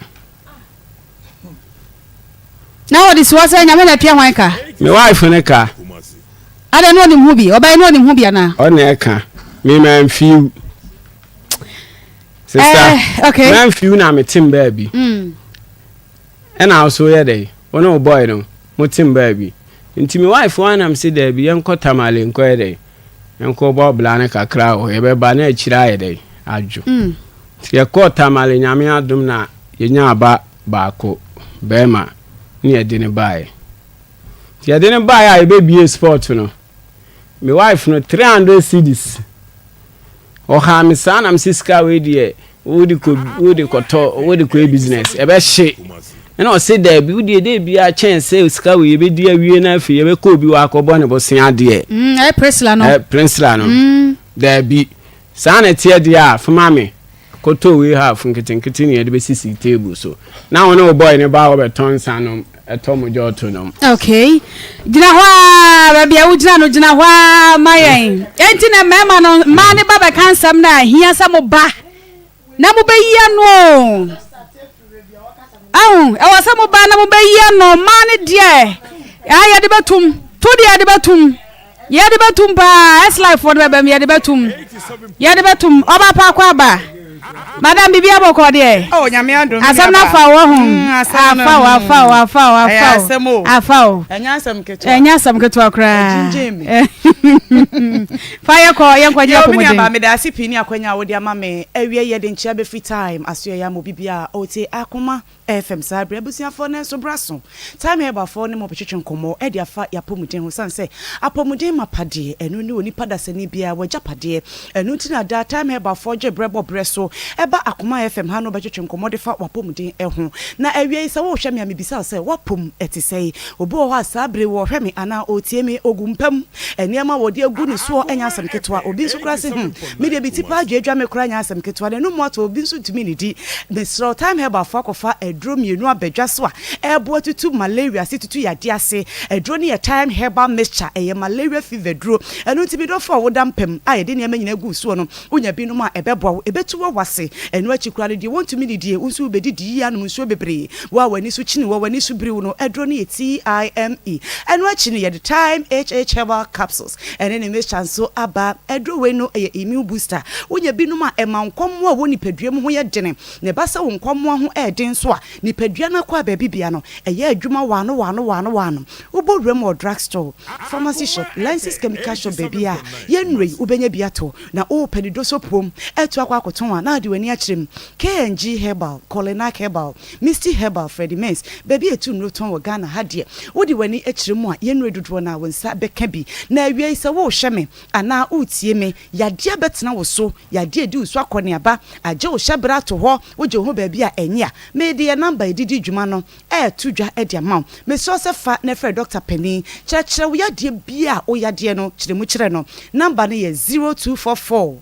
Na wɔde si hɔ sɛ nyame na atua hwan ka?
Me wife no ka.
Adɛn na ɔnim ho bi? Ɔbɛyɛ na ɔnim ho bi anaa?
Ɔna ɛka. Me mamfiw. Sista,
eh, okay.
Mamfiw na metem baabi.
Mm.
Ɛna wo so yɛ dɛn? Wo ne wo boy no, motem baabi. Nti me wife wa nam se daabi, yɛnkɔ Tamale nkɔyɛ dɛn? Yɛnkɔ bɔ bla no kakra wɔ hɔ, yɛbɛba na akyire ayɛ dɛn? Adwo.
Mm.
Nti yɛkɔɔ Tamale, Nyame adom na yɛnyaa ba baako, bɛrima, ne yɛde no baeɛ. Nti yɛde no baeɛ a yɛbɛbie sport no, me wife no 300 cedis Ɔhaa me saa na mese sika wei deɛ wode kɔ wode kɔtɔ wode kɔyɛ business ɛbɛhye ɛna ɔse daabi wodeɛ dɛ biara kyɛn sɛ sika wei yɛbɛdi awie na afei yɛbɛkɔ obi hɔ akɔbɔ ne bosea deɛ
Mm, ɛyɛ Priscilla no.
ɛ Priscilla no
Mm.
daabi saa na ɛteɛ deɛ a foma me Kɔtɔ wei half nketenkete na yɛde bɛsisi table so na wo ne wo boy no ba hɔ bɛtɔ nsa nom tɔ mo jɔɔto nom.
Okay. Gyina hɔ ara, baabi a wogyina no gyina hɔ ara ma yɛn. Enti na mmarima no, mmaa no ba bɛka nsɛm no a, ɛhia sɛ mo ba na mobɛyi ano o. Ahu, ɛwɔ sɛ mo ba na mobɛyi ano. Mmaa no deɛ, a yɛde bɛtum, to deɛ yɛde bɛtum. Yɛde bɛtum paa, S-Life foɔ no bɛbɛm, yɛde bɛtum. Yɛde bɛtum, ɔba pa akɔ aba. Madam, biribi abɔkɔ deɛ.
Oh, nyame adom.
Asɛm no afa wo ho.
Mm, asɛm no.
Afa wo, afa wo, afa wo, afa wo.
Ɛyɛ asɛm o.
Afa wo.
Ɛnyɛ asɛm ketewa.
Ɛnyɛ asɛm ketewa koraa.
Ɛgyingyin mi.
Fa yɛ kɔ, yɛn kɔ gye
Yo, me
apɔmuden.
nuabaa, meda ase pii ne akwanya a wode ama me. Awiei yɛde nkyea bɛfiri Time asoɛeɛ ama obi biara a ɔretie Akoma FM saa berɛ. Abusuafoɔ, nanso berɛ aso. Time Herbalfoɔ ne mo bɛtwetwe nkɔmmɔ de afa y'apɔmuden ho. Sane sɛ apɔmuden mapa deɛ, ɛno ne onipa dasani biara w'agyapadeɛ. Ɛno nti na daa Time Herbalfoɔ gye berɛ bɔ berɛ so ba Akoma FM ha ne wo bɛtwetwe nkɔmmɔ de fa w'apɔmuden ho. Na awiei sɛ worehwɛ me a, mebisa wo sɛ, w'apɔm te sɛn? Obi wɔ hɔ a saa bere yi ɔrehwɛ me anaa ɔretie me, ɔgu mpa mu. Nneɛma a wɔde agu ne soɔ nyɛ asɛm ketewa. Obi nso koraa se, Hmm, me deɛ me ti paa dwadwa me koraa nyɛ asɛm ketewa. N'anum atɔ, obi nso ntumi nnidi. Mesrɛ wo, Time Herbalfoɔ akɔfa aduro mmienu aba dwa so a ɛreboa tutu malaria ase, tutu yadeɛ ase. Aduro no yɛ Time Herbal Mixture, ɛyɛ malaria fever duro. Ɛno nti, me dɔfo a woda mpa mu a yɛde nneɛma nyinaa gu wo soɔ no, Wonya binom a, ɛbɛboa wo. Ɛbɛtu wo ase. Ɛno akyi koraa no, deɛ wɔntumi nnidie, wo nso wobɛdidi yie anom nsuo bebree. Wo a w'ani so kyini wɔ, w'ani so biri wo no, aduro no yɛ TIME. Ɛno akyi no, yɛde Thyme HH Herbal Capsules ne ne mixture nso aba. Aduro wei no yɛ immune booster. Wonya binom a, ɛma nkwammoa a ɛwɔ nipadua mu ho yɛ dene. Na ɛba sɛ wo nkwammoa ho yɛ den nso a, nipadua no akɔ a baabi biara no, ɛyɛ adwuma waano waano waano waano. Wobɔ wuram wɔ drug store, pharmacy shop, Lenses chemical shop baabi a yɛn nnuro yi wobɛnya bi atɔ. Na wopɛ ne doso puom atu akɔ akɔtɔn a na wode w'ani akyerɛ mu. KNG Herbal, Kolinak Herbal, Misty Herbal, Freddie Mens, baabi a yɛtu nnuro tɔn wɔ Ghana ha deɛ wode w'ani kyerɛ mu a yɛn nnuro yi dodoɔ no ara wo nsa bɛka bi. Na awiei sɛ worehwɛ me anaa woretie me, yadeɛ abɛtena wo so, yadeɛ adi wo so akɔneaba, agye wo hyɛberɛ ato hɔ, wogye wo ho baabi a ɛnyɛ a, mede yɛn number a yɛde di dwuma no reto dwa de ama wo. Mesrɛ wo sɛ fa na frɛ dɔkta panin. Kyerɛkyerɛ wo yadeɛ biara a wo yadeɛ no, kyerɛ mu kyerɛ no. Number no yɛ 0244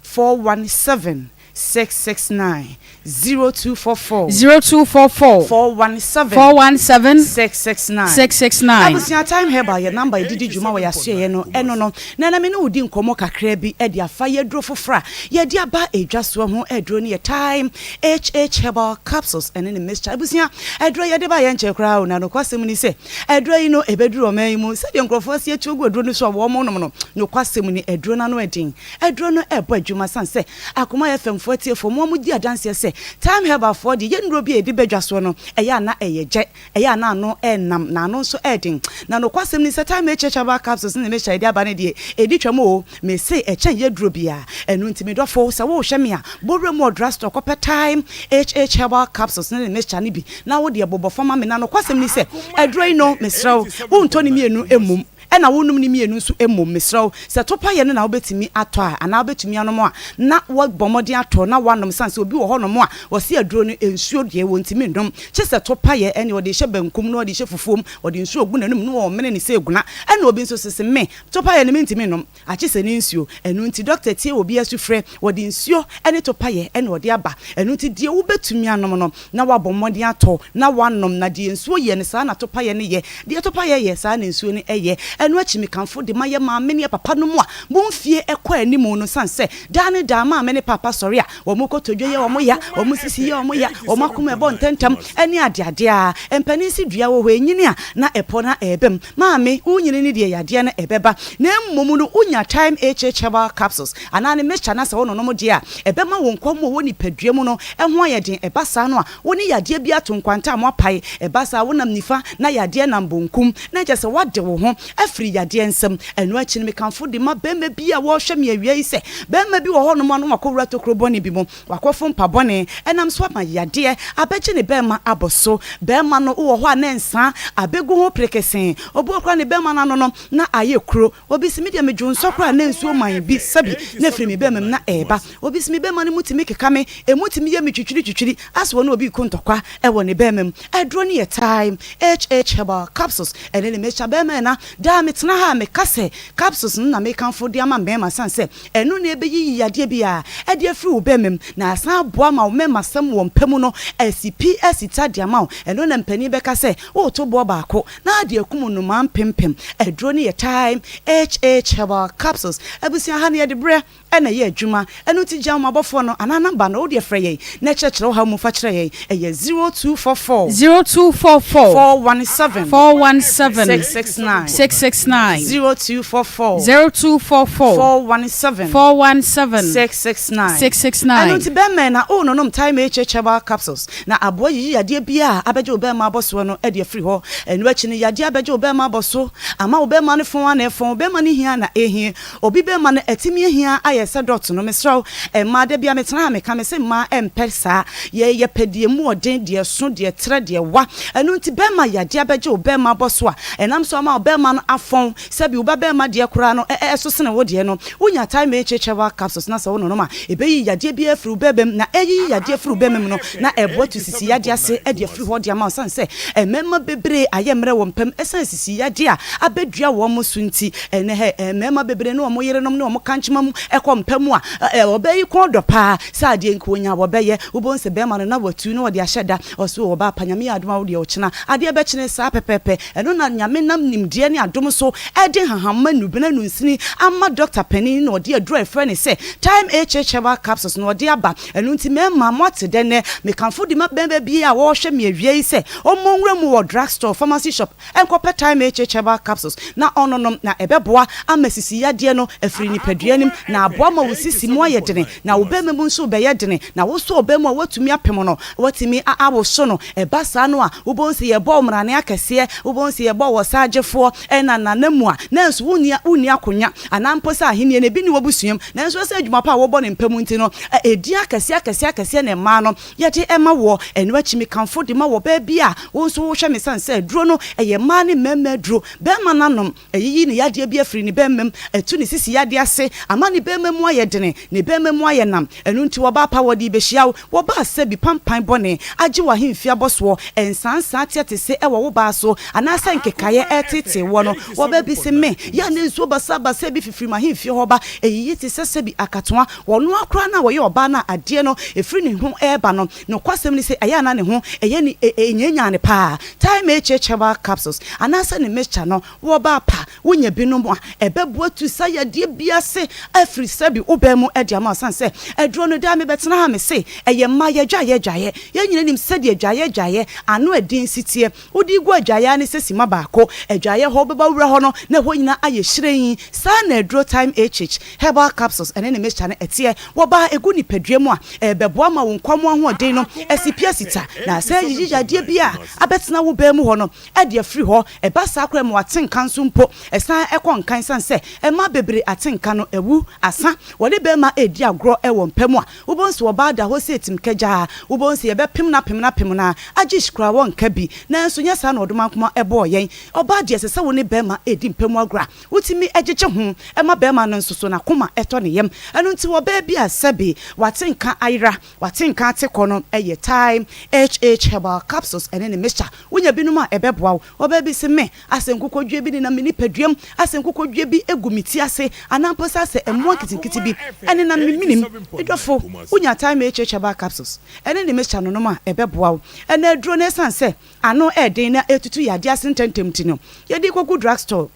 417. 669 0244.
0244.
417.
417.
669.
669.
Abusua Time Herbal yɛ number a yɛde di dwuma wɔ yɛn asoɛeɛ no ɛno no. Na na me ne wo di nkɔmmɔ kakra bi de afa yɛn aduro foforɔ a yɛde aba edwa soɔ ho. Aduro no yɛ Time HH Herbal Capsules ɛne ne mixture. Abusua, aduro yi yɛde baeɛ nkyɛɛ koraa o, na nokwasɛm ni sɛ aduro yi no ɛbɛduru ɔman yi mu. Sɛdeɛ nkurɔfoɔ asi atu agu aduro no so a wɔnom no, nokwasɛm ni aduro no ano ɛden. Aduro no ɛrebɔ adwuma sane sɛ Akoma FM foɔ atiefoɔ mo a mo di adanseɛ sɛ Time Herbal foɔ deɛ yɛ nnuro bi a yɛde ba dwa soɔ no ɛyɛ a na ɛyɛ gyɛ, ɛyɛ a na ano ɛnam na ano nso ɛden. Na nokwasɛm ni sɛ Time HH Herbal Capsules ne ne mixture a yɛde aba no deɛ ɛdi twam oo, mese ɛkyɛn yɛ duro biara. Ɛno nti me dɔfo sɛ worehwɛ me a bɔ wura mu wɔ drugstore kɔpɛ Time HH Herbal Capsules ne ne mixture no bi na wo deɛ bobɔ fa ma me. Na nokwasɛm ni sɛ aduro yi no mesrɛ wo wontɔ ne mmienu mmom. Ɛna wonom ne mmienu nso mmom. Mesrɛ wo, sɛ topaeɛ no na wobɛtumi atɔ a, anaa wobɛtumi anom a, na woabɔ mmɔden atɔ na woanom, sane sɛ obi wɔ hɔnom a, ɔse aduro no, nsuo deɛ wɔntumi nnom, kye sɛ topaeɛ, ɛnneɛ ɔde rehyɛ banku mu, na ɔde rehyɛ fufuo mu, ɔde nsuo regu n'anom, na ɔremene no sɛ aguna. Ɛna obi nso se, me, topaeɛ no mentumi nnom, akye sɛ ne nsuo. Ɛno nti, dɔkta tie obi asufrɛ, wɔde nsuo ne topaeɛ na ɔde aba. Ɛno nti, deɛ wobɛtumi anom no, na woabɔ mmɔden atɔ na woanom, na deɛ nsuo yɛ no, saa na topayɛ no yɛ, deɛ topayɛ yɛ, saa na nsuo no yɛ. Ɛno akyi mekamfo de ma yɛ maame ne yɛ papa nom a mo mfie kɔ anim no, sane sɛ daa ne daa maame ne paapa sɔre a, wɔn kotodwe yɛ wɔn ya, wɔn sisi yɛ wɔn ya, wɔn akoma ɛbɔ ntɛntɛm, ne adeade a mpanin se dua wɔ hɔ ɛnyini a na ɛpɔ na ɛreba mu. Maame, wonyini no deɛ yadeɛ no ɛbɛba, na mmom no wonya Thyme HH Herbal Capsules anaa ne mixture na sɛ wononom deɛ a, ɛbɛma wo nkwa mu a ɛwɔ nipadua mu no ho ayɛ den. Ɛba saa no a, wo ne yadeɛ bi ato nkwanta a moapae. Ɛba saa a, wonam nifa na yadeɛ nam bonkum, na kyerɛ sɛ woade wo ho afiri yadeɛ nsam. Ɛno akyi no, mekamfo de ma barima bi a ɔrehwɛ me awia yi sɛ, barima bi wɔ hɔnom a na wakɔwura tokuro bɔne bi mu, wakɔfo mpa bɔne, ɛnam so ama yadeɛ abɛgye ne barima abɔ so. Barima no wɔ hɔ a na nsa abɛgu ho perekesee. Obi wɔ hɔ koraa a ne barima no ano no, na ayɛ kuro. Obi se, Me deɛ medwo nsɔ koraa na nsuo man bi sɛbi na ɛfiri me bɛma mu na ɛreba. Obi se, Me bɛma no mu tumi keka me, ɛmu tumi yɛ me twitwiri twitwiri asɛ ɔne obi reko ntɔkwa wɔ ne bɛma mu. Aduro no yɛ Thyme HH Herbal Capsules ɛne ne mixture bɛma ɛna. Daa metena ha a meka sɛ capsules no na mekamfo de ama mmarima sane sɛ ɛno na ɛbɛyiyi yadeɛ biara ɛde afiri wo bɛma mu na asan aboa ma wo mɛmasɛm wɔ mpa mu no asi pi asi ta de ama wo. Ɛno na mpanin bɛka sɛ woreto boɔ baako na ade akum nnomaa mpempem. Aduro no yɛ Thyme HH Herbal Capsules. Abusua ha no yɛde berɛ na ɛyɛ adwuma. Ɛno nti gya ahomabɔfoɔ no anaa number no wodeɛ frɛ yɛn na kyerɛkyerɛ wo haw mu fa kyerɛ yɛn. Ɛyɛ 0244.
0244.
417.
417.
669.
669.
0244.
0244.
417.
417.
669.
669.
Ɛno nti bɛmɛn na wononom Thyme HH Herbal Capsules. Na aboa yiyi yadeɛ biara a abɛgye wo bɛɛma abɔsoɔ no de afiri hɔ. Ɛno akyi no, yadeɛ abɛgye wo bɛɛma abɔso, ama wo bɛɛma no fɔn ara na ɛfɔn, wo bɛɛma no hia na ɛhie. Obi bɛɛma no atumi ahia ayɛ sɛ dɔt no. Mesrɛ wo, mmaa, da biara metena ha meka, mese mmaa mpɛ saa. Yɛ, yɛpɛ deɛ ɛmu ɔden, deɛ ɛso, deɛ ɛtrɛ, deɛ ɛwa. Ɛno nti bɛɛma yadeɛ abɛgye wo bɛɛma abɔso a, ɛnam so ama wo bɛɛma no afɔn. Sɛbi wo babarima deɛ koraa no ɛso sene wo deɛ no. Wonya Thyme Herbal Capsules na sɛ wononom a, ɛbɛyi yadeɛ biara afiri wo barima mu. Na ɛyiyi yadeɛ firi wo barima mu no, na ɛboa tu sisi yadeɛ ase de afiri hɔ de ama wo. Ɛsiane sɛ mmarima bebree ayɛ mmerɛ wɔ mpa mu ɛsiane sisi yadeɛ a abɛdua wɔn so nti, ɛnnɛ hɛ, mmarima bebree ne wɔn yerenom ne wɔn kankyema mu kɔ mpa mu a, ɔbaa yi kɔn dɔ paa sɛ adeɛ nka ɔnya a wɔbɛyɛ. Wobɛhu sɛ barima no na watu na ɔde ahyɛ da, ɔse o ɔbaa pa, Nyame yɛ adom a wo deɛ ɔkyena adeɛ bɛkyene saa pɛpɛɛpɛ. Ɛno na Nyame nam nimdeɛ ne adom so de nhahamma nnubena nnunsini ama dɔkta panin na ɔde aduru a yɛfrɛ no sɛ Thyme HH Herbal Capsules na ɔde aba. Ɛno nti mmarima moate dɛ nnɛ? Mekamfo de ma barima biara a ɔrehwɛ me awia yi sɛ ɔmmɔ nwura mu wɔ drug store, pharmacy shop nkɔpɛ Thyme HH Herbal Capsules na ɔnnonom na ɛbɛboa ama sisi yadeɛ no afiri nipadua no mu na aboa ma wo sisi mu ayɛ dene na wo barima mu nso rebɛyɛ dene na wo nso ɔbaa mu a woatumi apem no, woatumi awoso no. Ɛba saa no a, wobɛhu sɛ yɛbɔ wo mmrane akɛseɛ, wobɛhu sɛ yɛbɔ wo ɔsaagyefoɔ ɛna nana mu a, nanso wonni wonni akonwa, anaa mpo sɛ ahennie no ebi nni w'abusua mu, nanso ɛsiane adwuma pa a wobɔ no mpa mu nti no, edin akɛseɛ akɛseɛ akɛseɛ na mmaa no yɛde ma woɔ. Ɛno akyi mekamfo de ma wɔ baa bi a wo nso wohwɛ me sane sɛ aduro no ɛyɛ mmaa ne mmarima aduro, barima no anom, Ayiyi ne yadeɛ bi afiri ne bɛmma mu, atu ne sisi yadeɛ ase, ama ne bɛmma bɛrima mu ayɛ dene, ne bɛrima mu ayɛ nam. Ɛno nti wɔbaa pa wɔde rebɛhyia wo. Wɔbaa sɛbi pampan bɔne agye w'ahemfie abɔsoɔ, nsansaa teɛtese wɔ wo baa so, anaasɛ nkekaeɛ reteetee woɔ no. Wɔbaa bi se, Me, yɛ a na nsuo basabasa bi fifiri m'ahemfie hɔ ba, ɛyiyi te sɛ sɛbi akatoa. Ɔno ara koraa no a ɔyɛ ɔbaa no a adeɛ no firi ne ho reba no, nokwasɛm ne sɛ ɛyɛ a na ne ho yɛ no ɛnyanyaa no paa. Thyme HH Herbal Capsules anaasɛ ne mixture no, wɔ baa pa, wonya bi nom a, ɛbɛboa tu saa yadeɛ bi ase afiri sɛbi wo baa mu de ama wo. Ɛsiane sɛ aduro no daa mebɛtena ha mese ɛyɛ mmaa yɛdwaeɛ dwaeɛ, yɛn nyinaa nim sɛdeɛ dwaeɛ dwaeɛ ano ɛden si teɛ. Wode gu adwaeɛ ara ne sɛ simma baako. Adwaeɛ hɔ wobɛba wura hɔ no na ɛhɔ nyinaa ayɛ hyerɛnn. Saa na aduro Thyme HH Herbal Capsules ɛne ne mixture no ɛteɛ. Wɔ ba a ɛgu nipadua mu a, ɛrebɛboa ma wo nkwammoa ahoɔden no asi pi asita na asan ayiyi yadeɛ bi a abɛtena wo baa mu hɔ no de afiri hɔ. Ɛba saa koraa a ɛma w'atenka nso mpo san kɔ nkan ɛsiane sɛ mmaa bebree atenka no awu asa. Wɔne barima redi agorɔ wɔ mpa mu a, Wobɛhu sɛ ɔbaa da hɔ sɛ etimkagya a, wobɛhu sɛ yɛbɛpem no apem no apem no ara, agye koraa wɔnka bi. Nanso nyɛ saa na Ɔdomankoma bɔɔ yɛn. Ɔbaa deɛ, ɛsɛ sɛ wo ne barima redi mpa mu agorɔ a, wotumi gyegye ho ma barima no nso so n'akoma tɔ ne yam. Ɛno nti ɔbaa bi a sɛbe wate nka ayera, wate nka ate kɔ no yɛ Thyme HH Herbal Capsules ne ne mixture. Wonya binom a ɛbɛboa wo. Ɔbaa bi se, Me, asɛ nkokɔdua bi nenam me nipaduam, asɛ nkokɔdua bi gu me ti ase, anaa mpo sɛ asɛ mmoa nketenkete bi nenam me menem. Me dɔfo, wonya Thyme HH Herbal Capsules ne ne mixture no nom a, ɛbɛboa wo. Ɛnnɛ aduro no, ɛsiane sɛ ano yɛ den na ɛtutu yadeɛ ase ntɛmntɛm nti no, yɛde kɔgu drugstore.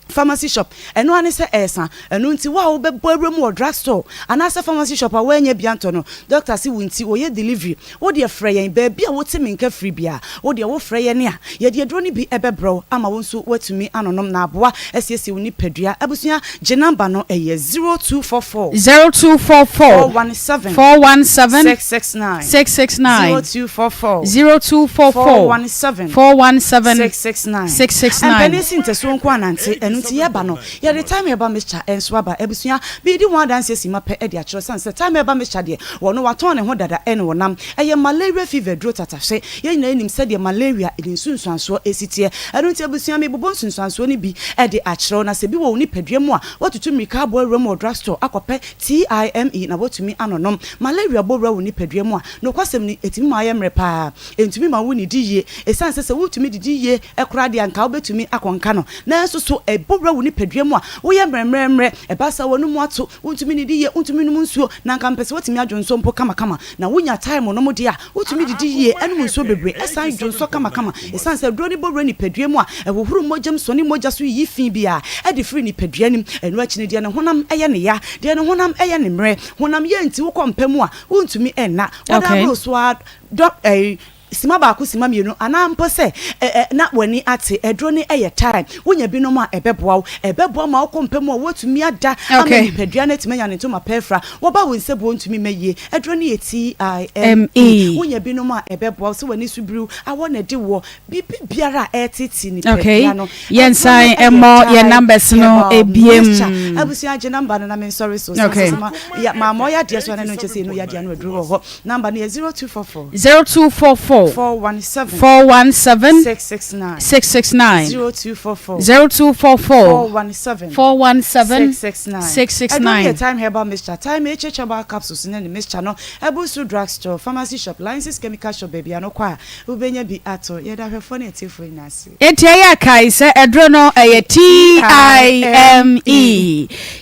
Pharmacy shop, ɛno ara ne sɛ ɛresa. Ɛno nti wo a wobɛbɔ awura mu wɔ drug store anaasɛ pharmacy shop a woannya bi antɔ no, doctor se wo nti wɔyɛ delivery. Wo deɛ frɛ yɛn, baabi a wote me nka firi biara, wo deɛ wofrɛ yɛn a, yɛde aduro no bi bɛbrɛ wo ama wo nso woatumi anonom na aboa asiesie wo nipadua. Abusua, gye number no, ɛyɛ 0244.
0244.
417.
417.
669.
669.
0244.
0244.
417.
417.
669.
669.
Mpanin si ntasuo nko anante, ɛno nti yɛba no, yɛde Thyme Herbal Mixture nso aba. Abusua, meredi ho adanseɛ simma pɛ de akyerɛ sane sɛ Thyme Herbal Mixture deɛ, wɔno watɔn ne ho dada ɛne ɔnam. Ɛyɛ malaria fever duro tatahwe. Yɛn nyinaa nim sɛdeɛ malaria ne nsunsuansoɔ si teɛ. Ɛno nti abusua, merebobɔ nsunsuansoɔ no bi de akyerɛ wo, na sɛ bi wɔ wo nipadua mu a, woatutu mmirika abɔ awura mu wɔ drugstore akɔpɛ TIME na woatumi anonom. Malaria bɔ wura wo nipadua mu a, nokwasɛm ni, ɛtumi ma woyɛ mmerɛ paa. Ɛntumi ma wonnidi yie. Ɛsiane sɛ sɛ wotumi didi yie koraa deɛ a, anka wobɛtumi akɔnka no. Nanso so ɛbɔ wura wo nipadua mu a, woyɛ mmerɛmmerɛmmerɛ. Ɛba saa a, w'anomu ato, wontumi nnidi yie, wontumi nnom nsuo, na anka mepɛ sɛ woatumi adwonsɔ mpo kamakama. Na wonya time nom deɛ a, wotumi didi yie, nom nsuo bebree, san dwonsɔ kamakama. Ɛsiane sɛ aduro no bɔ wura nipadua mu a, ɛhohoro mogya mu, sɔne mogya so yiyi fi biara de firi nipadua no mu. Ɛno akyi no, deɛ ne honam yɛ no ya, deɛ ne honam yɛ no mmerɛ, honam yea nti wokɔ mpa mu a, wontumi nna. Wɔda
Okay.
aboro so ara dɔ ɛyi sima baako sima mmienu anaa mpo sɛ ɛ ɛ na w'ani ate aduro no yɛ time wonya binom a ɛbɛboa wo ɛbɛboa ma wokɔ mpa mu a woatumi ada ama
Okay.
nipadua no atumi anya ne ntoma pa afira wɔba wo nsabuo ntumi mma yie aduro no yɛ
M
TIME
E.
wonya binom a ɛbɛboa wo sɛ w'ani so biriw awɔ na ɛde woɔ biribi biara a ɛretete
Okay.
nipadua no aduro no
Yɛnsan
yɛ
mmɔ yɛn
time
numbers no
herbal
ebiem.
mixture abusua gye number no na mensɔre so sane
Okay.
sɛ sɛ ma ya maama ɔyɛ adeɛ so a na ɛno nkyɛ sɛ ɛnu yɛ adeɛ ano aduro wɔ hɔ Number no yɛ 0244.
0244.
417.
417.
669.
669.
0244.
0244.
417.
417.
669.
669.
Ɛduro no yɛ Thyme Herbal Mixture, Thyme HH Herbal Capsules ne ne mixture no ɛbu so drug store, pharmacy shop, License Chemical Shop baabi a no kɔ a wobɛnya bi atɔ. Yɛda ahwɛfoɔ ne atiefoɔ nyinaa ase.
Enti ɛyɛ a kae sɛ aduro no ɛyɛ TIME.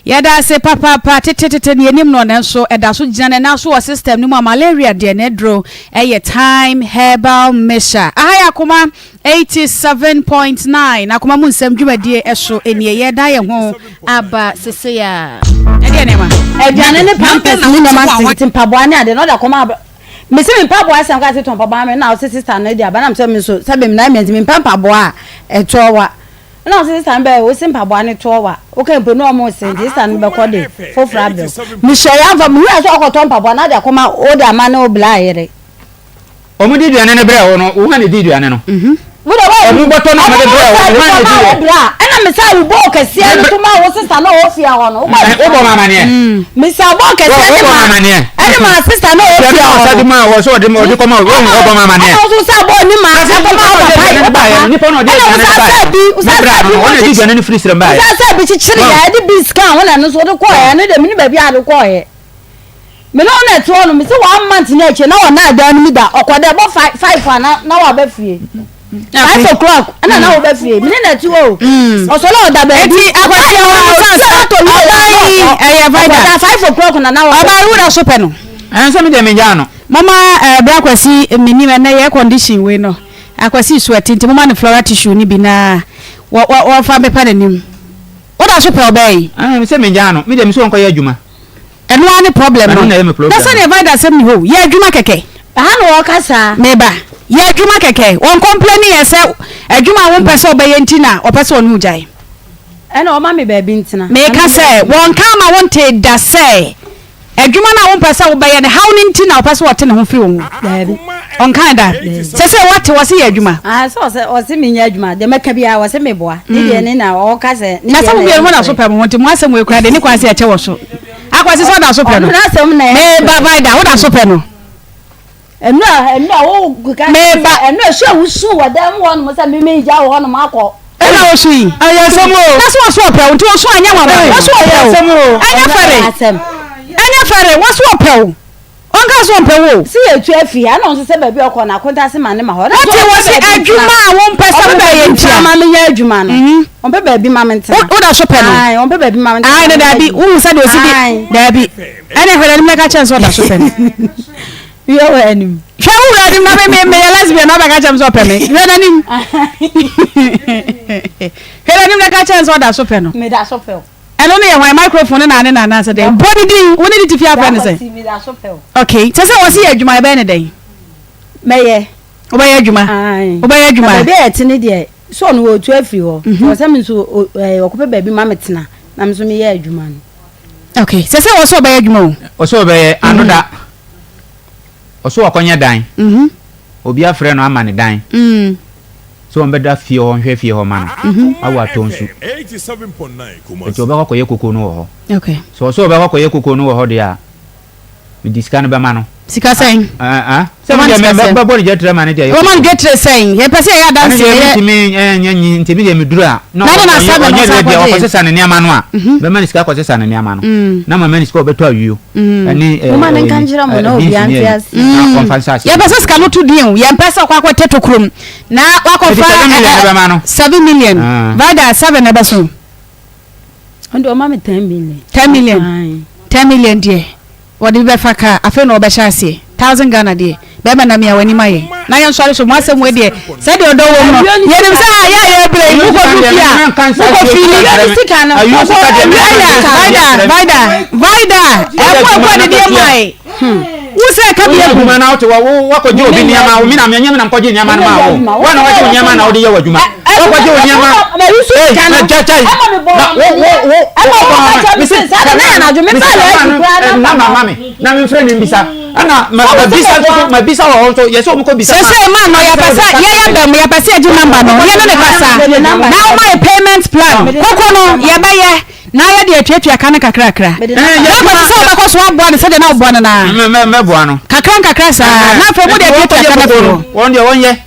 Yɛda ase papaapa tetetete no yɛnim no nanso ɛda so gyina ne nan so wɔ system no mu a malaria deɛ n'aduro ɛyɛ Thyme Herbal Mixture. Aha yɛ Akoma 87.9 Akoma mu nsɛm dwumadie ɛso nie yɛda yɛn ho aba sesei a. Ɛdeɛ nneɛma.
Aduane ne pampers ne nneɛma nketenkete mpaboa ne adeɛ na ɔde akɔma Mese me mpaboa asɛm ka se tɔn mpaboa me na ɔse sister no de aba na mesɛ me nso sɛ me nan mmiɛnsa mempɛ mpaboa a ɛtoɔ wa na ɔse sister no bɛyɛ wose mpaboa no toɔ wa woka mpo na ɔmo se nti sister no bɛkɔ de foforɔ abrɛ wo mehyɛ yɛ amfa mehu yɛ sɛ ɔkɔtɔ mpaboa na ɔde akɔma wode ama ne wo bla yere.
Wɔn de aduane no brɛ wo no, wo hwan na edi aduane no? Wɔn bɔtɔ no a wɔde brɛ wo no, hwan na edi yɛ?
Ɛna mesa wo bɔɔl kɛseɛ no so ma wo sista na ɔwɔ fie hɔ no.
Wobɔ ma amaneɛ.
Mesa bɔɔl kɛseɛ no ma. Ɛne maa sista na ɔwɔ fie hɔ no.
Maa wɔ so ɔde ɔde kɔma wɔn wɔn bɔ maa ma nɛ.
Ɛna ɔso sɛ bɔ ne maa ɛkɔma wo papa yi wo papa. Ɛna wosan sɛ bi wosan sɛ bi
wɔn kyekyere
wosan sɛ bi kyekyere yɛ ɛde bi sika ho na ɛno nso ɔde kɔɔ yɛ ɛno de mi ne baabi a ɔde kɔɔ yɛ. Me ne wo na ɛte hɔ no me se one month ne akyire na wɔn adan no mu da ɔkɔ dɛ ɛbɔ five a na na waba fie. 5 o'clock ɛna na wɔbɛ fie mene na ti hɔ o ɔsɔlɔ ɔda baabi.
Eti akwasi a wɔn nsa sɛ ɔbaa yi ɛyɛ vida
ɔda 5 o'clock na na wɔbɛ.
Ɔbaa yi wura so pɛ no.
Ɛn sɛ mi deɛ mi gyaa no.
Mama ɛɛ bra akwasi mi nim ɛnɛ yɛ condition wei no akwasi sweat nti moma no floral tissue ni bi na wɔ wɔ wɔfa mpepa n'anim woda so pɛ ɔbaa yi.
Ɛn sɛ mi gyaa no mi deɛ mi sɛ wɔn kɔ yɛ adwuma.
Ɛno ara ne problem no.
Ɛno na ɛyɛ me problem.
Na sɛdeɛ Vida asɛm ni hɔ o, yɛ adwuma kɛkɛ.
Ɛha na wɔka saa.
Meba. Yɛ adwuma kɛkɛ. Wɔn complaini yɛ sɛ adwuma a wompɛ sɛ ɔbɛyɛ nti na ɔpɛ sɛ ɔne wo gyae.
Ɛna ɔma me baabi ntena.
Meka sɛ, wɔnka ama wontee da sɛ adwuma no a wompɛ sɛ wobɛyɛ no haw no nti na ɔpɛ sɛ ɔte ne ho firi wo ho.
Daabi.
Ɔnkae da. Sɛsɛ wate, wɔse yɛ adwuma.
Ah, sɛ ɔsɛ ɔse menyɛ adwuma, deɛ mɛka biara ɔse meboa. Ne deɛ ne na ɔka sɛ ne
Na
deɛ
sɛ mo
na
mmienu
ɛyɛ
mo da so
nokorɛ.
pɛ mo ho nti mo asɛm wei koraa deɛ ne kwan sɛ ɛkyɛ wɔ so. Akwasi sɛ ɔda so pɛ no.
Ɔno n'asɛm na ɛyɛ
Meba Vida, woda so pɛ no.
Ɛno a ɛno a wo keka
Meba.
ɛno a ɛsu a wosu wɔ dan mu hɔnom sɛ me megya wɔ hɔnom akɔ.
Ɛna osu yi.
Ɛyɛ asɛm o.
Na sɛ wɔso ɔpɛ wo nti osu anyɛ nwanwa. Wɔso ɔpɛ wo. Ɛnyɛ fɛre. Ɛnyɛ fɛre. Wɔso ɔpɛ wo. Ɔnka sɛ ɔmpɛ wo o.
Sɛ yɛtu afi ha, ɛna ɔnso sɛ baabi a ɔkɔ no akontase ma ne ma hɔ.
Wote wɔ se adwuma a wompɛ sɛ wobɛyɛ ntia.
Ɔmpɛ baabi ma menyɛ adwuma no. Ɔmpɛ baabi ma mentena.
Woda so pɛ no?
Ae, ɔmpɛ baabi ma mentena.
Ae, no daabi. Wohu sɛdeɛ ɔsi di. Daabi. Ɛne hwɛ n'anim na ka kyerɛ no sɛ ɔda so pɛ no.
Hwɛ wɔ anim.
Hwɛ wo wura anim na me me meyɛ lesbian na ɔbɛka kyerɛ me sɛ ɔpɛ me. Hwɛ n'anim. Hwɛ n'anim na ka kyerɛ no sɛ ɔda so pɛ no.
Meda so pɛ wo.
Ɛno no yɛ hwan microphone no na ne na anaasɛ dɛn? Bɔ ne din, wo ne ne te fie afrɛ no sɛn? Okay, sɛ sɛ wɔse yɛ adwuma yɛbɛyɛ ne dɛn?
Mɛyɛ.
Wobɛyɛ adwuma? Wobɛyɛ adwuma?
Na baabi a yɛte ne deɛ, sɛ ɔno wɔtu afiri hɔ, mhm. wɔ sɛ me nso ɔkɔpɛ baabi ma metena na me nso meyɛ adwuma no.
Okay, sɛ sɛ wɔ sɛ ɔbɛyɛ adwuma o?
Ɔsɛ ɔbɛyɛ, ano da. Ɔsɛ ɔkɔnyɛ dan. Mhm. Obi afrɛ no ama ne dan.
Mm.
Sɛ ɔmbɛda fie hɔ nhwɛ fie hɔ ma no.
Mhm.
Awo atɔ nsu. Nti ɔbɛkɔ akɔyɛ koko no wɔ hɔ.
Okay.
Sɛ ɔsɛ ɔbɛkɔ akɔyɛ koko no wɔ hɔ deɛ a, mede sika no bɛma no.
Sika sɛn?
Ah, sɛ me deɛ mɛbɔ ne dwetire ma ne deɛ.
Wɔma no dwetire sɛn? Yɛpɛ sɛ yɛyɛ adanseɛ.
Ɛno deɛ mentumi nyɛ nyi nti me deɛ meduru a na ɔnyɛ ready a ɔkɔsesa ne nneɛma no a mɛma no sika akɔsesa ne nneɛma no na mama no sika ɔbɛtɔ ayuo ɛne
Moma no nka nkyerɛ mo na obiara nte ase.
Na ɔmfa nhyɛ aseɛ.
Yɛpɛ sɛ sika no to din o yɛmpɛ sɛ ɔkɔ akɔtɛ tokurom na wakɔfa
Mede 7 million na ɛbɛma no.
7 million Vida 7 na ɛbɛso.
Ɔno deɛ ɔma me 10 million.
10 million 10 million deɛ. Wɔde bi bɛfa kaa afei na wɔbɛhyɛ aseɛ. Thousand Ghana deɛ bɛɛma na mia w'anim ayɛ na yɛn sɔre so mo asɛm wei deɛ sɛdeɛ ɔdɔ wɔ mu no yɛnim sɛ ha yɛ a yɛbrɛ yi mokɔ du fie a mokɔ fiili Vida Vida Vida Vida ɛmo ɛkɔ adidiɛ mae wo sɛ ɛka bi agu.
Adwuma na wote wɔ wo wakɔgye obi nneɛma wo mina menyɛ me na mekɔgye nneɛma no maa wo wo na wagye wo nneɛma na wode yɛ w'adwuma wakɔgye wo nneɛma ei na gyagyai na wo wo wo wo bɔ mese na mama me na memfrɛ no mbisa ɛna mabisa nso so mabisa wɔ hɔ nso yɛ sɛ wɔkɔ bisa
sɛsɛ ma no yɛpɛ sɛ yɛyɛ bɛm yɛpɛ sɛ yɛgye number no yɛne ne kasa na woma yɛ payment plan koko no yɛbɛyɛ na yɛde atuatua ka no kakrakra na kɔsi sɛ wobɛkɔ so aboa no sɛdeɛ na woboa no naa
mɛboa no
kakra nkakra saa na afei mode atuatua ka no afiri hɔ
wɔn deɛ wɔnyɛ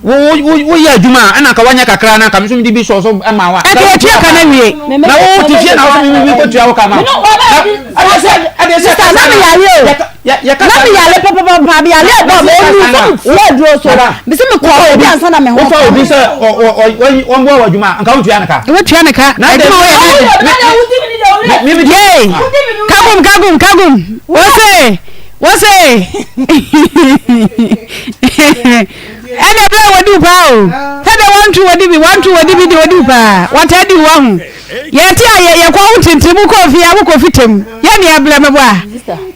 Wo wo wo woyɛ adwuma a ɛna nka wanyɛ kakra na nka me nso mede bi sɔɔ so ma wo a.
Ɛnka yɛtua ka no awie.
Na wo te fie na wo sɛ me me kɔtua wo ka ma wo. Na ɛdeɛ sɛ ɛdeɛ sɛ
Sista na me yare o. Na me yare papapapa me yare ɛbɔ me enu sɛ me tua aduro so. Me sɛ me kɔ obi ansa na me ho.
Wofa obi sɛ ɔ ɔ ɔ ɔmboa wɔ adwuma a nka wontua ne ka.
Wotua ne ka. Adwuma wɔyɛ na Yay! Kagum kagum kagum. Wose wose. Ɛna ɛbɛyɛ wɔdi wo paa o. Sɛdeɛ wɔnto wɔdi bi wɔnto wɔdi bi de wɔdi wo paa. Wɔtaa di wo wahu. Yɛte a yɛ yɛkɔ ho tintim mo kɔ fie a mo kɔ fitam. Yɛ ne ɛbrɛ mɛbɔ a.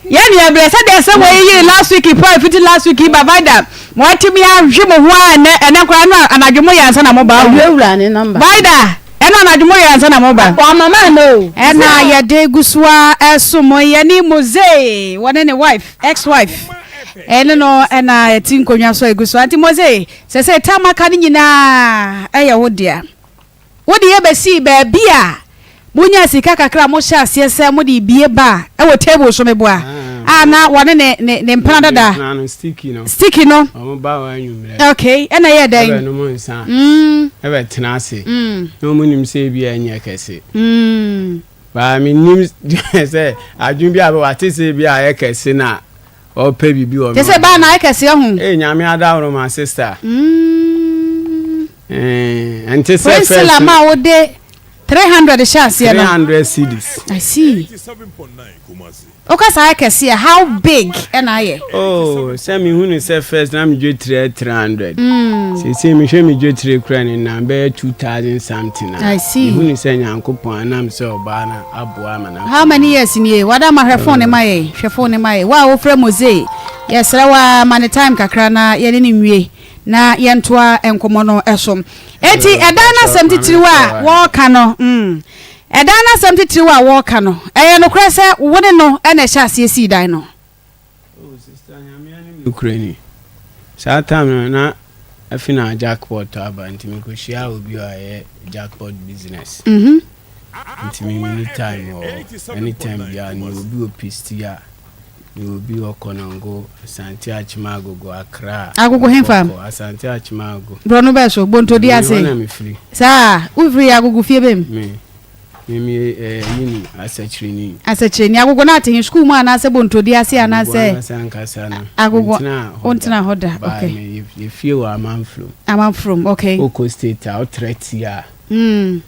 Yɛ ne ɛbrɛ sɛdeɛ sɛ wɔyi yiri last week po a fiti last week ba vida mo atumi ahwe mo ho a ɛnɛ ɛnɛ koraa no anadwo mo yɛ ansa na mo ba ho. Vida ɛno anadwo mo yɛ ansa na mo ba. Ɛna yɛde gu so a ɛso mo yɛne Mose wɔne ne wife ex wife. Ɛne no na ɛte nkonnwa so a egu so. Auntie Mose, sɛsɛ tam aka no nyinaa ɛyɛ wo dea. Wo de yɛ bɛsii baabi a monyaa sika kakra a mohyɛ aseɛ sɛ mode rebie bar ɛwɔ table so meboa. A na wɔne ne ne ne mpena dada.
Mpena no sticky no.
Sticky no.
Wɔn ba hɔ anwummerɛ.
Okay, ɛna ɛyɛ dɛn?
Ɛbɛ nom nsa. Ɛbɛ tena ase. Na wɔn nim sɛ ebi ɛnyɛ kɛse. Baa mi nim sɛ adwene bi a wate sɛ ebi ayɛ kɛse na ɔpɛ biribi wɔ mi.
Te sɛ baa na ayɛ kɛse ɛho.
Ee nyame adaworo ma sister. Ɛɛ nte sɛ first.
Priscilla ma wo de 300 hyɛ aseɛ no.
300 cedis.
I see. Woka saa ayɛ kɛse a, how big ɛna ayɛ?
Oh, sɛ me hu no sɛ first na me dwetire yɛ 300. Seesei me hwɛ me dwetire kura ne nan bɛyɛ 2000 something a.
I see.
Me hu no sɛ Nyankopɔn anam sɛ ɔbaa no aboa ama no.
How many years nie? Wada ma hwɛ phone ne ma yɛ. Hwɛ phone ne ma yɛ. Wo a wofrɛ Mose, yɛsrɛ wo ara ma ne time kakra na yɛne no nwie na yɛntoa nkɔmmɔ no so. Enti ɛdan no asɛm titiriw a wɔreka no, mm. Ɛdan no asɛm titiriw a wɔreka no, ɛyɛ nokorɛ sɛ wo ne no na ɛhyɛɛ aseɛ sii dan no?
Oh sister Nyame anim nokorɛ ni, saa time no na afi na jackpot aba nti me kɔ hyiaa obi a ɔyɛ jackpot business nti me menni time wɔ hɔ anytime biara no mewɔ bi wɔ Pistia a mewɔ bi wɔ Konongo, Asante Akyem Agogo, Accra,
Agogo hefa?
Nkɔkɔ, Asante Akyem Agogo.
Borɔno bɛɛ so, Bontodi
Me
ase.
hɔ na me firi.
Saa, wo firi Agogo fie bɛn mu?
Me, me me yɛ eh, yini, Asɛkyerɛni.
Asɛkyerɛni, Agogo no ate he, sukuu mu anaasɛ Bontodi ase
Agogo
anaasɛ?
ankasa ankasa no,
Agogo,
mentenaa hɔ
wo ntenaa
da.
hɔ da,
Baa
okay.
me, yɛ, yɛ fie wɔ Amanfrom.
Amanfrom, okay.
Wokɔ state a, wotra ti a.
Mm.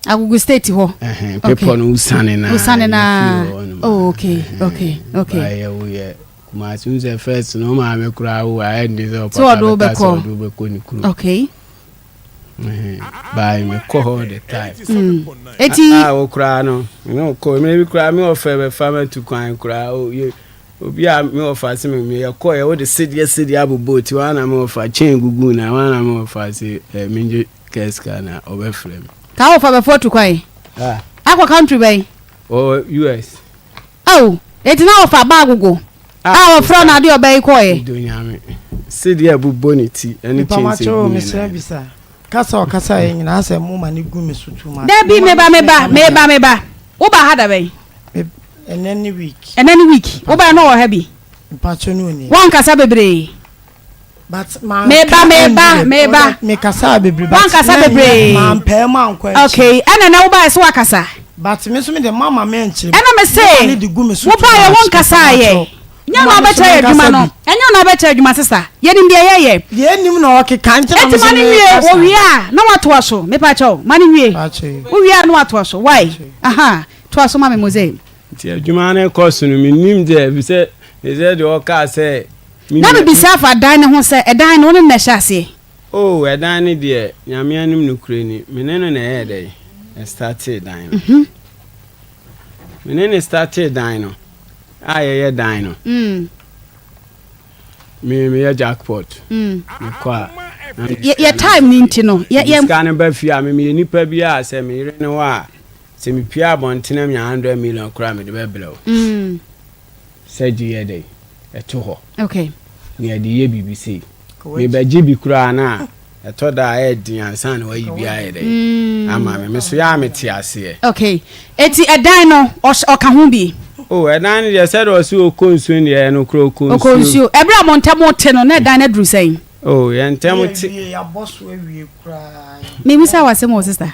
Agogo state hɔ.
Ɛhɛn, bepɔ no wosane na.
Wosane na. Oh, okay, okay, okay.
Bayɛ woyɛ Kumasi n sɛ first no maame koraa wo ayɛ ndi sɛ ɔpapa bɛka sɛ ɔde wobɛkɔ ne kurom.
Okay.
Baayi me kɔ hɔ the time.
Mm. Eti.
A wo koraa no, me ne kɔ, me bi koraa me ɔfɛ bɛfa ma tu kwan koraa o ye. Obi a me ɔfa se me me yɛ kɔ yɛ wo de sedeɛ sedeɛ abobɔ ti wɔn na me ɔfa chain gugu na wɔn na me ɔfa se eh, me ngye Kɛ sika na ɔbɛfrɛ me.
Ka wo fa bɛfo atu kwan.
Ah.
Akɔ country bɛn?
Ɔwɔ US.
Oh, eti na ɔfa ba agogo.
Ah,
a ɔfrɛ na ade ɔbɛ yi kɔɛ.
Edo nyame. Sɛdeɛ ɛbobɔ ne ti ɛne chains egu ne nan.
bisa. Kasa ɔkasa yɛ nyinaa sɛ mo ma ne gu me so too much.
Dabi meba meba meba meba. Wo ba ha da bɛn?
Ɛnɛ ne week.
Ɛnɛ ne week. Wo ba no wɔ ha bi.
Mpakyɛ no ni.
Wankasa bebree. Meba meba meba.
Mekasaa bebree but
Wankasa bebree.
Mampɛɛ mu ankɔ akyi.
Okay, ɛna na wobaeɛ sɛ wakasa.
But me nso me de mama me nkyerɛ.
Ɛna me se wobaeɛ wonkasaeɛ. Nyɛ ɔno abɛkyerɛ yɛ adwuma no. Ɛnyɛ ɔno abɛkyerɛ adwuma sesa. Yɛnim deɛ yɛyɛ.
Deɛ ɛnim na ɔkeka nti na me
Eti ma
nso
no
me
nwie.
kasa.
Owie a na watoa so. Mepa kyɛw ma no nwie. Wowie a na watoa so. Why? Aha. Toa so ma me Mose.
Nti adwuma no rekɔ so no mennim deɛ efisɛ te sɛ deɛ ɔkaa sɛ me
Na
nua.
mebisa afa dan no ho sɛ, ɛdan no, wo ne no na ɛhyɛ aseɛ?
Oh, ɛdan no deɛ, Nyame anim nokorɛ ni, me ne no na ɛyɛɛ dɛn? Ɛstartee dan no. Me ne no startee dan no, a yɛyɛ dan no, me meyɛ jackpot, mekɔ a, na mede
Yɛ
sika
yɛ
no ba
time no
fie.
nti no, yɛ
Mede
yɛ.
sika no ba fie a, me meyɛ nipa bi a sɛ me yere ne hɔ a, sɛ mepue abɔntene a menya 100 million koraa a, mede bɛbrɛ wo. Sɛ gye yɛ dɛn ɛto hɔ.
Okay.
Na yɛde yɛ biribi sei. Mebɛgye bi koraa no a, ɛtɔ da a ɛyɛ den ansa na wayi bi ayɛ dɛn ama me. Me so yɛ a mete aseɛ.
Okay. Eti ɛdan no, ɔka ho bi?
Oh, ɛdan no deɛ sɛdeɛ ɔse ɔkɔ nsuo no deɛ ɛyɛ nokorɛ ɔkɔ nsuo.
Ɔkɔ nsuo. Ɛberɛ a mo ntam te no, na ɛdan no aduru sɛn?
Oh, yɛn ntam te.
Yɛawie, yɛabɔ so awie koraa.
Mebisa wo asɛm o, sister.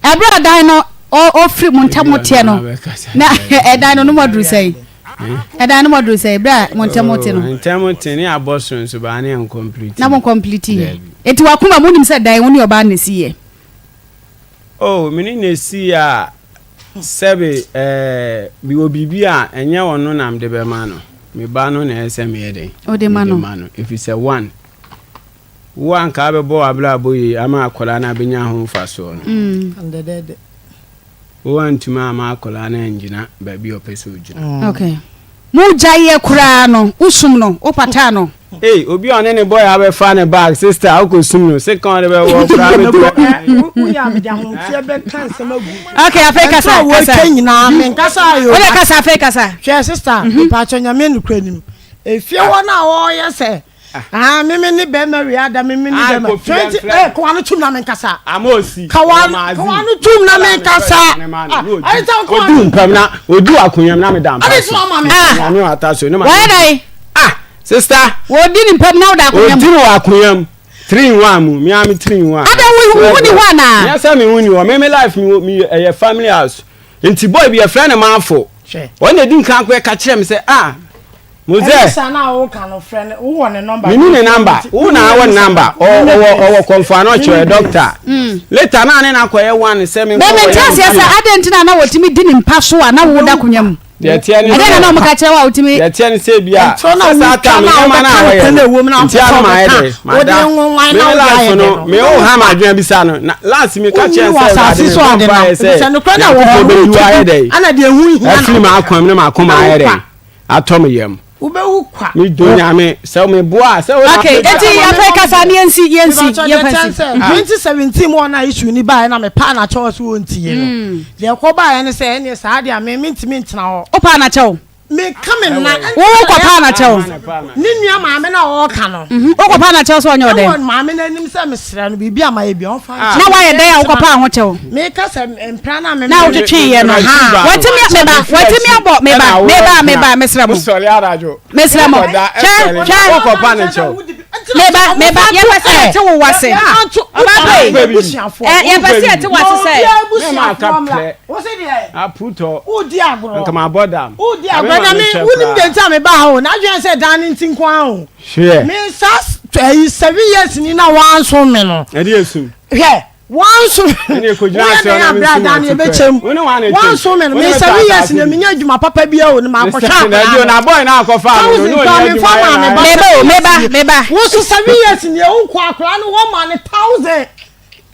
Ɛberɛ a dan no ɔfiri mo ntam teɛ no, na ɛdan no no mu aduru sɛn? Ɛdan no mu aduru sɛn berɛ a mo ntam te no?
Oh, ntam te ne abɔ so nso baa ne nkɔmpliti.
Na mo nkɔmpliti yɛ. Eti wakoma mu nim sɛ dan wo ne ɔbaa na esi yɛ.
Oh, me ne na esi yɛ a sɛbe ɛɛ mewɔ biribi a ɛnyɛ ɔno na mede bɛma no. Me ba no na ɛyɛ sɛ meyɛ dɛn?
Ɔde ma no.
Mede ma no. Ɛfiri sɛ one, Wo a anka wobɛbɔ w'abrabɔ yie ama akwadaa no abɛnya ho mfasoɔ no, wo antumi amma akwadaa no angyina baabi a ɔpɛ sɛ ɔgyina.
Okay. Mo gyaeɛ koraa no, wo sum no, wo pataa no.
Ei, obi a ɔne ne boy abɛfa ne bag, sister, wokɔ sum no, sekan ɔde bɛwɔ koraa bɛtumi.
Woyɛ a mede ahoteɛ bɛka nsɛm agu.
Okay, afei kasa, kasa.
Ɛntra wɔtwa nyinaa, menkasa ayo.
Wode kasa, afei kasa.
Hwɛ sister, mepaakyɛ nyame nokura nim. Efie hɔ no a wɔyɛ sɛ. Ah, me me ne bɛrima wei ada me me ne bɛrima. 20 eh kawa no tum na me nkasa.
Amosi.
Kawa kawa no tum na me nkasa. Ah, ayi ta kawa.
Odu mpam na odu akonya na me da mpa.
Ade so ama me.
Ah.
Nyame ata so ne ma.
Why dai?
Ah, sister.
Wodi ne mpam na woda akonya mu.
Odi wɔ akonya mu. 3 in 1 mu. Me am 3 in 1.
Ada wo wo ni hɔ ana?
Nya sɛ me wo ni hɔ. Me me life me me ɛyɛ family house. Nti boy bi yɛfrɛ no Manfo. Ɔno na edi nkan kɔ ɛka kyerɛ me sɛ ah Mose.
Ɛne na woka no frɛ no wowɔ ne number.
Mini ne number wo na awɔ ne number ɔwɔ ɔwɔ kɔnfo ano ɔkyerɛ doctor. Later na ne na akɔyɛ one sɛ me nkɔ
Bɛmɛ
wɔyɛ
nti aseɛ sɛ adɛn nti na na wɔtumi di ne mpa so a na woda akonnwa mu.
Deɛ ɛteɛ ne
Ɛdɛn na
sɛ
na wɔka kyerɛ wo a wotumi.
Deɛ ɛteɛ ne sɛ bi a
Ntorɔ na
sɛ saa
wotwa
time
na
nneɛma no a
wobɛka
wɔyɛ
no
no
ɛwom na
nti
wopɛ sɛ
ano ma ayɛ
wobɛka
dɛ
wode
mada
nwonwan
me
na
me
wode
life
ayɛ dɛ
no
no
me wo ha ma adwene bisa no na last me ka
wonyini
kyerɛ
wɔ
sɛ
asase
awurade me
so
bɔ
ade
mpaeɛ
nam
sɛ
efisɛ nokorɛ na ɛwɔ hɔ
Nyankopɔn
no
bɛyi wo
wotwa
ayɛ
gu
dɛ
ana deɛ ɛho nhia na
afiri
wobɛka
m'akwan mu ne m'akoma
wobɛwu
ayɛ dɛ
kwa
atɔ me yam
wobɛwu kwa
me dɔ nyame sɛ me boa sɛ wo na
Okay, eti afei kasa ne yɛnsi yɛnsi
Mebakyɛ deɛ
yɛmfa
kyɛn
nsi.
sɛ 2017 mu ɔna issue ni baeɛ na mepaa n'akyɛw sɛ wɔntie no deɛ ɛkɔ baeɛ ne sɛ ɛneɛ saa deɛ a me mentumi ntena hɔ
Wopaa n'akyɛw?
Meka me nna.
Wo wo kɔ paa na kyɛw.
Ne nua maame na ɔɔka no.
Mhm, wo kɔ paa na kyɛw sɛ ɔnyɛ ɔdɛn.
Ɛwɔ maame no anim sɛ mesrɛ no biribi a mayɛ bi ɔmfa nkyɛ.
Na wayɛ dɛn a wokɔ paa ho kyɛw.
Meka sɛ mpra na me.
Na wotwetwe yɛ no. Watumi meba watumi abɔ meba meba meba mesrɛ mo. Mesrɛ mo. Hwɛ hwɛ. Meba meba yɛpɛ sɛ yɛte wo wase. Ɔbaa pɛ yi. Yɛpɛ sɛ yɛte wase sɛ.
Aputɔ.
Wodi agorɔ.
Nka ma bɔ dam.
Wodi agorɔ na me wonim deɛ nti a mebaa ha o. N'adwene sɛ dan no nti nko ara o.
Hwɛ.
Me saa ɛyi 7 years ni na wanso me no.
Ɛde esum.
Hwɛ wanso
Ɛne ekogyina
woyɛ
ase
dɛn
ɔna
abrɛ
me
a
nsu
dan no
wɔn ti
yɛbɛkyɛm.
pɛ. Wo ne wɔn na ekyɛm.
Wanso me no
Wo ne
me
me
7
tɔ
years
asase
ni
bi.
menya adwuma papa bi o na makɔhwɛ
Mr.
akwadaa
Dabi o
no.
na boy na akɔfa no no
Thousand
ne
kura
ɔnyɛ
me
adwuma
fa
yɛ
maa me
na
ba
Meba o meba meba.
Wo so 7 years ni ewu kɔ akwadaa no wɔn ma ne 1000.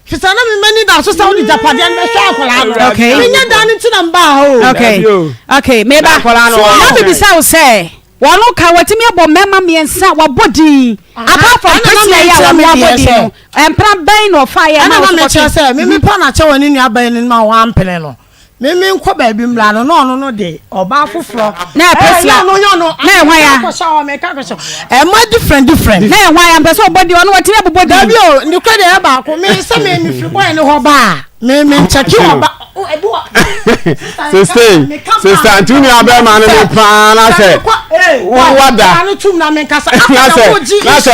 Fisɛ na mi mani da so sɛ wode gyapadeɛ no bɛhwɛ akwadaa no.
Okay.
Menyɛ dan no nti na mbaa ha o.
Okay.
Dabi o.
Okay, meba.
Na akwadaa no
Na
wɔn
mebisa wo sɛ wɔn ka watumi abɔ mmarima mmiɛnsa wabɔ din apart from
Ɛna na
Priscilla yi a
mekyerɛ
wɔn
me
abɔ
deɛ
din
sɛ-
no mpena bɛn na ɔfa yɛ
Ɛna
ma
na
wɔsokɔtwe
mekyerɛ sɛ me mepa no akyɛ wɔ ne nua bɛn no ma wampene no. Me me nkɔ baabi mmra no na ɔno no de ɔbaa foforɔ.
Na ɛ Priscilla.
Ɛyɛ ɔno nyɛ ɔno.
Na ɛ hwan ya?
Meka kɔhyɛ hɔ meka kɔhyɛ hɔ. Ɛma different different.
Na ɛhwan ya mpɛ sɛ ɔbɔ din ɔno watumi abobɔ din.
Dabi o nokura deɛ ɛyɛ baako me sɛ me mefiri bɔyɛ ne hɔ ba a me me nkyɛke ɔba o ebi wɔ.
Sese sese nti wo nua bɛrima no ne paa na sɛ wada
na
sɛ na sɛ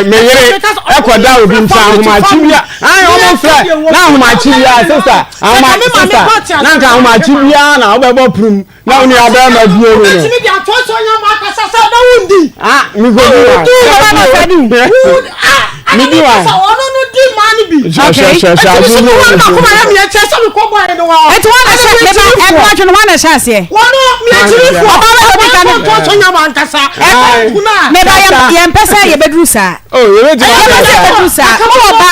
me yere ɛkɔda obi nkyɛn ahomakye bi a ayi ɔmo frɛ na ahomakye bi a sista ahoma sista na nka ahomakye bi a na ɔbɛbɔ prum na wo nua bɛrima bie no no.
Wobɛtumi de atoatoa nyɛ ma akasa sɛ na wondi.
Ah, mi ko di wa.
Baba na ɔsɛ di.
Mi di wa.
Ɔno no di maa no bi.
Okay.
Ɛti mi sɛ wɔn na kɔma yɛ mi ɛkyɛ sɛ mi kɔ bɔ yɛ no wa.
Eti wɔn na hyɛ meba ɛnu atwe no wɔn na hyɛ aseɛ.
Wɔn no mi akyiri fo.
Ɔbaa bɛ odi kan.
Wɔn toatoa nyɛ ma ankasa. Ɛkuna.
Meba yɛn mpɛ sɛ yɛbɛduru saa.
Oh, yɛbɛtumi
Yɛbɛ
aka
sɛ
saa.
yɛbɛduru saa. Mowɔ ba.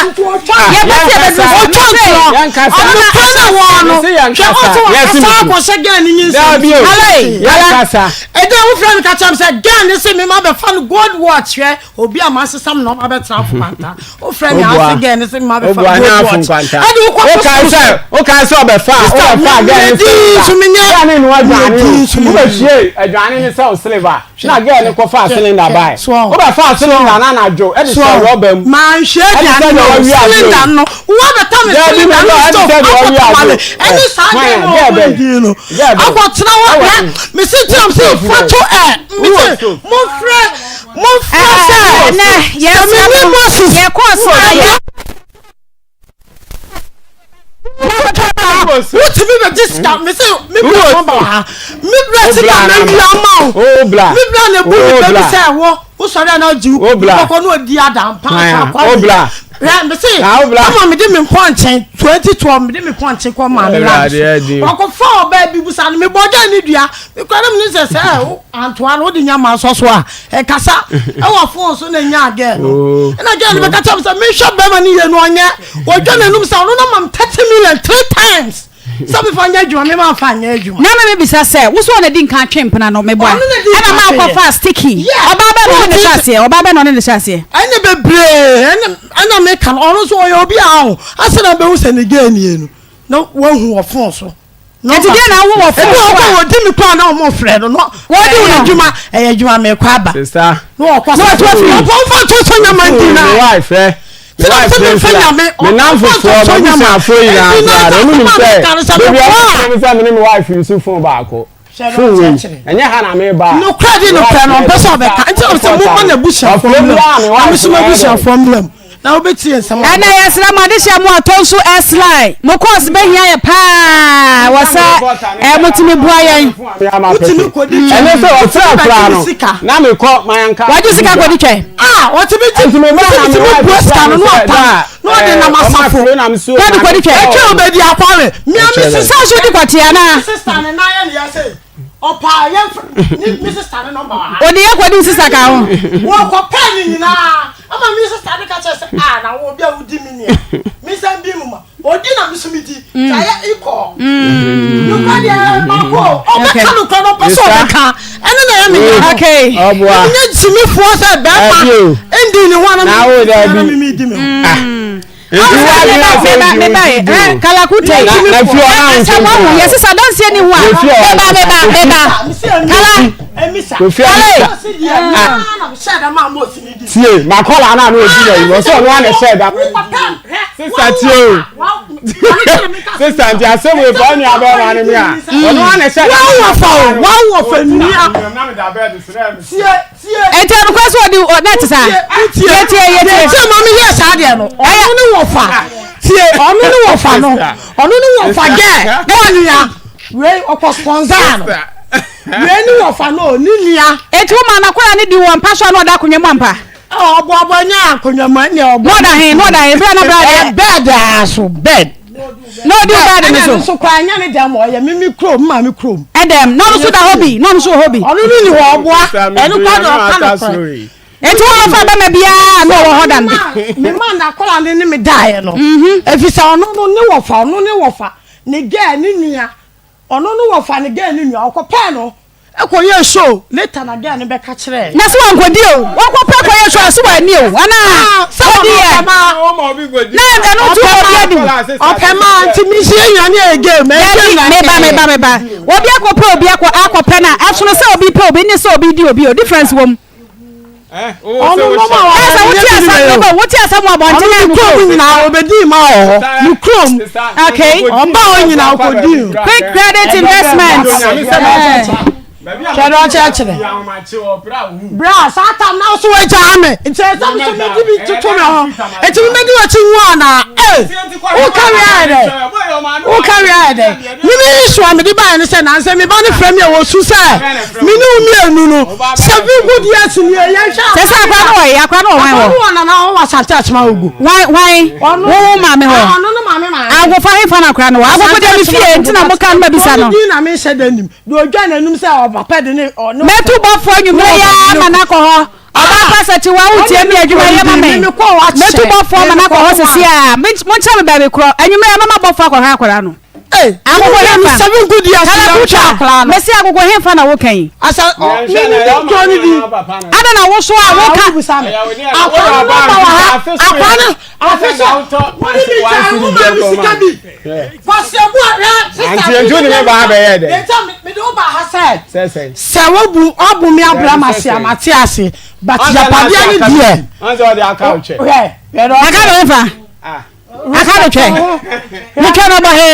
Yɛbɛ sɛ yɛbɛduru saa.
Ɔtwa ntorɔ.
Yɛnkasa.
Ɔno pɛ na wɔn no.
Mese
Hwɛ
yɛnkasa.
ɔsɛ
Yɛse
wakasa
mesu.
akɔhyɛ gɛn ne nyinsɛn.
Daabi o.
Alai.
Yɛnkasa.
Ɛdɛ wofrɛ me ka kyerɛ me sɛ gɛn ne se mema bɛfa no gold watch hwɛ obi a masesa me na ɔma bɛtena afo kwanta. Wofrɛ me ase gɛn ne se mema bɛfa no
Obua
gold
ne afo
watch.
nkwanta.
Ɛde wokɔ
Wokae sɛ wokae sɛ ɔbɛfa wobɛfa gɛn ne
Medi nso menyɛ.
Gɛn ne noa aduane
Medi
o.
nso menyɛ.
Wobɛhwie aduane ne sɛ wo silver. Na girl no kɔfaa cylinder bae. Wobɛfaa cylinder no anadwo de hyɛɛ rɔba mu.
Manhwɛ
Ɛde
aduane
sɛ
no
deɛ wawia adeɛ
cylinder
o.
no wabɛtɔ me
Daabi
cylinder
mebɔ
no
ɛde
stove
sɛ deɛ wawia
akɔtɔ
adeɛ
ma
o.
me ɛne saa
Hwan
deɛ
a?
no
Girl
ɔbɔ
bɛn?
ne din no
Girl bɛn?
akɔtena hɔ
Ɛwɔ
hwɛ
he?
mese kyerɛ m sɛ
Wowɔ
fa
stove
to ɛ mese
Wowɔ stove?
momfrɛ momfrɛ sɛ
Ɛnɛ
sɛ mene Moses
yɛkɔɔ so a yɛ.
Wotumi bɛgye sika mese me bra nɔmba wɔ ha me bra sika mawia ma wo me bra na ebu me bɛ bi sɛ wɔ wosɔre a na ɔgye wo kɔkɔ na ɔdi adampa akwa hwɛ mese ama mede me mpɔnkye 2012 mede me pɔnkye kɔ maame la ɔkɔfa ɔbaa bi busa no mebɔ gya ne dua mekura no mene sɛ sɛ antoa no wode nya ma sɔ so a ɛkasa ɛwɔ fon so na nya gɛɛ no ɛna gɛɛ no bɛka kyerɛ me sɛ mehwɛ bɛrima no yie no ɔnyɛ Wɔdwa n'anum sɛ ɔno na mam 30 million three times sɛ mefa nyɛ adwuma me ma nfa nyɛ adwuma.
Na me bisa sɛ wo so ɔna di nkan twe mpena no meboa
Ɔno na di
ɛna
nkan
ma
twe
akɔ
yɛ.
fa sticky
Yeah.
ɔbaa bɛ na ɔne ne hyɛ aseɛ ɔbaa bɛ na ɔne ne hyɛ aseɛ.
Ɛna bebree ɛna ɛna meka no ɔno nso ɔyɛ obi a ɔho asɛ na bɛhu sɛ ne gay nie no na wahu wɔ phone so.
Nti deɛ na wo wɔ fon
so a. Ebi wɔ hɔ wɔdi mi kɔ a na wɔn frɛ no no. Wɔdi wɔn adwuma ɛyɛ adwuma mi kɔ aba.
Sista.
Na wɔkɔ sa.
Na wɔtu afiri.
Ɔfɔ nfa nto so nyama ndi na.
Mi wife ɛ. Mi wife
mi nfa nyame.
Mi nanfofoɔ mi busuafoɔ nyinaa koraa na ɔmo nim sɛ beebi a ɔmo frɛ mi sɛ mi ne mi wife yusu fon baako. Fon wei ɛnyɛ ha na mi ba.
Nokorɛ de nokorɛ no ɔmpɛ sɛ ɔbɛka nti na sɛ mo ma n'abusuafoɔ mmra mu na me nso m'abusuafoɔ mmra mu. Na wobɛtie nsɛm a.
Ɛnɛ yɛsrɛ mo adehyeɛ mo atɔ nso ɛsly mo course bɛhia yɛ paa wɔ sɛ ɛ motumi boa yɛn.
Wotumi kɔdi twɛ.
Ɛne sɛ ɔfrɛ koraa no na mekɔ mayanka.
Wagye sika kɔdi twɛ.
Ah wɔtumi gye wotumi bua sika no na ɔtam na ɔde nam asafo.
Na ɔde kɔdi twɛ.
Ɛtwa obedi akware. Mia mi
sisa so di kɔte anaa.
Sista ne nan yɛ ne yɛ sɛ. Ɔpaa yɛn fr ne me sista ne nɔmba wɔ ha.
Ɔde yɛ kɔdi wo sista ka ho.
Wɔkɔpɛɛ ne nyinaa ama me sista no ka kyerɛ sɛ ah na wo obi a wodi me nua me nsa bi mu ma ɔdi na me so me di nti ayɛ equal. Nokora deɛ baako o ɔbɛka nokora no ɔpɛ sɛ ɔbɛka ɛno na ɛyɛ me ya no.
Okay.
Ɔboa.
Ɛnyɛ gyimifoɔ sɛ bɛrima ndi ne ho ana me me di me ho.
Nti wo adwene a sɛ wodi wo ti di o.
Kalakute.
Na na fi ɔna
Asɛm
nkyɛn
wahu
koraa.
yɛ sisa danseɛ ni ho a.
Kofi a
Meba meba meba. Kala.
Kofi a tie makɔla na na odi na yi ɔsɛ ɔno ana ɛhyɛ da. Sista tie o. Sista nti asɛm wei fa ɔnua bɛrima ne mi a ɔno ana ɛhyɛ da.
Wɔn wɔ fa o wɔn wɔ fa nua. Tie.
Enti ɛnokorɛ sɛ ɔde na ɛte saa? Yɛtie yɛtie.
Yɛtie maame yɛ saa deɛ no ɔno ne wɔfa tie ɔno ne wɔfa no ɔno ne wɔfa gɛ na ɔnua wei ɔkɔ sponsor no wei ne wɔfa no ne nua.
Eti wo maa n'akwadaa no di wɔ mpa so a na ɔda akonnwa mu ampa?
Ɔboaboa nyɛ akonnwa mu ɛnna ɔbɔ.
Na ɔda he na ɔda he bere na bere adeɛ.
Bɛɛd a so bɛɛd.
Na ɔdi wo bɛɛd no so.
Ɛna nso koraa nyɛ ne dɛm ɔyɛ mimi kurom maame kurom.
Ɛdɛm na ɔno nso da hɔ bi na ɔno nso wɔ hɔ bi.
Ɔno no ni hɔ ɔboa ɛno koraa de ɔka no korɛ.
Eti wɔn afa bɛma biara na ɔwɔ hɔ da no.
Me ma n'akwadaa ne ne me daeɛ no. Efisɛ ɔno no ne wɔfa ɔno ne wɔfa ne gɛɛ ne nua Ɔno no wɔfa ne girl no nua ɔkɔ pɛɛ no kɔ yɛɛ show later na girl no bɛka kyerɛɛ.
Na se wankɔdi o wakɔ pɛ kɔ yɛ show a se wanni o anaa ɔdi yɛ na ɛno nti obi adi
ɔpɛ maa nti mi nso yɛ nyina ne yɛ game
dabi meba meba meba obi akɔ pɛ obi akɔ akɔ pɛ na ɛsono sɛ obi pɛ obi ne sɛ obi di obi o difference wɔ mu.
Ɔno no ma wa
Ɛsɛ wote asɛm no bɔ wote asɛm wɔ abɔnten
na ne kurom nyinaa obedi ma wɔ hɔ ne kurom.
Okay.
Ɔba hɔ nyinaa ɔkɔdi.
Quick credit investment.
Hwɛ dɛ ɔkyerɛkyerɛ. Bra saa tam na so wagyaa me nti ɛsɛ me so medi bi toto me ho nti mebɛdi w'akyi nwu anaa ee woka wie ayɛ dɛ woka wie ayɛ dɛ Me me issue a mede baeɛ ne sɛ nansɛ me ba no frɛ me a wɔsu sɛ me ne wo mmienu no seven good years nie yɛnhwɛ
Sɛ sɛ akora no wɔ he akora no wɔ hwan
hɔ? Akora no wɔ nana hɔ wɔ Asante Akyem Agogo.
Hwan hwan?
Ɔno
Wo wo maame hɔ?
Ah, ɔno ne maame maame.
Agofa he fa na akora no wɔ? Agogo deɛ me fie nti na mo ka no ma bisa no.
Ɔno din na menhyɛ da nim. Deɛ ɔdwa n'anum sɛ ɔpapa de ne ɔne
Mɛtu bɔfoɔ anwummerɛ yi ara ma no akɔ hɔ. Ɔbaa pa sɛ kyewa wo tie me adwuma yɛ ma me. Mɛtu bɔfoɔ ma no akɔ hɔ sisi a. Monkyerɛ me baabi korɔ. Anwummerɛ yi mɛma bɔfoɔ akɔhwɛ akwadaa no. Agogo hefa? Kalakuta, mese agogo hefa na woka yi? Adɛn na wo so a woka?
Sɛ wobu ɔbu mi abira ma se amate ase but yapadeɛ ne deɛ. Hwɛ hwɛ
Aka no hefa? Aka no twɛ. Ne twɛ no bɔ he.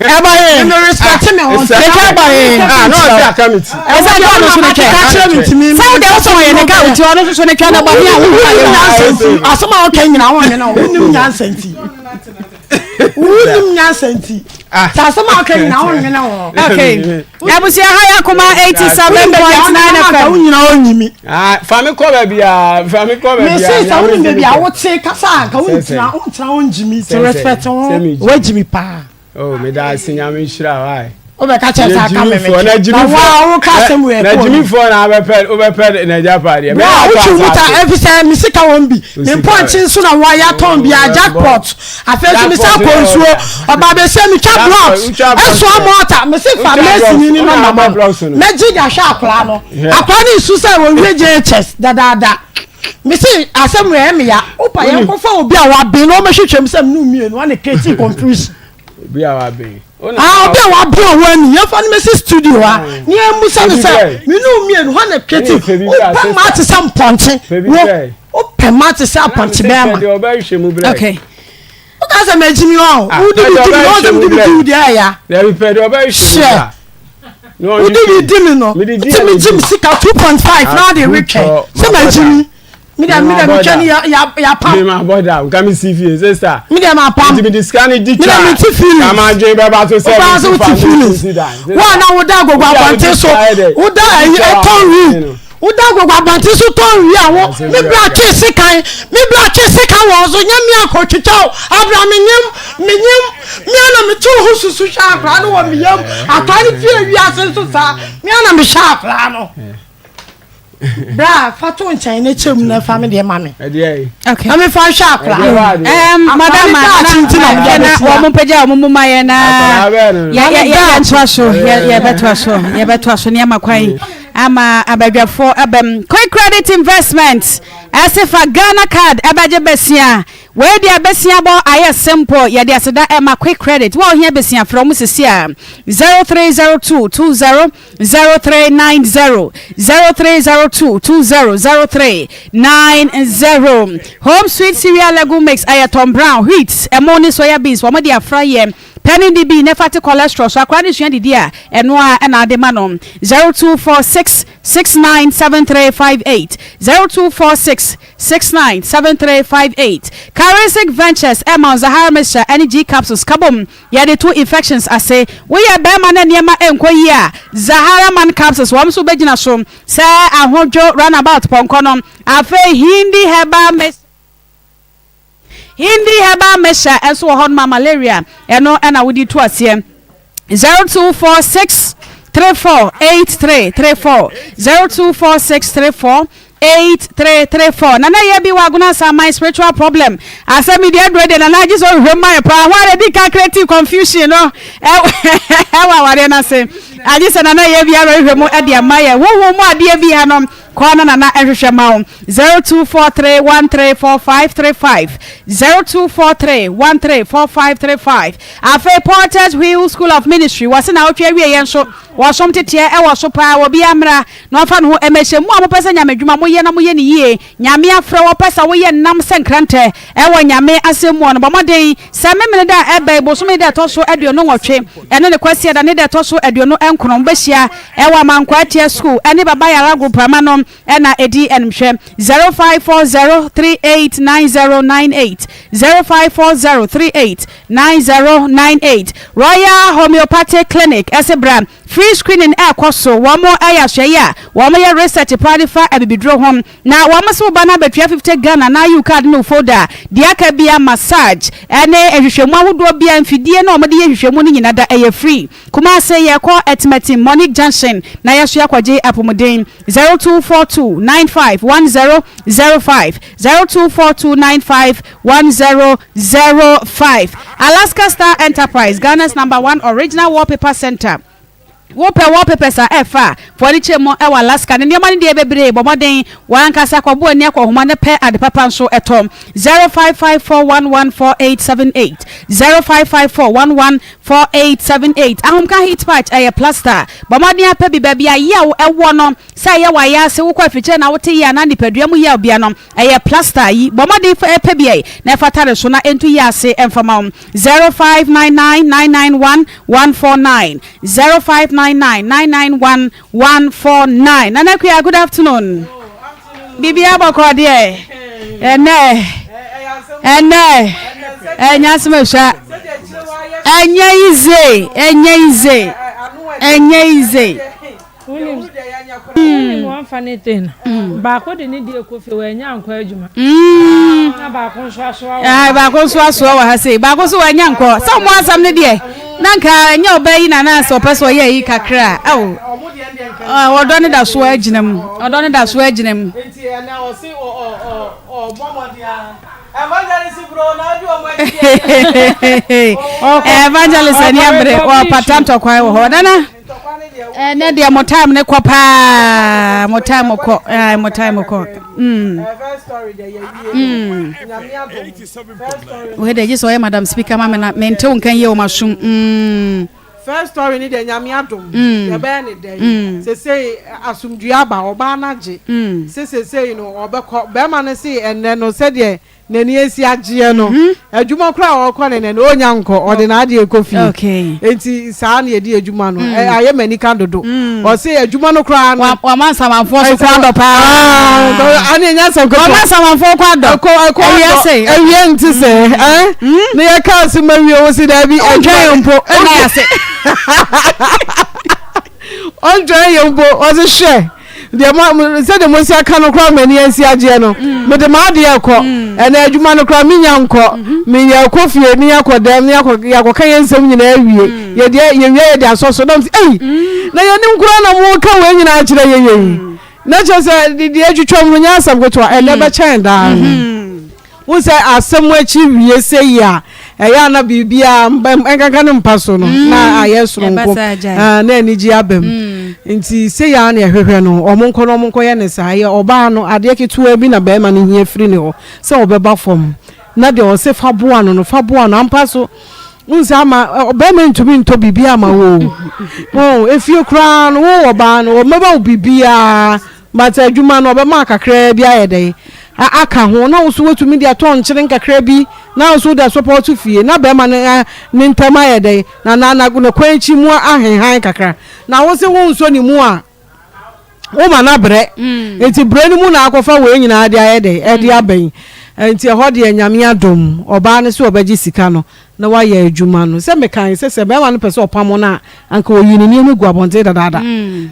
Ɛbɔ he.
Me respect me ho.
Ne twɛ bɔ he.
Ah, no, ɔse aka me ti.
Ɛsɛ deɛ ɔno so ne twɛ. Sɛ wo deɛ wosɔ yɛ ne ka wo ti ɔno so so ne twɛ no bɔ he a wo
Wonim nyansa nti. Asɛm a woka nyina wo nwene wo. Wonim nyansa nti. Wonim nyansa nti. Sɛ asɛm a woka nyina wo nwene wo.
Okay. Abusua ha yɛ akoma 87.9 FM.
Wo nyina wo nyimi.
Ah, fa me kɔ baabi a, fa me kɔ baabi a.
Me se sɛ wonim baabi a wote kasa a nka wontena wontena wo ngyimi to respect ho. Woagyimi paa.
Oh, me da ase nyame nhyira wo ai.
Wobɛka kyerɛ sɛ aka me me na wa woka asɛm wei
na gyimifoɔ na wobɛpɛ wobɛpɛ n'agyapadeɛ.
Bra wotwi mu ta ɛfi sɛ me sika wɔn bi me mpɔnkye nso na wɔayɛ atɔn bi a jackpot afei nso me sa kɔ nsuo ɔba abɛsia me twa blocks ɛsoa mɔta me se fa mɛsini ne nɔmba ma no mɛgye de ahwɛ akwaraa no akwaraa no nsu sɛ wɔwie JHS dadaada me se asɛm wei ɛyɛ me ya wopa yɛn kɔfa obi a waben na ɔmɛhwehwɛ mu sɛ mene mmienu ane creating confusion.
Obi a waben.
Ah, obi a waben ɔwɔ ani. Yɛmfa no mɛsi studio ha. Ne yɛmmusa no sɛ, me ne wo mmienu, hɔ na twete. Wopɛ mmaa te sɛ mpɔnkye. Wo, wopɛ mmaa te sɛ apɔnkye bɛrima.
Okay.
Woka sɛ magyi mi hɔ. Wode bi di mi, wɔn sɛ mede bi di wo deɛ ɛya. Hyɛ. Wode bi di mi no, wotumi gye me sika 2.5 na ade retwɛn sɛ magyi mi. Mi dɛ mi dɛ mi twɛ ni ya ya ya pam.
Mi ma bɔ da nka mi si fie sista.
Mi dɛ ma pam.
Nti mi di sika ni di
twa. Mi dɛ mi ti feelings.
Kama adwene bɛ ba so sɛ mi ti fa mi ti si da.
Wa na wo da agogo abɔnten so wo da ayi ɛtɔn wi wo da agogo abɔnten so tɔn wi a wo mi bla twe sekan mi bla twe sekan wɔ so nyɛ mi akɔ twitwa o abira mi nyim mi nyim mi ana mi tu ho susu hwɛ akora no wɔ mi yam akora no fie wi ase nso saa mi ana mi hwɛ akora no. Bra fa to nkyɛn na kyɛ mu na fa me deɛ ma me.
Okay.
Na me fa nhwɛ akora.
Madam na na wɔn mpagya wɔn mu ma yɛn na yɛ yɛ yɛ ntoa so yɛ yɛbɛtoa so yɛbɛtoa so nneɛma kwan ama abadwafoɔ abam. Quick Credit Investment ɛse fa Ghana card ɛbɛgye bɛsia wei deɛ bɛsia bɔ ayɛ simple yɛde aseda ɛma Quick Credit wɔn ohia bɛsia frɛ wɔn sisi a 0302 20 0390 0302 20 0390 Home Sweet Cereal Legume Mix ɛyɛ Tom Brown, wheat, ɛmo ne soya beans wɔn de afra yɛ pɛ ne de bi na ɛfa te cholesterol so akwadaa no sua didi a ɛno ara ɛna ade ma no 0246 697358 0246 697358 Charismatic Ventures ɛma Zahara Mixture ɛne G Capsules kabom Yɛde to infections ase. Woyɛ barima na nneɛma nkɔ yie a, Zahara Man Capsules wɔn nso bɛgyina so sɛ ahodwo runabout pɔnkɔ no. Afei Hindi Herbal Mixture Hindi Herbal Mixture nso wɔ hɔnom a malaria ɛno na wode tu aseɛ. 0246 34 83 34 0246 34 8334 Nana yɛ bi wɔ Agona Asaman spiritual problem asɛm yi deɛ aduro deɛ Nana agye sɛ ɔhwehwɛ mu ma yɛ paa ho ara di kan create confusion no ɛwɔ awareɛ no ase agye sɛ Nana yɛ bi ara ɔhwehwɛ mu ɛde ama yɛ honhom mu adeɛ bi ha no kɔ na Nana ɛhwehwɛ ma wo 0243134535 0243134535 Afei Potter's Wheel School of Ministry wɔse na awotwe awie yɛ nso wɔsom teteɛ ɛwɔ so paa obiara mmra Na ɔmfa ne ho mmɛhyɛ mu a mopɛ sɛ Nyame dwuma moyɛ na moyɛ no yie, Nyame afrɛ wo ɔpɛ sɛ woyɛ nnam sɛ nkrantɛ wɔ Nyame asɛm mu a no bɔ mmɔden sɛ Memene da a ɛba yi bosome da ɛtɔ so 28 ɛne ne Kwasiada ne da ɛtɔ so 29 mobɛhyia wɔ Amankwaa Atia School ɛne Baba Yara Agoprama no na ɛdi animhwɛ 0540 389098 0540 389098 Royal Homeopathic Clinic ɛse bra Free screening ɛɛkɔ so, wɔn ɛyɛ ahwɛyɛ a wɔn yɛ research paa de fa abibiduro ho, na wɔn se wo ba no abɛtua 50 Ghana na ayi wo card ne wo folder a, deɛ aka bia massage ɛne nhwehwɛmu ahodoɔ bia mfidie no a wɔn de yɛ nhwehwɛmu no nyina da ɛyɛ free. Kumase yɛkɔ Atimatim, Monique Junction na yɛso yɛakɔgye apomuden 0242 95 1005 0242 95 1005 Alaska Star Enterprise, Ghana's number one original wallpaper center. Wopɛ wallpapers a ɛfa a, fa w'ani kyerɛ mu wɔ Alaska. Ne nneɛma no deɛ bebree, bɔ mmɔden w'ankasa kɔbɔ ani akɔ nhoma no pɛ ade papa nso tɔ. 0554114878 0554114878 Ahomka heat patch ɛyɛ plaster. Bɔ mmɔden apɛ bi baabi a yaw wɔ no, sɛ ɛyɛ w'ayaase, wokɔ afikyire na wote yea anaa nipadua mu yaw bia no, Ɛyɛ plaster yi, bɔ mmɔden fa pɛ bi ɛ na fa tare so na ɛntu yɛ ase mfa ma wo. 0599 991 149 0599 991 149 Nana Akua, good afternoon. Biribiara bɔkɔɔ deɛ ɛnɛ ɛnɛ ɛnyɛ asɛm ahwa ɛnyɛ easy ɛnyɛ easy ɛnyɛ easy.
Wonim wonim one funny thing baako de ne deɛ kɔ fie wanya ankɔ adwuma na baako nso asoa wɔ
ha baako nso asoa wɔ ha sei baako nso wanya nkɔ sɛ ɔmo asɛm no deɛ na nka ɛnyɛ ɔbaa yi na na sɛ ɔpɛ sɛ ɔyɛ yi kakra ɛwɔ ɔdɔ ne da so agyina mu ɔdɔ ne da so agyina mu. Evangelist ani abere ɔpata ntɔkwa wɔ hɔ nana. Ɛnɛ deɛ mo time ne kɔ paa mo time kɔ ɛɛ mo time kɔ. Mm. Mm. Wei deɛ gye sɛ ɔyɛ madam speaker ma me na mente wo nka yie wɔ m'asom. Mm.
First story ni deɛ nyame adom mm. yɛbɛyɛ ne dɛn mm. sesei asomdue aba ɔbaa no agye mm. se sesei no ɔbɛkɔ bɛrima no se ɛnnɛ no sɛdeɛ N'ani asi agyeɛ no, adwuma koraa a ɔrekɔ no nnɛ no, ɔnnya nkɔ, ɔde n'adeɛ rekɔ fie. Enti saa na yɛdi adwuma no. Ayɛ m'anika dodo. Ɔse adwuma no koraa no.
Wama nsamanfoɔ so kɔ adɔ paa.
Ane ɛnyɛ asɛm ketewa.
Wama nsamanfoɔ kɔ adɔ.
Ɛkɔ ɛkɔ adɔ. Awia nti sɛ. Na yɛka ase ma wie wo si daabi.
Ɔntwɛn mpo ɛna yɛase.
Ɔntwɛn yɛ mpo ɔse hwɛ. Deɛ mo sɛdeɛ mo si aka no koraa m'ani asi agyeɛ no mm. mede m'adeɛ kɔ mm. ɛnɛ adwuma no koraa menya nkɔ mm-hmm. meyɛ kɔ fie ne yɛakɔ dɛm ne yɛakɔka yɛn nsɛm nyinaa awie mm. yɛdeɛ yɛwie yɛde asɔ so nam sɛ ei na yɛnim koraa na moka wei nyinaa kyerɛ yɛyɛ yi na kyerɛ sɛ deɛ atwitwa mu no nyɛ asɛm ketewa ɛnɛ bɛkyɛn daa mm-hmm. Wohu sɛ asɛm akyi wie sei a, ɛyɛ a na biribiara nkanka ne mpa so no na ayɛ soronko na anigye aba mu. Nti sei ara na yɛhwehwɛ no, wɔn nkɔ na wɔn nkɔyɛ ne saa. Ɛyɛ ɔbaa no, adeɛ ketewa bi na barima no hia firi ne hɔ sɛ ɔbɛba fam na deɛ ɔse fa boa no no, fa boa no. Ampa so, wohu sɛ ama ɔbarima ntumi ntɔ biribiara ma wo o. Efie koraa no, wo ɔbaa no, ɔmmɛma wo biribiara. But adwuma no ɔbɛma kakraa bi ayɛ dɛn aka ho na wo nso woatumi de atɔ nkyene nkakra bi na wo nso wode asɔpɔto fie na bɛrima no ne ntam ayɛ dɛn na na na ne kwan akyi mu ahenhan kakra na wo se wonsɔ ne mu a woma no abrɛ mm. nti brɛ no mu na akɔfa wei nyinaa de ayɛ dɛn ɛde mm. aba yi nti ɛhɔ deɛ nyame adom ɔbaa no sɛ ɔbɛgye sika no na wayɛ adwuma no. Sɛ mekae sɛ sɛ barima no pɛ sɛ ɔpamo no a, anka ɔyi ne nneɛma gu abɔnten dadaada.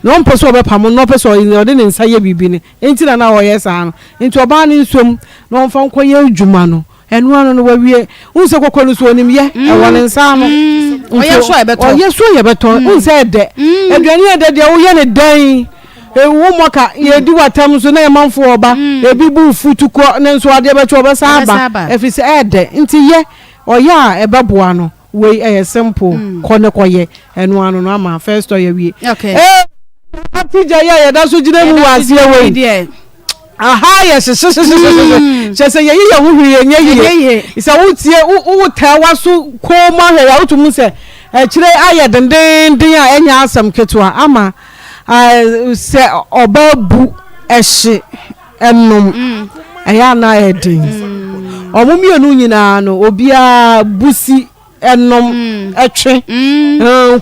Na ɔmpɛ sɛ ɔbɛpamo no, na ɔpɛ sɛ ɔde ne nsa yɛ biribi no nti na na ɔyɛ saa no. Nti ɔbaa no nsom na ɔmfa nkɔyɛ adwuma no. Ɛno ano no wawie. Wohu sɛ kɔkɔ no so ɔnim yɛ, ɛwɔ ne nsa ano.
Ɔyɛ so a ɛbɛtɔ.
Ɔyɛ so a ɛbɛtɔ. Wohu sɛ ɛdɛ. Aduane a ɛdɛ deɛ woyɛ no dɛn? Wo mmɔ ka, yɛdi w'atam nso na yɛn manfoɔ reba. Ebi bo refu tu kɔ, ne nso adeɛ bɛkye ɔbɛsan aba. Ɛfiri sɛ ɛdɛ. Nti yɛ. Ɔyɛ a ɛbɛboa no wei ɛyɛ simple mm. kɔ ne kɔyɛ ɛno ano no ama first ɔyɛ wie.
Okay.
Ee ati gya yi a yɛda so gyina mu wɔ aseɛ wei. Aha yɛ hyehyehyehyehyehye mm. kyɛ sɛ yɛyi yɛn ho hwee yɛnyɛ yie sɛ wotie wotaa waso kɔn mu ahwɛ yɛ wotum sɛ akyire ayɛ dendenden a ɛnyɛ asɛm ketewa ama sɛ ɔbaa bu ɛhye Ɛnom, ɛyɛ a na ɛyɛ den. Wɔn mmienu nyinaa no, obiara busi ɛnom ɛtwe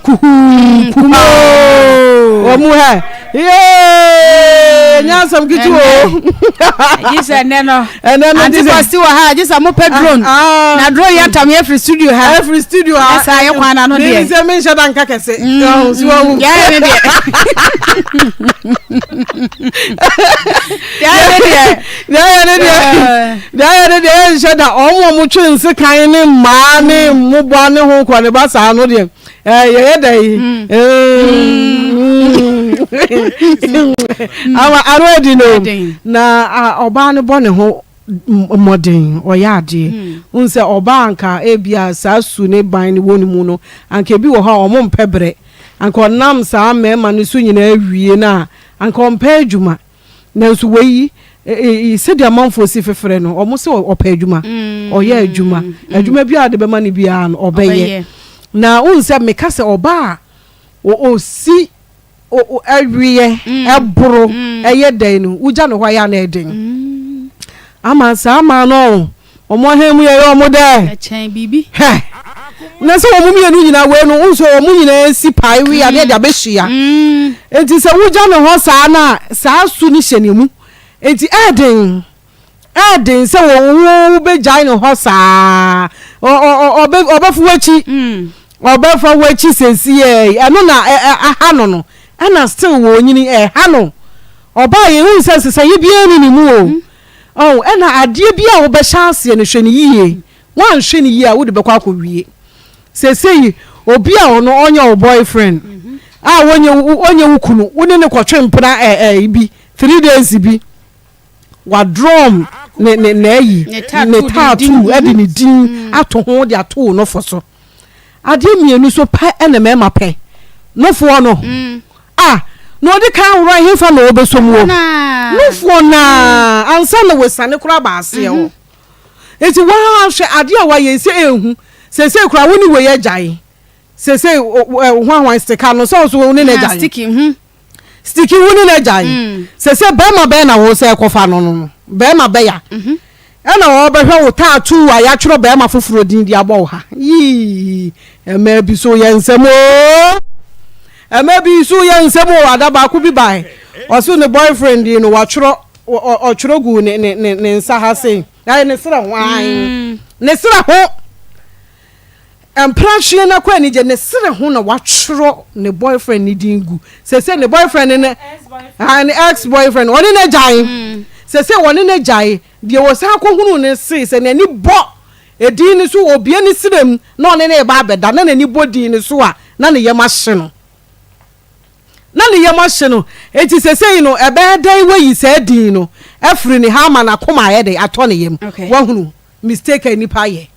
kuhuu kuhaa. Wɔn mu hɛ yee nyɛ asɛm ketewa o.
Gye sɛ ɛnɛ no.
Ɛnɛ no
gye sɛ. Antikwasi wɔ ha gye sɛ mo pɛ drone. Na drone yɛ atam yɛ firi studio ha.
Ɛfiri studio ha.
Ɛsɛ ayɛ kwan na no deɛ.
Mi sɛ mi nhyɛ da nka kɛse. So wɔn.
Yɛ ne deɛ.
Deɛ ayɛ ne deɛ deɛ ayɛ ne deɛ ɛnhyɛ da wɔn a wɔtwe nsekan ne mmaa ne mmoboa ne ho kɔ ne ba saa no deɛ ɛɛ yɛyɛ dɛ yi ama ano adi no na ɔbaa no bɔ ne ho mmɔden ɔyɛ adeɛ n sɛ ɔbaa anka ebia saa su ne ban ne wɔ ne mu no anka ebi wɔ hɔ a wɔn mpɛ brɛ anka ɔnam saa mmarima no so nyinaa wie no a Anka ɔmpɛ adwuma. Nanso wei, sɛdeɛ amanfoɔ si fefrɛ no, wɔn sɛ ɔpɛ adwuma. Ɔyɛ adwuma. Adwuma biara a wɔde bɛma no biara no, ɔbɛyɛ. Na wohu sɛ meka sɛ ɔbaa a ɔsi ɛweɛ, ɛboro, ɛyɛ dɛn no, wogya no hɔ a ɛyɛ a na ɛden. Ama saa maa no Wɔn ahan mu yɛyɛ wɔn dɛ.
Ɛkyɛn biribi.
Hɛ! Na sɛ wɔn mmienu nyinaa wei no, wohu sɛ wɔn nyinaa si pae we adeɛ de abɛhyia. Enti sɛ wogya ne hɔ saa no a, saa su no hyɛ ne mu. Enti ɛyɛ den, ɛyɛ den sɛ wo wobɛgyae ne hɔ saa. Ɔbɛ, ɔbɛfa w'akyi. Ɔbɛfa w'akyi seesei. Ɛno na aha no no. Ɛna still wɔnyini, ɛha no. Ɔbaa yɛhu sɛ nsesaeɛ biara nni ne mu o. Oh, ɛna adeɛ bi a wobɛhyɛ aseɛ no, hwɛ no yie. Woanhwɛ no yie a, wode bɛkɔ akɔwie. Seesei, obi a ɔno ɔnyɛ wo boyfriend, a ɔnyɛ wo, ɔnyɛ wo kunu, wo ne no kɔtwe mpena ɛ ɛ bi, 3 days bi, wadrɔm ne ne n'ayi,
Ne
ne
tattoo de ne
tattoo
din.
de ne din ato ho de ato wo nofo so. Adeɛ mmienu so pɛ na mmarima pɛ. Nofoɔ no. Ah, na ɔde kan ahorow a ɛhefa na ɔbɛsɔ mu o? Nufoɔ no ara, ansa na wasiane koraa aba aseɛ hɔ. Nti woaa hwɛ adeɛ a woayɛ yi sɛ ɛnhu. Seesei koraa wo ne wei agyae. Seesei hwanhwan sika no sɛ wo nso wo ne no agyae. Sticky wo ne no agyae. Seesei bɛrima bɛn na wo sɛ kɔfa no no no? Bɛrima bɛya ɛna ɔbɛhwɛ wo tattoo a yɛatwerɛ bɛrima foforɔ din de abɔ wo ha. Yii ɛmaa bi so yɛ nsɛm oo. Ɛmaa bi so yɛ nsɛm oo. Ada baako bi bae ɔse ne boyfriend din no watwerɛ ɔtwerɛ guu ne ne ne ne nsa ha sei. Ɛyɛ ne serɛ ho ae. Ne serɛ ho. Mprahyeɛ no akɔ anigye ne sere ho na watwerɛ ne boyfriend ne din gu sese ne boyfriend ne ne ex boyfriend ɔne no agyae mm. sese wɔne no agyae deɛ wɔsan kɔhunu ne se sɛ n'ani bɔ edin no so obie ne serɛ mu na ɔne ne ba abɛda na n'ani bɔ din no so a na ne yam ahye no na ne yam ahye no eti sesei no ɛbɛyɛ dɛn wayi saa din no afiri ne ha ama n'akoma ayɛ dɛn atɔ ne yam wahunu mistake a nipa yɛ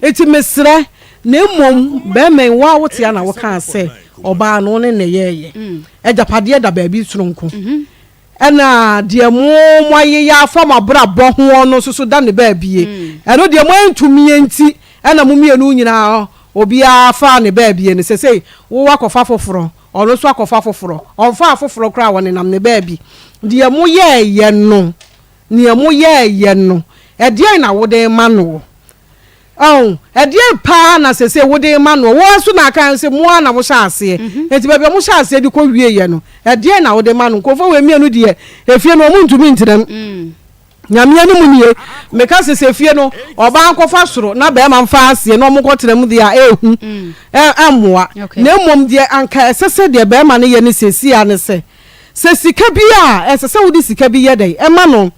Enti mesrɛ, na mmom bɛrima yi, wo ara wote a na wokaa sɛ ɔbaa no wo ne no yɛeɛ. Agyapadeɛ da baabi sononko. Ɛna deɛ mo moayeyɛ afa mo abrabɔ hoɔ no nso so da ne baabie. Ɛno deɛ moantumi nti ɛna mo mmienu nyinaa obiara faa ne baabie no. Sesei wo akɔfa foforɔ, ɔno nso akɔfa foforɔ. Ɔmfaa foforɔ koraa ɔnenam ne baabi. Deɛ moyɛeɛ no, Nea moyɛeɛ no, ɛdeɛn na wode rema noɔ? Ɔho, ɛdeɛn paa na seesei wode rema noɔ? Wo ara nso na aka sɛ mo ara na mohyɛ aseɛ. Enti baabi a mohyɛ aseɛ de kɔwieeɛ no, ɛdeɛn na wode ma no? Nkurɔfoɔ wei mmienu deɛ, efie no wɔntumi ntena mu. Nyame anim nie, meka sɛ sɛ efie no, ɔbaa nkɔfa soro na barima mfa aseɛ na wɔnkɔtena mu deɛ a, ɛnhu, ɛmmoa. Na mmom deɛ anka ɛsɛ sɛ deɛ barima no yɛ no seesei ara ne sɛ, Sɛ sika bi a, ɛsɛ sɛ wode sika bi yɛ dɛn? Ɛma no.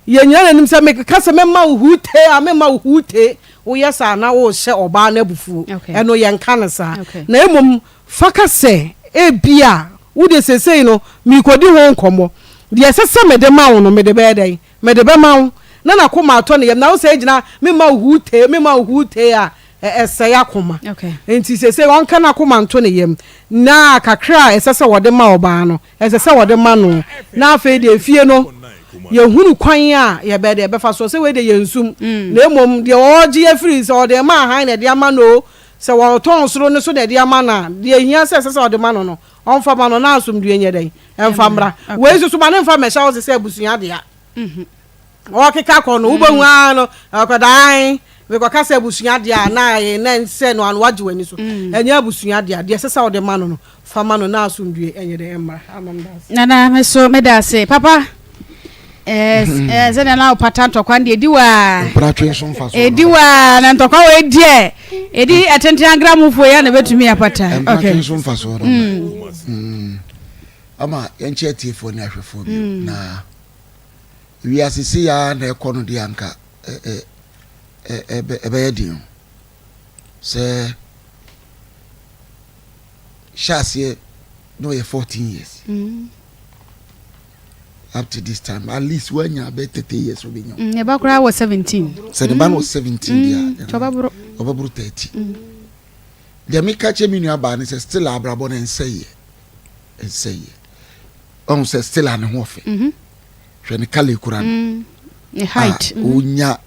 Yɛn nyinaa nim sɛ meka sɛ mɛma wo huutee a, memma wo huutee. Woyɛ saa a, na worehyɛ ɔbaa no abufuo. Ɛno, yɛnka no saa. Na mmom, fa ka sɛ, ebia, wo deɛ seesei no, merekɔdi ho nkɔmmɔ. Deɛ ɛsɛ sɛ mede ma wo no, mede bɛyɛ dɛn? Mede bɛma wo. Na n'akoma atɔ ne yam. Na wo sɛ gyina, memma wo huutee, memma wo huutee a, ɛsɛe akoma. Enti seesei ɔnka n'akoma nto ne yam, na kakra a ɛsɛ sɛ wɔde ma ɔbaa no, ɛsɛ sɛ wɔde ma no. Na afei deɛ efie no, yɛhunu kwan a yɛbɛyɛ dɛ yɛbɛfa soɔ. Sɛ wei deɛ yɛnsum, na mmom deɛ ɔregye afiri, sɛ ɔde rema ahan na ɛde ama no o, sɛ wɔtɔn soro no so na ɛde ama no a, deɛ ɛhia sɛ ɛsɛ sɛ ɔde ma no no, ɔmfa ma no na asomdwoeɛ nyɛ dɛn? Ɛmfa mmra. Wei nso so, ma no mfa mmɛhyɛ wo se sɛ abusua dea. Ɔrekeka kɔ no, wobɛhu ara no, ɔkɔdan, mekɔka sɛ abusua deɛ a, na ayɛ na sɛ no ano wagye w'ani so. Ɛnyɛ abusua deɛ, deɛ ɛsɛ sɛ wode ma no no, fa ma no na asomdwie ɛnyɛ dɛ ɛmmra. Ama meda ase.
Nana, me so meda ase. Papa, eh, eh, sɛdeɛ na wopata ntɔkwa no deɛ ɛdi waa.
Mpratwe nso mfa so.
Ɛdi waa, na ntɔkwa wɔ ɛdiɛ, ɛdi ɛtenten agra mufoɔ yɛ na ɛbɛtumi apata.
Mpratwe nso mfa so. Mm. Ama yɛnkyɛ atiefoɔ ne ahwɛfoɔ bio mm. na Wiase sei ara na ɛkɔ no deɛ anka ɛbɛyɛ den o. Sɛ hyɛ aseɛ na ɔyɛ 14 years. Mm. Up to this time, at least wanya abɛ 30 years obɛnya.
Mm, ne ba koraa wɔ 17.
Sɛ ne ba no wɔ 17 deɛ a, mm, ɔbɛboro 30. Mm. Deɛ meka kyerɛ me nua baa ne sɛ still abrabɔ no ɛnsɛeɛ. Ɛnsɛeɛ. Ɔhu sɛ still a ne ho ɔfɛ. Mm-hmm. Hwɛ ne kala ekura no.
Mm, ne height.
A mm-hmm. onya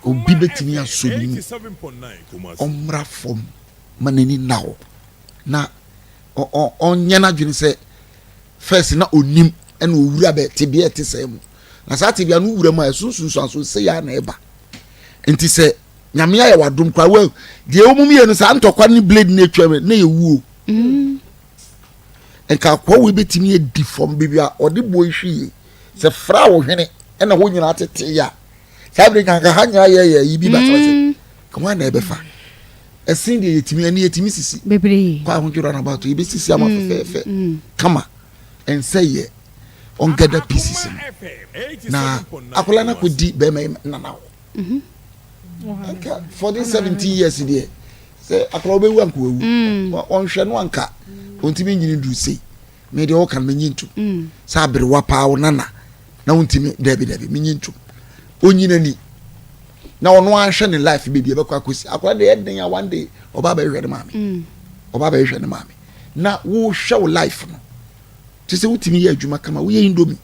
obi betumi asɔ ne mu. Ɔmmra fam ma n'ani nna hɔ na ɔnyɛ n'adwene sɛ first na onim ɛna owura bɛ tebea ɛte sɛɛ mu na saa tebea no wura mu a ɛso nsunsuanso sɛ yɛ na ɛba nti sɛ nyame ayɛ wadom koraa wɔ deɛ ɛwɔ mu mmienu saa ntɔkwa ne blade ne atwa mu ne yɛ wuo. Mm. Nka akoa wei bɛtumi adi fam baabi a ɔde boɔ yi hwe yie sɛ fra wo hwene ɛna hɔ nyinaa tete a saa bere nka ha nyinaa yɛ yɛ yi bi basabasa mm. ka wɔn na ɛbɛfa ɛsen deɛ yɛtumi ɛne yɛtumi sisi
bebree
kɔ ahodwira na bato yɛbɛsisi ama mm, fɛfɛɛfɛ mm. kama ɛnsɛ yɛ ɔngada pieces no na akwadaa no akɔdi bɛrima yi nana hɔ mhm. nka 14 17 years deɛ sɛ akwadaa wobɛwu anka wawu mm. ɔnhwɛ no anka ɔntumi nyini duru sei me deɛ ɔka no menyi ntom mm. sɛ aberewa paa wo nana na wontumi dabi dabi menyi ntom ɔnyina ni na ɔno ahwɛ ne life baabi ɛbɛkɔ akɔsi akwadaa deɛ ɛden a one day ɔba bɛhwɛ ne maame mm. ɔba bɛhwɛ ne maame na wohwɛ wo life no. Te sɛ wotumi yɛ adwuma kama, woyɛ indomie,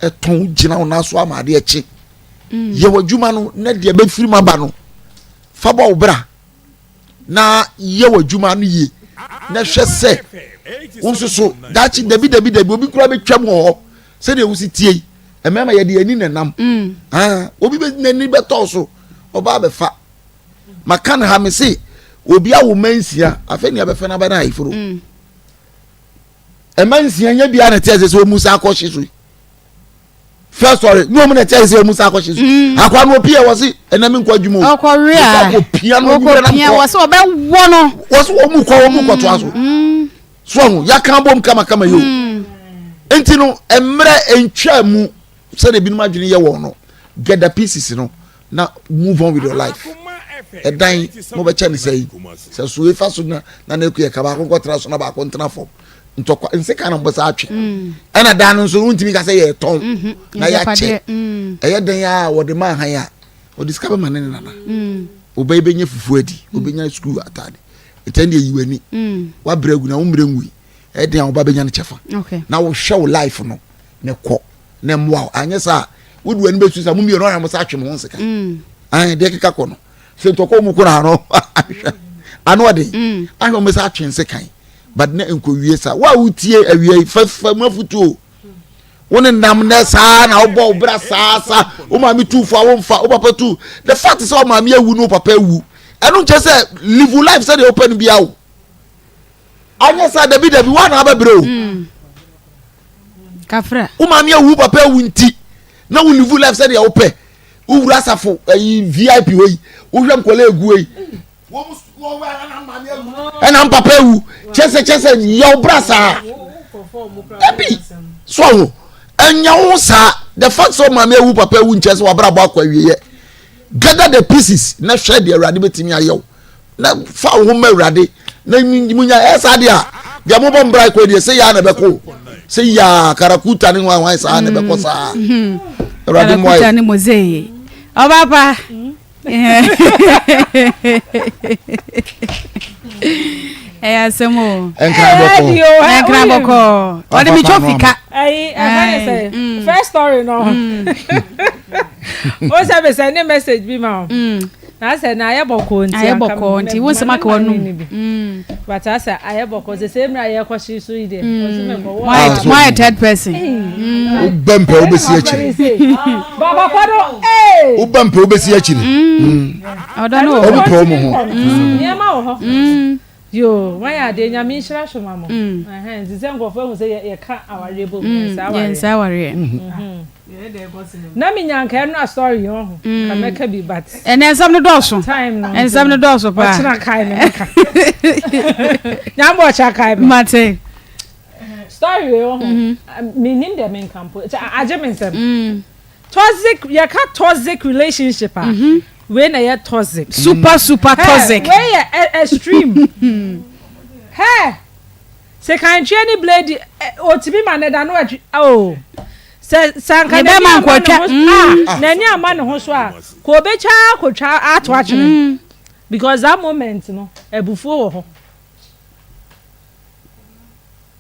ɛtɔn gyina wo nan so ama adeɛ kye. Mm. Yɛ w'adwuma no na deɛ bɛfiri mu aba no, fa bɔ wo bra na yɛ w'adwuma no yie na hwɛ sɛ wo nso so daakye dabi dabi dabi obi kura bɛtwam wɔ hɔ sɛdeɛ wosi tie yi mmarima yɛde ani na nam mm. ah, obi bɛ n'ani bɛtɔ so ɔbaa bɛfa maka no ha me se obi awo mma nsia afei nea bɛfɛ no abɛn ayeforo mm. ɛma nsia nyɛ bia na ɛte ɛsɛ sɛ ɔmu sa akɔhye so yi first story ní ɔmu na ɛte ɛsɛ sɛ ɔmu sa akɔhye so mm. akwa no opia wɔ se ɛnna mi nkɔ adwuma o
ɔkɔwe a
ɔkɔ pia no
ɔkɔ pia wɔ se ɔbɛwɔ no
wɔ se wɔn mu kɔ wɔn mu kɔ to aso mm. so ɔho yaka bom kamakama yi o mm. nti no mmerɛ ntwa mu sɛdeɛ ebinom adwene yɛ wɔn no get the pieces no na move on with your life ɛdan mo bɛkyɛ ne sɛ yi sɛ so efa so na na na eku yɛ ka baako nkɔtena so na baako ntena fam ntɔkwa nseka na mbɔ saa atwe mm. ɛna dan no nso wontumi ka sɛ yɛ tɔn mhm. na yɛakyɛ mm. ɛyɛ dan a wɔde ma ahan a wɔde sika bɛma ne ne nana mm. ɔbɛyi bɛnya fufuo adi ɔbɛnya sukuu ataade ntɛn deɛ yi w'ani wabrɛ agu na wo mmerɛ nwui ɛden a wɔba bɛnya no kyɛfa na wohwɛ wo life no ne kɔ na mmoa wo anyɛ saa wode w'ani bɛsu sa mo mmienu ɔyɛ mo sa atwe mo ho nseka mm. ayɛ deɛ keka kɔ no sɛ ntɔkɔ mu kora ano ahwɛ ano ɔden mm. ahwɛ mo sa atwe nsekan but na nkɔwie saa wo a wotie awia yi fafa mu afotuo wo ne nam nɛ saa na wobɔ wo bra saa saa wo maame tu fo a womfa wo papa tu the fact sɛ wo maame awu ne wo papa awu ɛno nkyɛ sɛ live life sɛdeɛ wopɛ no bia wo anyɛ saa dabi dabi woa na abɛbrɛ o mm.
Kafra.
Wo maame awu papa awu nti na wo live life sɛdeɛ wopɛ wowura asafo ayi vip hɔ yi wohwɛ nkɔla egu yi ɛna mpapa awu kyɛsɛ kyɛsɛ yɛ wo bra saa dabi so ho ɛnya wo saa the fact sɛ maame awu papa awu nkyɛ sɛ wabrabɔ akɔ awieɛ gather the pieces na hwɛ deɛ awurade bɛtumi ayɛ wo na fa wo ho ma awurade na munya ɛyɛ saa deɛ a deɛ mobɔ mbra kɔ deɛ sɛ yaa na ɛbɛkɔ sɛ yaa karakuta ne hwan hwan saa na ɛbɛkɔ saa
mm-hmm.
awurade mmoa
yɛ ne mose ɔba pa ɛyɛ asɛm o
ɛnkran bɔkɔ
ɛnkran bɔkɔ ɔde mi twɛ fika
ɛyi ɛfɛ ne sɛ mm. first story no mm. o sɛ mi sɛ ne message bi ma o. Mm. Na asɛ na ayɛ bɔkɔɔ nti
Ayɛ bɔkɔɔ nti wo nsɛm aka w'anum.
Mm. But asɛ ayɛ bɔkɔɔ sɛ sɛ mmerɛ a yɛkɔ hye so yi deɛ. Ɔsi mɛ kɔ wɔ.
Mo ayɛ third person.
Wobɛ mpɛ wobɛsi akyiri.
Baba pa no ee.
Wobɛ mpɛ wobɛsi akyiri.
Ɔdɔ no wɔ hɔ.
Ɔmo pɛ ɔmo ho.
Nneɛma wɔ hɔ. Yoo wayɛ adeɛ nyame nhyira so ma mo ɛhɛn nti sɛ nkurɔfoɔ ahu sɛ yɛka awareɛ bom yɛnsa awareɛ
yɛnsa awareɛ
na menya nka ɛno a story yi ɔho ka mɛka bi but
ɛnɛ nsɛm no dɔɔso
time no
nsɛm no dɔɔso paa
ɔkyena kae me mɛka nyambɔ ɔkyena kae me
mate
story wei ɔho menim deɛ menka mpo agye me nsɛm Toxic yɛka toxic relationship a wei na ɛyɛ toxic.
Super super toxic.
Wei yɛ extreme. Hɛ sekantweɛ ne blade otumi ma ne da no atwi oh sɛ sɛ anka n'ani ama ne ho ah n'ani ama ne ho so a kò obetwa akotwa ato atwene because that moment no abufuo wɔ hɔ.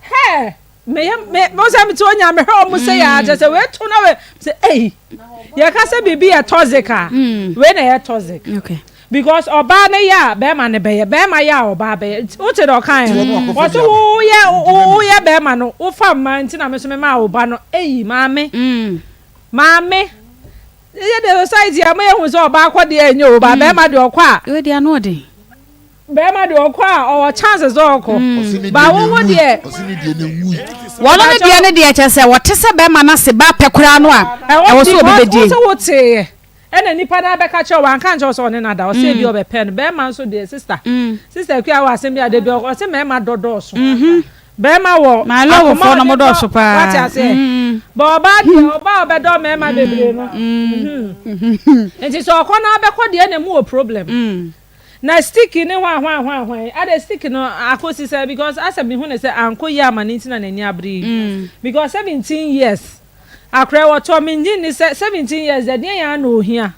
Hɛ! Meyɛ me mo sɛ mete onya mehwɛ ɔmo sɛ yɛ akyɛ sɛ wei to na wei sɛ ei yɛka sɛ biribi yɛ toxic a mm. wei na ɛyɛ toxic
okay.
because ɔbaa no yɛ a bɛrima no bɛyɛ bɛrima yɛ a ɔbaa bɛyɛ wote dɛ ɔka yɛ wɔso woyɛ woyɛ bɛrima no wofa mmaa nti na me so me maa wo ba no ei maame mm. maame yɛ de society a mo yɛ hu sɛ ɔbaa kɔ deɛ ɛnyɛ o ba mm. bɛrima deɛ ɔkɔ a
wei deɛ ano ɔden
Bɛɛma deɛ ɔkɔ a ɔwɔ chance sɛ ɔkɔ ba wo wo deɛ.
Wɔn no deɛ ne deɛ kyɛ sɛ wɔte sɛ bɛɛma no ase ba pɛ koraa no a ɛwɔ sɛ obi bɛdie.
Ɛwɔ sɛ woteeɛ ɛna nipa no abɛka kyerɛ wanka nkyerɛ wo sɛ ɔne no ada ɔsɛ ebi ɔbɛpɛ no bɛɛma nso deɛ sister sister akua wɔ asɛm bi a dabi ɔsɛ mɛɛma dɔ dɔɔso bɛɛma wɔ akoma ɔde dɔ wate aseɛ bɛ ɔbaa deɛ ɔbaa ɔbɛdɔ mɛɛma bebree no nti sɛ ɔkɔ na abɛkɔ deɛ na emu wɔ problem. Na stick ne hwan hwan hwan hwan yi adɛ stick no akosi sɛ because asɛ mehu ne sɛ ankɔ yie ama no nti na n'ani abere yi because 17 years akorɛ wɔtɔ mengye nni sɛ 17 years deɛ deɛn aa na ohia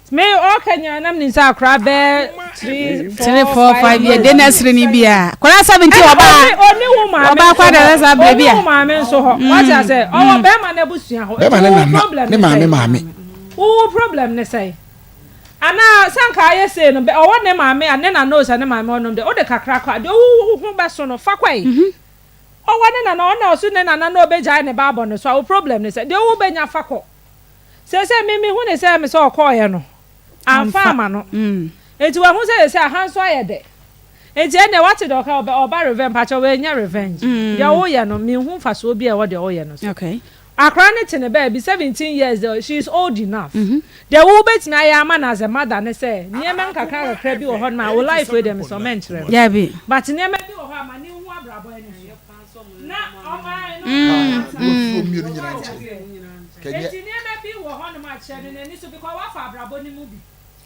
me ɔka nyinaa na menim sɛ akora bɛɛ 3
3
4
4
5
5 years
years
de nursery ni bia akora 17
ɛna
ɔbaa
ɔne ɔne wo maame
ɔbaa
nso
kwa
da.
dɛ saa berɛ bi a.
Ɔne wo maame nso hɔ. Wate ase? Ɔwɔ bɛrima no abusua hɔ.
Bɛrima ne nana ne maame maame.
Wo problem ne sɛn? Anaa sɛ anka ayɛ sei no, ɔwɔ ne maame a ne nana o sɛ ne maame ɔnom deɛ, wode kakra kɔ a, deɛ wo ho bɛso no, fa kɔe. Ɔwɔ ne nana, ɔno na ɔso ne nana na ɔbɛgyae ne ba abɔ ne so a, wo problem ne sɛ, deɛ wo bɛnya fa kɔ. Seesei me mehu ne sɛ me sɛ ɔkɔeɛ no, amfa amma no. Enti wahu sɛ seesei aha nso ayɛ dɛ. Enti ɛnneɛ wate deɛ ɔka, ɔbɛ, ɔba revenge, mpakyɛw wei nyɛ revenge. Deɛ woyɛ no, menhu mfasoɔ bi a ɛwɔ deɛ woyɛ no so. Akora no te ne baabi, 17 years deɛ she is old enough. Deɛ wo bɛtumi ayɛ ama no as a mother ne sɛ, nneɛma nkakra nkakra bi wɔ hɔ nom a, wo life wei deɛ mesɛ mɛnkyerɛ no.
Dabi.
But nneɛma bi wɔ hɔ a ma no nhu abrabɔ ani so. Na ɔma no
Wɔ fie mmienu nyinaa nkyɛn. Kɛnyɛ.
Enti nneɛma bi wɔ hɔ nom a kyerɛ no n'ani so because wafa abrabɔ no mu bi.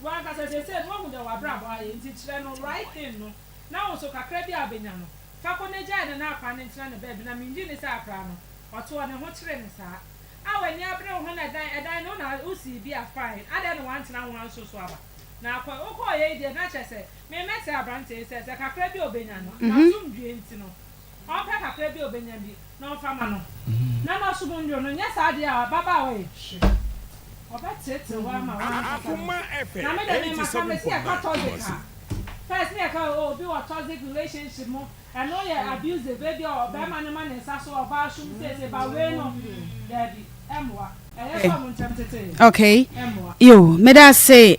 Wankasa seesei no wahu deɛ w'abrabɔ ayɛ nti kyerɛ no right thing no na wo nso kakra bi a wobɛnya no fa kɔ na gyae no na akora no ntena ne baabi na mengye nni sɛ akora no ɔtoɔ ne ho kyere no saa a w'ani abere wo ho na ɛdan ɛdan no wo na wosii bi a fine adɛn na wantena ho anso so aba na akɔ wokɔɔyɛ yi deɛ na kyerɛ sɛ me mɛsrɛ abranteɛ yi sɛ sɛ kakra bi a ɔbɛnya no n'asomdwie nti no Ɔmpɛ kakra bi a obenya bi na ɔmfa ma no na n'asom nnwo no, nyɛ saa deɛ a ababaawa yi, hwe, ɔbɛteetee wo ama w'ankasa no. Na me deɛ me maka mesi yɛka toxic a, first ne yɛka oh obi wɔ toxic relationship mu, ɛno yɛ abusive, ebia ɔbarima no ma ne nsa so ɔbaa som seesei, but wei no, daabi, ɛmmoa.
Okay. Yo, meda ase.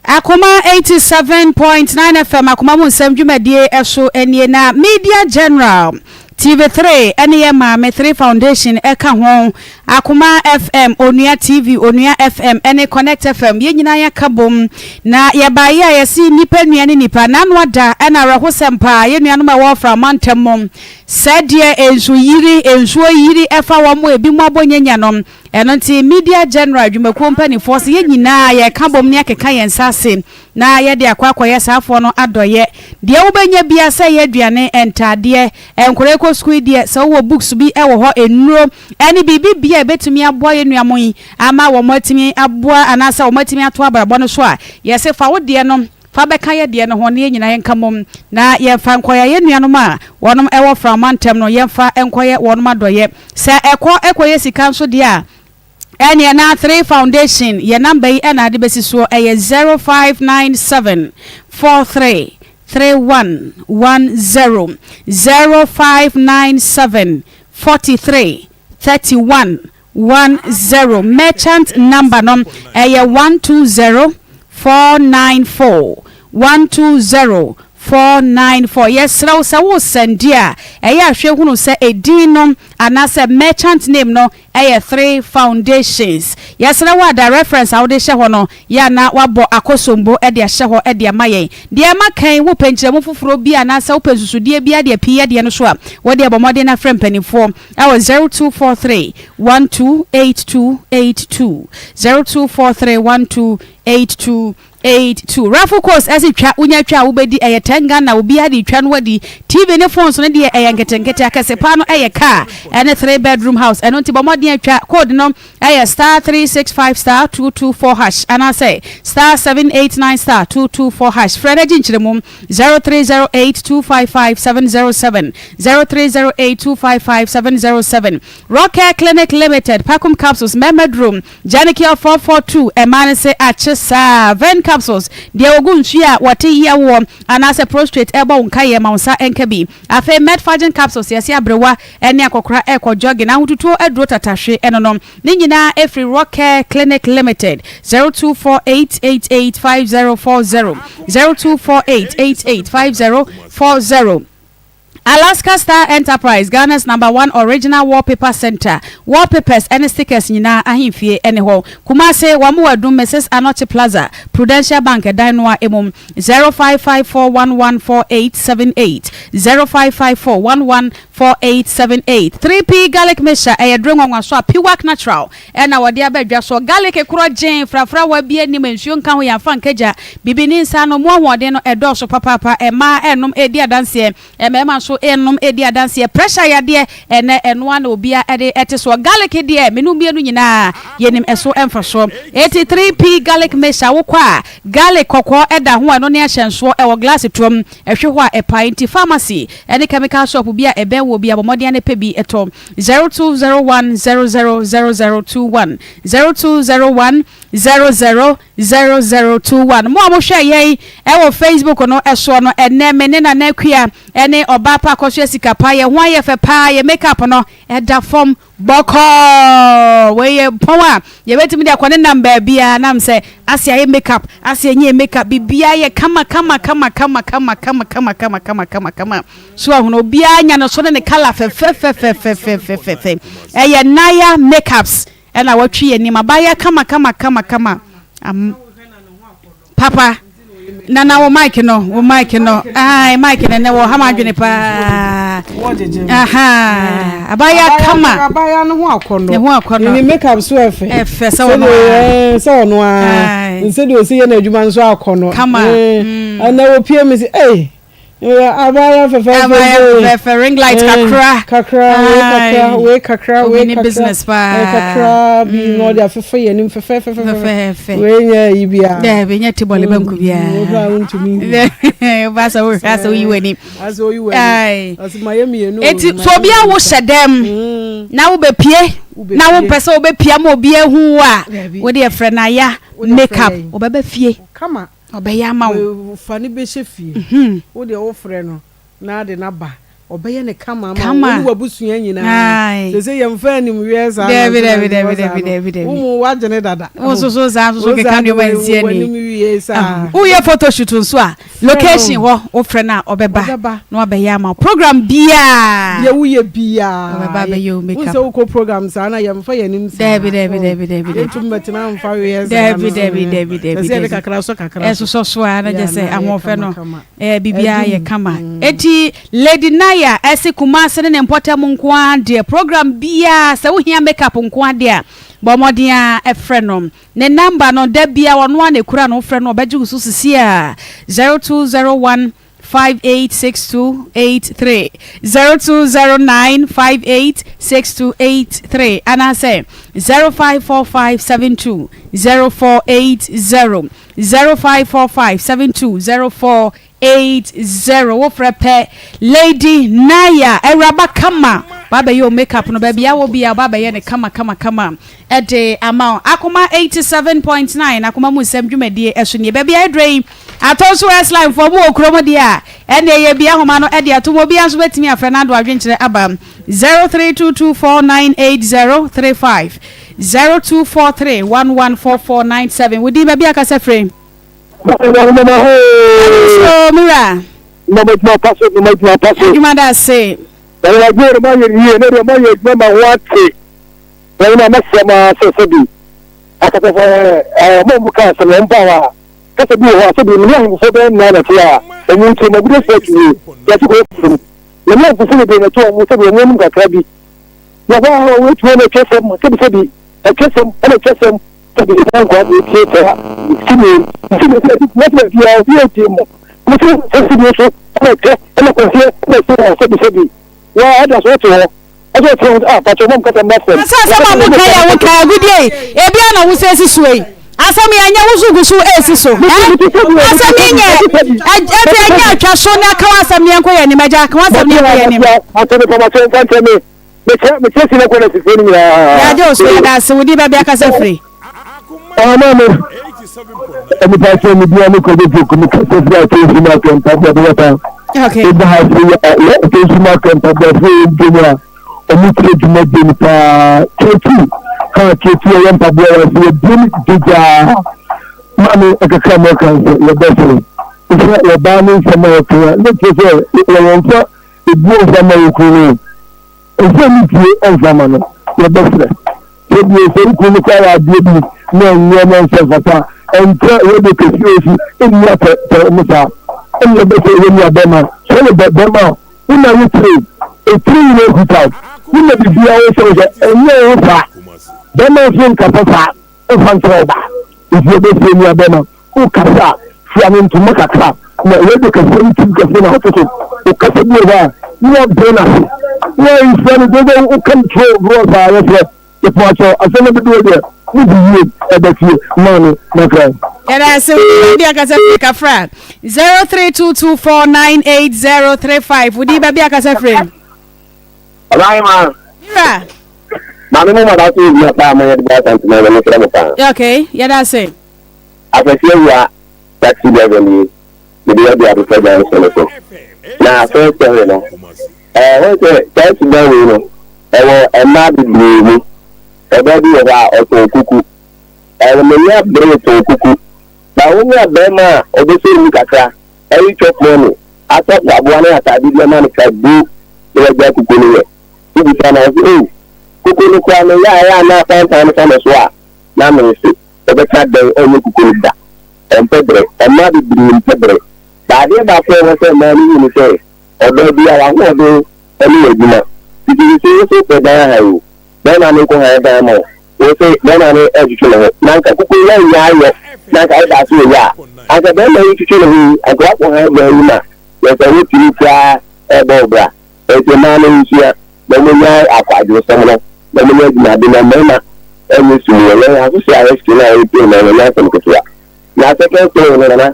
Akoma 87.9 FM Akoma mu nsɛm dwumadie ɛso nie na Media General TV3 ɛne yɛ Maame 3 Foundation ɛka ho Akoma FM Onua TV Onua FM ɛne Connect FM yɛn nyinaa yɛka bom na yɛbaeɛ a yɛse nnipa nua ne nnipa n'ano ada ɛna awerɛhosɛm paa yɛn nuanom a ɛwɔ Ɔfra mantam mu Sɛdeɛ nsu yiri, nsuo yiri fa wɔn a ebinom abɔ nyanya no, ɛno nti Media General adwumakuo mpaninfoɔ sɛ yɛn nyinaa yɛreka bom na yɛakeka yɛn nsa ase na yɛde akɔ akɔyɛ saa afoɔ no adɔeɛ. Deɛ wobɛnya biara sɛ ɛyɛ aduane, ntaadeɛ, nkwadaa rekɔ sukuu yi deɛ sɛ wowɔ books bi wɔ hɔ, nnuro ɛne biribi biara a ɛbɛtumi aboa yɛn nuanom yi ama wɔn atumi aboa anaasɛ wɔn atumi ato abrabɔ no so a, yɛse fa wo deɛ no Fa bɛka yɛ deɛ no ho na yɛn nyinaa yɛnka mmom na yɛmfa nkɔyɛ yɛn nuanom a wɔnom wɔ Frama ntam no, yɛmfa nkɔyɛ wɔnom adɔyɛ. Sɛ ɛkɔ kɔyɛ sika nso deɛ a, ɛneɛ na Three Foundation yɛ number yi na ade bɛsi soɔ, ɛyɛ 0597 43 3110, 0597 43 31 10 merchant number no ɛyɛ 120 494 120 494 yɛsrɛ wo sɛ wo sɛnde a ɛyɛ a hwɛ hunu sɛ edin no anaasɛ merchant name no ɛyɛ 3 foundations yɛsrɛ wo a da reference a wode hyɛ hɔ no yɛ a na wabɔ akosombo de ahyɛ hɔ de ama yɛn deɛ ɛma kan wopɛ nkyerɛmu foforɔ bi anaasɛ wopɛ nsusudeɛ bi adeɛ pii adeɛ no so a wode bɔ mmɔden na frɛ mpanimfoɔ ɛwɔ 0243 128282 0243 128282 Raffle course ɛsi twa wonya twa a wobɛdi ɛyɛ 10 Ghana obiara de twa no wadi TV ne phones no deɛ ɛyɛ nketenkete akɛse paa no ɛyɛ car ɛne 3 bedroom house ɛno nti bɔ mmɔden atwa code no ɛyɛ star 365 star 224 hash anaasɛ star 789 star 224 hash frɛ no agye nkyerɛmu 0308 255 707 0308 255 707 Rockcare Clinic Limited Pacum Capsules Mmarima Duro Janicure 442 Mmaa no se akye saa Ven Capsules Deɛ wɔgu nsuo a wɔte yawoɔ anaasɛ prostrate ɛrebɔ wo nkaeɛ ma wo nsa nka bi Afei Medfagin Capsules Yɛse aberewa ne akɔkora ɛrekɔ jogging ahotutuo aduro tatahwe ɛno no Ne nyinaa ɛfiri Rockcare Clinic Limited 0248 88 5040 0248 88 5040 Alaska Star Enterprise, Ghana's number one original wallpaper center, wallpapers ne stickers nyinaa ahemfie ne hɔ. Kumase, wɔn wɔ Adum, Mrs. Anokye Plaza, Prudential Bank dan no ara mu. 0554114878, 0554114878. 3P Garlic Mixture, ɛyɛ duro nwanwaso a Piwak Natural na wɔde aba dwa soɔ. Garlic korɔ gyee, frafrawa biara nnim, nsuo nka ho, yɛamfa nka gya. Bibini nsa ano, mu ahoɔden no ɛdɔɔso papaapa. Mmaa ɛrenom redi adanseɛ, mmarima nso. nso renom redi adanseɛ. Pressure yadeɛ, ɛnnɛ ɛno ara na obiara de te soɔ. Garlic deɛ, me ne wo mmienu nyinaa yɛnim ɛso mfasoɔ. Enti 3P Garlic Mixture, wokɔ a, garlic kɔkɔɔ da ho a ɛno ne ahyɛnsoɔ, ɛwɔ glass toam, ɛhwe hɔ a ɛpae. Nti pharmacy ne chemical shop bi a ɛbɛn woɔ biara, bɔ mmɔden ara na pɛ bi tɔ. 0201 00 0021, 0201 00 0021. Mo a mohwɛ yɛn wɔ Facebook no soɔ no, ɛnnɛ me ne Nana Akua ne Ɔbaa Pa Akɔsoa Sika Pa, yɛn ho ayɛ fɛ paa, yɛn make up no ɛda fam bɔkɔɔ. Wei yɛ pɔn a yɛbɛtumi de akɔ ne nam baabiara, nam sɛ ase ayɛ make up, ase ɛnyɛ make up, biribiara yɛ kama kama kama kama kama kama kama kama kama kama kama. So ahunu obiara nya ne so ne ne kala fɛfɛfɛfɛfɛfɛfɛ. Ɛyɛ Naya Makeups Ɛna watwi yɛn anim abaayewa kama kama kama kama am papa nana wo mic no wo mic no ayi mic no nɛ wɔ ha ma adwene paa aha abaayewa kama
abaayewa no ho akɔnɔ
ne ho akɔnɔ
ne make up so ɛfɛ
ɛfɛ sɛ ɔno
a sɛ ɔno a nsɛ de osi yɛ n'adwuma nso akɔnɔ
kama
ɛnna opie mi si ɛy. Abaayewa fɛfɛɛfɛ
Abaayewa fɛfɛɛfɛ ring light eh, kakra.
Kakra wei kakra wei kakra wei
kakra. business paa.
Eh, kakra bi mm. na ɔde afefa yɛn anim fɛfɛɛfɛ
fɛfɛɛfɛ.
Wei nyɛ yi bia.
Dɛbi nyɛ ti bɔle banku bia.
Wohwɛ a wontumi.
Ba sɛ wohwɛ asɛ woyi w'ani.
Asɛ woyi w'ani. Ɔsɛ ma yɛ mmienu.
Eti so obi a wohyɛ dɛm mm. na wobɛpie na wompɛ sɛ wobɛpie ama obi ahu wo a wode ɛfrɛ no aya makeup wobɛba fie.
Kama.
Ɔbɛyɛ ama wo.
Fa no bɛhyɛ fie. Wo deɛ wo frɛ no na ade no aba. Ɔbɛyɛ no kama ama wo. Wo ne w'abusua nyinaa. Seesei yɛmfa animuweɛ saa
Dabi dabi dabi dabi dabi dabi.
Wo mu w'adwene dada.
Wo nso so saa nso so keka nneɛma nsi ani.
W'anim wie saa.
Woyɛ photo shoot nso a location hɔ wo frɛ no a ɔbɛba na wabɛyɛ ama wo. Program biara.
Deɛ woyɛ biara.
Ɔbɛba abɛyɛ wo makeup.
Wohu sɛ wokɔ program saa na yɛmfa yɛn anim saa.
Dabi dabi dabi dabi.
Yɛntumi bɛtena mfa weɛ saa.
Dabi dabi dabi dabi.
Sɛ yɛde kakra sɔ kakra.
Ɛsosɔ so a na kyerɛ sɛ ahoɔfɛ no ɛɛ biribiara yɛ kama. Eti Lady Naya ɛse Kumasi ne ne mpɔtam nko ara deɛ program biara sɛ wohia makeup nko ara deɛ a bɔ mmɔden ara frɛ no. Ne number no da biara ɔno ara na ekura no wofrɛ no a ɔbɛgye wo so sisi a 0201 586283 0209 586283 anaasɛ 0545 720480 0545 720480 wofrɛ pɛ Lady Naya awuraba kama wabɛyɛ o makeup no baabi a wɔ bia wabɛyɛ no kama kama kama de ama wo. Akoma 87.9 Akoma mu nsɛm dwumadie ɛso nie. Baabi a ɛdurɛ yi, atɔ nso S-line foɔ mo wɔ kurom deɛ a, ɛnneɛ yɛbie ahoma no de ato mu. Obiara nso bɛtumi afrɛ na ado adwenkyerɛ aba 0322498035, 0243114497. Wo din, baabi a kasa firi. Ɛno nso, me wura. Adwuma da ase.
Wɔn na mɛsrɛ mo ara sɛ sɛbi akasafo ɛɛ mo a mo ka asɛm no wɔn ba hɔ a kasa bi wɔ hɔ a sɛbi mene ahemfo bɛyɛ nnan na ɛte a wɔn nti wɔn agudefoɔ atu yie yɛte kɔ kurom na me ahemfo bebree na ɛte wɔn sɛbi wɔn anim kakra bi na hɔ a wɔn atumi na ɛtwa fam sɛbi sɛbi ɛtwa fam ɛna ɛtwa fam sɛbi ɛna nkwa na ɛtie saa sɛbi sɛbi sɛbi sɛbi biara obi ɛtie mu mo sɛ sɛbi nso ɛna ɛtwa ɛna kɔnseɛ ɛna ɛtwa sɛbi sɛbi wɔn ɛda so ɛte hɔ.
Sɛ asɛm a moka yi a woka agudie yi ebi a na wosɛ si soɔ yi asɛm yi ɛnyɛ wo so gu so esi so ɛ asɛm yi nyɛ ɛti ɛnyɛ atwa so na ka asɛm ne yɛnkɔ yɛn anim agya ka asɛm ne yɛnkɔ yɛn anim. Yɛagye wo so yɛda ase wo din baabi akasa firi.
Ɔma me nipa sɛ me bia ne kɔdɔ poku me kasa firi atɛnsi mu akɛmpa bia bɛyɛ pa ɛba ha sɛ yɛ atɛnsi mu akɛmpa bia fo yɛ ntɛm a ɔmo tie dwumadie no paa ketu ha ketu ɛyɛ mpaboa wɔ sɛ yɛbie no gyegyaa ma me ɛkakra ma ɔka sɛ yɛbɛsere sɛ wɔbaa ne nsɛm a ɔka a ne kyerɛ sɛ wɔwɔ mfa ebuo mfa ma wɔ kuro no Ɛsɛ ne tie mfa ma no, yɛbɛsrɛ. Sɛ bio, sɛ wo kunu no koraa yɛ adeɛ bi na ɛnyɛ na ɛnsɛ mfata a, ɛnkyɛ radio kɛseɛ wɔ so nni atɛ tɛ mo saa. Ɛne yɛbɛsrɛ yɛn nua bɛrima, sɛ ɔyɛ bɛ bɛrima a, wo na wo tire, etire nyinaa kuta wo, wo na biribiara wo sɛ wo sɛ ɛnyɛ wo saa. Bɛrima nso nkasa saa mfa nkyerɛ ɔbaa. Nti yɛbɛsrɛ nua bɛrima, Wo kasa a, fura no ntoma kakra na radio kɛseɛ ne TV kɛseɛ na wote so. Wo kasa bi wɔ hɔ a, Ne wɔbrɛ no ase. Ne wɔnhyira no dɛ dɛ woka no turo borɔ saa yɛsrɛ yɛpɔakyɛw asɛm no dodoɔ deɛ mo di yie ɛda fie maame makra.
Yɛda ase wo din baabi akasa firi kafra 0322498035 wo din baabi akasa firi.
Ɔbaa
Mira.
Maame mo ma da so obi paa mo yɛ de ba asantuma yɛ mo srɛ mo paa.
Okay yɛda ase.
Akwasi awia taxi driver nie mede adi abotɔ junction no so na first story no ɛɛ wɔn sɛ saa suban wei no ɛwɔ mmaa bebree mu ɔbaa bi wɔ hɔ a ɔtɔn kuku ɛwɔ n'ani abere tɔn kuku na wonya bɛrima a ɔbɛsɔ mu kakra ɛyi chop money atɔ mpaboa ne ataade bi ama no ka bu na wagya kuku no yɛ wobisa na ɔsɛ ei kuku no koraa no yɛ a ɛyɛ a na apantan no fa no so a na mese ɔbɛka dɛn ɔnyɛ kuku no da Ɔmpɛ berɛ. Mmaa bebree mpɛ berɛ. But adeɛ baako a ɛwɔ sɛ mmaa no hu ne sɛ, ɔbaa biara w'ahoɔden ne w'adwuma. Nti seesei wo nso wopɛ dan ahan o, barima no nkɔ han dan ma wo. Wo se barima no retwetwe ne ho. Na anka kuku yi annya ayɔ na anka wodaa so reyɛ a, anka barima yi retwetwe ne ho yi, anka woakɔ han dan yi ma kyerɛ sɛ wotumi koraa rebɔ wo bra. Enti mmaa no nsua na wɔnnyae akwadworosɛm no na wɔnyɛ adwumaden na mmarima nyɛ sum wɔ yɛn asohyɛ a yɛhyɛ no a yɛretie no ɛnyɛ asɛm ketewa. Na second story no nana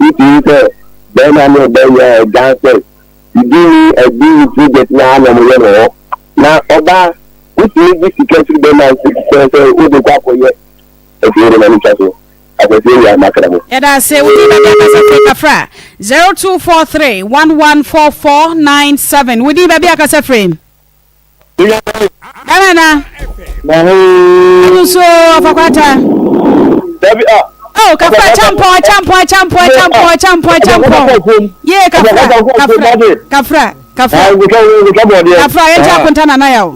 wotumi sɛ barima ne ɔbaa nyinaa ɛdan sɛ biribi ni ɛdi project na na wɔyɛ no hɔ na ɔbaa wotumi gye sika firi barima nsam sɛ wode kɔ akɔyɛ afie de na ne twa so. Akwasi awia makra mo.
Yɛda ase wo din baabi akasa firi kafra 0243 114497 wo din baabi akasa firi. Bɛrɛ na. Ɛnu so ɔfakwata.
Dabi a.
Oh kafra champɔn champɔn champɔn champɔn champɔn champɔn. Yee kafra kafra kafra kafra. Kafra yɛn ti akonta nana yaw.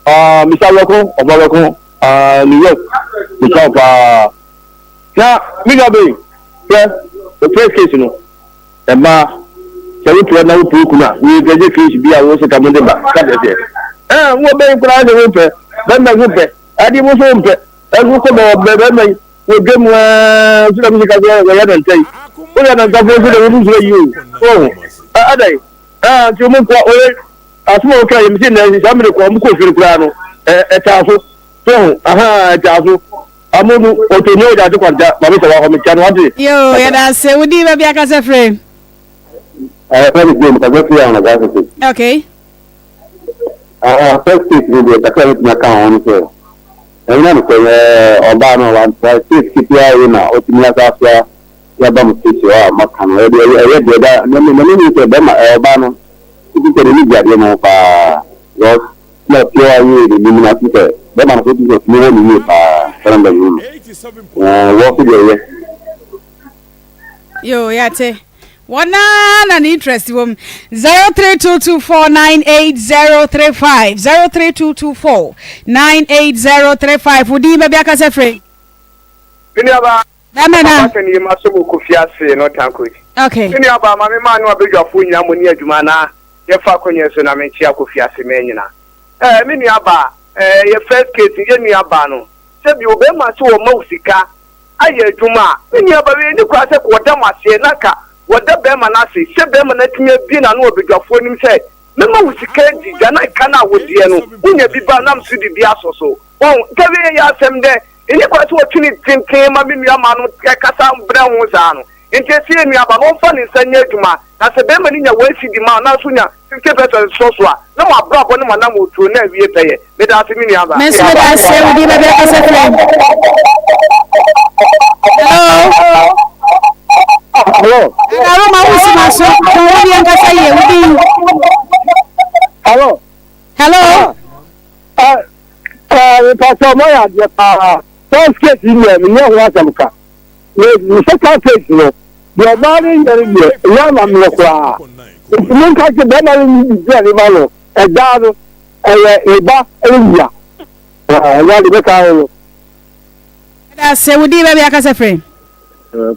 Ah, Mr. Wɛko, Ɔba Wɛko, ah, New York, mekyia wo paa. Na me nua bɛyi, hwɛ, the first case no, ɛmaa, sɛ wotu hɔ na wopɛ okunu a, wo pɛ gye case bi a wo sika mo de ba, ka kyerɛ sɛ, eh, wo bɛyi koraa sɛ wo pɛ, bɛrima yi wo pɛ, ade wo so wo mpɛ, ɛso wokɔ bɛ bɛ bɛrima yi, wɔ dwa mu ɛɛ, so na me sika sɛ wɔyɛ nanta yi, woyɛ nantafo nso na wo nso yi o, so, adɛn, eh, nti mo nkoa, wɔyɛ Asɛm a wokae yi, mese nnɛ saa mmere kɔ, wɔkɔɔ fie no koraa no, ɛtaa so. So ho? Ahaa, ɛtaa so. Amo no, ɔtɔ nua ɔgya ase kwanta, maame sɛ wahɔ, mekyia no, wate?
Yoo, yɛda ase. Wo din baabi akasa firi?
Ɛfɛ mi James, kasa firi Ahonagua City.
Okay.
Ah, first case ni deɛ kakra mi tumi aka ho no sɛ, ɛnyɛ no sɛ ɔbaa no wantra case ketewa yi na ɔtumi asa asoa yɛaba mo station hɔ a maka no ɛdeɛ ɛyɛ deɛ da na me na me nim sɛ bɛrima ɛɛ ɔbaa no wotu sɛ n'ani gye adeɛ no ho paa because na ɔte hɔ a yie n'anim na ɔte sɛ bɛrima no so wotu sɛ ɔtumi wɔ ne yie paa sɛnɛ mbɛ yi no ɛɛ wɔ so deɛ ɛyɛ.
Yo, yɛate. Wɔn ara na ne interest wɔ mu. 0322498035 0322498035 wo din baabi akasa firi.
Me nuabaa.
Bɛmɛ na.
Papa sɛ ne yam asɔ mu Kofi ase no tankoji.
Okay.
Me nua baa ma me maa no abadwafoɔ nyinaa mo ne adwuma na yɛ fa akonya so na me nkyea Kofi ase mɛ nyina. Eh me nua baa eh yɛ first case yɛ nua baa no sɛ bi obɛma sɛ wɔ ma wo sika ayɛ adwuma a me nua baa wei ni koraa sɛ kɔ ɔda mo aseɛ na ka wɔda bɛma no ase sɛ bɛma no atumi abie n'ano wɔ badwafoɔ anim sɛ mɛma wo sika adi gya na ka no a wodeɛ no wonya bi ba nam so de bi asɔ so wɔn nka wei yɛ asɛm dɛ Enni kwan sɛ wɔtwe ne tenten ma me nuammaa no kasa brɛ ho saa no. Enti ɛsɛ yɛn nuabaa no ɔmfa ne nsa nyɛ adwuma, na sɛ barima no nya one cedi ma wo na nso nya 50 pesewas sɔ so a, na mo abrabɔ ne mo anammɔntuo no awie pɛyɛ. Meda ase me nuabaa.
Me nso meda ase wo din baabi akasa firi. Hello.
Hello.
Ɛna Roma wo si ma so tɔn wo deɛ nkasa yie wo din.
Hello.
Hello.
Ah, ah, mepatɔ mo ayɛ adeɛ paa. First case yi deɛ menyɛ ho asɛm ka. Ne second case no, deɛ ɔbaa no yɛ no deɛ, ɛnyɛ amammerɛ koraa. Nti monka sɛ bɛrima no nyi biribi a ne ma no, ɛdaa no, ɛyɛ ne ba ne wia. Ɛnyɛ ade bɛka ho no.
Ɛda sɛ wo din baabi akasa firi.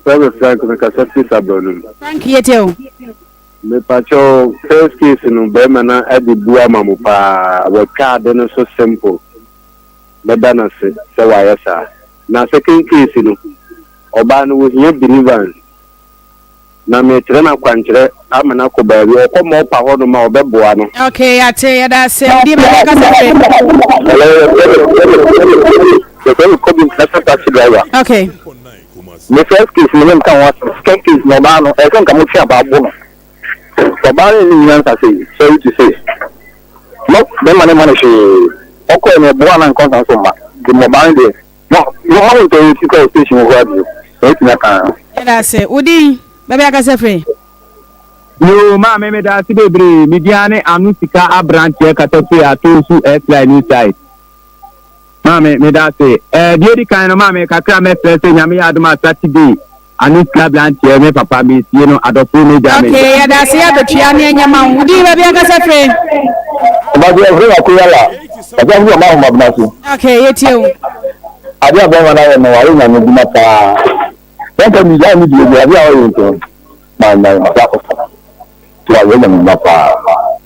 Private Frank mekasa firi Sabrɔ no mu.
Frank yɛtie o.
Mepakyɛw first case no barima no ade bu ama mo paa watwa ade no so simple mɛda no ase sɛ wayɛ saa na second case no ɔbaa no ohia deliverance. Na mekyerɛ no akwankyerɛ ama no akɔ baabi. Ɔkɔ Mɔpa hɔ nom a ɔbɛboa no.
Ok, yɛate, yɛda ase. Wo din baabi akasa firi?
Hello, yɛfrɛ me Kobe International Taxi Driver.
Ok.
Me first case me ne nka ho asɛm. Second case na ɔbaa no ɛsɛ nka mo twe abaa bo no. Ɔbaa no nni nyansa sei, sorry to say. Mo bɛma ne ma no hwee. Ɔkɔɛ no ɛboa na nkɔnsa nso mma. Nti mo ɔbaa no deɛ Mo mo ma wo ntɔ yɛ sika wɔ station hɔ koraa bio na watumi aka a.
Yɛda ase. Wo din? Baabi a kasa firi?
Yoo maame medaase bebree me din ara ne ano sika abranteɛ kasa firi atoosu airfly new site maame medaase ɛɛ deɛ edi kan no maame kakra mɛsrɛ sɛ nyame yɛ adom a Saturday Ano sika abranteɛ me papa mesie no adɔfoɔ me gya me.
Ok yɛda ase yɛ bɛtua ne ɛnyɛ ma wo. Wo din baabi ankasa firi?
Ɔbadze yɛfrɛ me Akoyala kasa firi ɔman ahomabena so.
Ok yɛtie wo.
Adeɛ a bɛrima no ayɛ no wayɛ nyame adwuma paa sɛ nka megyae me deɛ bi adeɛ a ɔyɛ nti no manyan masa akɔfa no nti wayɛ nyame adwuma paa.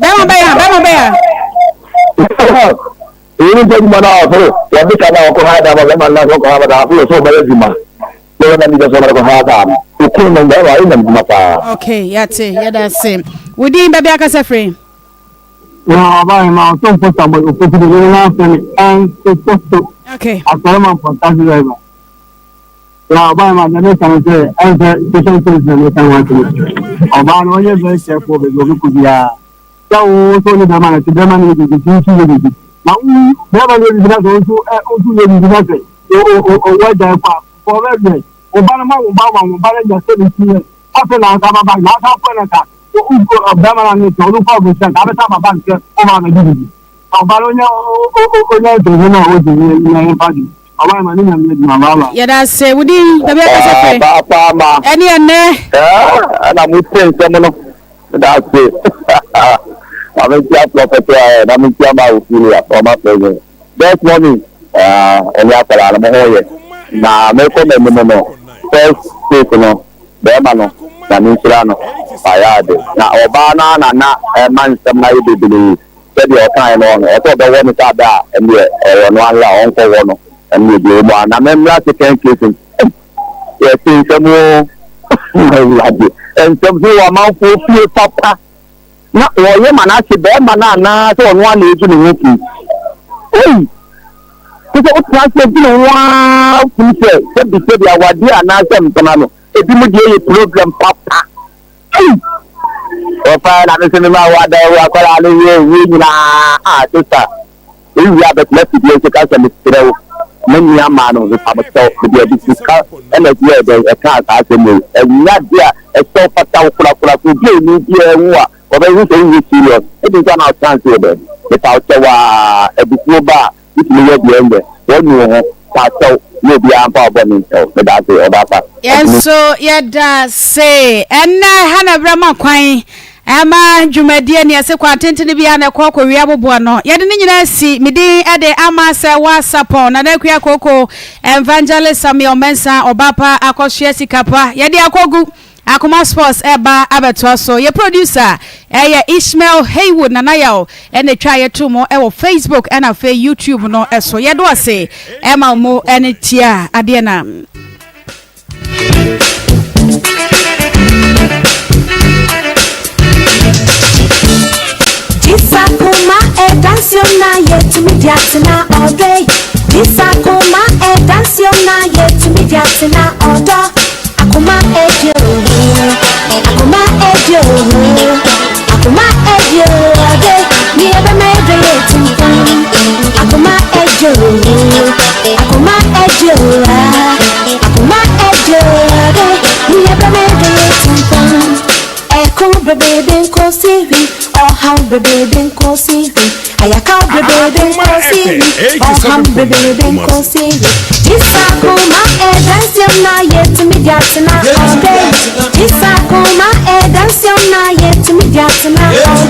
Bɛrima bɛyɛ a bɛrima bɛyɛ
a. Eyi ne nti adwuma no a ɔsoro wɔde ka no a ɔkɔ ha da ma bɛrima no na ɔkɔ ha ma da afei ɔsɛ ɔbɛyɛ adwuma. Bɛrima no ani sɛ ɔbɛkɔ ha saa no, okunu no bɛrima ayɛ nyame dwuma paa.
Okay, yɛate, yɛda ase. Wo din baabi akasa firi?
Na ɔbaa ma ɔsomfo Samuel Opoku de ne nan afrɛ me ɛnso so.
Okay.
Asɔre ma mpɔntase driver. Na ɔbaa ma deɛ meka ne sɛ ɛnsɛ station service na meka ho asɛm. Ɔbaa no ɔnyɛ very careful baabi ɔbɛkɔ biara. Sɛ wo nso ne bɛrima no te bɛrima no yɛ biribi nti nso yɛ biribi na wo bɛrima no yɛ biribi na sɛ wo nso ɛ wo nso yɛ biribi na sɛ o o o wagyae kɔ a kɔ ɔbɛ wiɛ wo ba no ma wo ba ma wo ba no nya sɛ ne ti yɛ afei na asa baba na asa afɔ na ka o o bɛrima no ne sɛ ɔno kɔ abɔnten nka abɛsa baba no sɛ ɔba abɛgye biribi ɔba no ɔnya ɔnya ntɛnhwɛ no a ɔgye ne yɛn mfa de ɔba ma ne nyame adwuma baba.
Yɛda ase wo din baabi akasa firi.
Paapa ma.
Ɛne ɛnɛ.
Ɛna mo tie nsɛm no. Meda ase. Ma menkyia Prɔfɛt ɛ na menkyia ma Ophelia former president. Best mommy ɔne akwadaa no mo ho yɛ. Na mekɔ m'anim no first case no bɛrima no Nyame nhyira no wayɛ ade. Na ɔbaa no ara na na ɛma nsɛm no ayɛ bebree sɛdeɛ ɔkaeɛ no ɔno ɔsɛ ɔbɛwɔ no sɛ ada a ɛndeɛ ɛyɛ ɔno ara a ɔnkɔwɔ no ɛndeɛ deɛ ɛwɔ mu ara. Na memmra second case no. Yɛte nsɛm o, Awurade, nsɛm so wɔ amanfoɔ fie papa. Na wɔyɛ ma no ahye bɛrima no anaa sɛ ɔno ara na ɛgu ne ho fi. Ei, te sɛ wotena ase adi ne ho ara wotumi sɛ sɛbi sɛbi awadeɛ anaasɛ mpena no, ebi mu deɛ yɛ program papa. Ei! Wɔfae na me nso mema wo ada wo akwadaa no wie wie nyinaa ah sister wowie a bɛtena afidie nso ka sɛ mesrɛ wo me nua maa no mepa mo kyɛw mede adi sika ɛna ɛyɛɛ dɛn ɛkaa saa asɛm wei ɛnyɛ adeɛ a ɛsɛ wo fata wo korakora sɛ obi a ɔni biara hu a ɔbɛhu sɛ wonyɛ serious ebi nso ana ɔtena ase wɔ baabi mepa wo kyɛw a abufuo ba a Wotumi yɛ deɛ ɛnyɛ, wɔnu wo ho, pa kyɛw na obiara mfa wo bɔne nkyɛ wo. Meda ase, ɔbaa pa.
Yɛn nso yɛda ase. Ɛnnɛ ha na berɛ ma kwan ɛma dwumadie ne ɛse kwan tentene biara na ɛkɔ kɔwie aboboa no. Yɛde ne nyinaa si me din de ama sɛ Wasapɔn Nana Akua Koko Evangelist Samuel Mensah ɔbaa pa akɔsoɛ sika pa yɛde akɔgu Akoma Sports ɛreba abɛtoa so. Yɛ producer ɛyɛ Ishmael Haywood Nana Yaw ɛna ɛtwa yɛ to mo ɛwɔ Facebook ɛna afei YouTube no ɛso. Yɛdo ase ɛma mo ɛne tia adeɛ na.
Jisakuma edansio na yetumi di atena ɔdɔ. Jisakuma edansio na yetumi di atena ɔdɔ. Akoma edio, akoma edio, akoma edio, ade ni ebe me edo ye tumfam. Akoma edio, akoma edio, akoma edio, ade ni ebe me edo ye tumfam. Ẹkún bèbè nkó sí rí, ọ̀hán bèbè nkó sí rí, àyàká bèbè nkó sí rí, ọ̀hán bèbè nkó sí rí. Jisakuma ẹ̀dánsíọ́m náà yẹ tumi di àtúná ọ̀dẹ́. Jisakuma ẹ̀dánsíọ́m náà yẹ tumi di àtúná ọ̀dẹ́.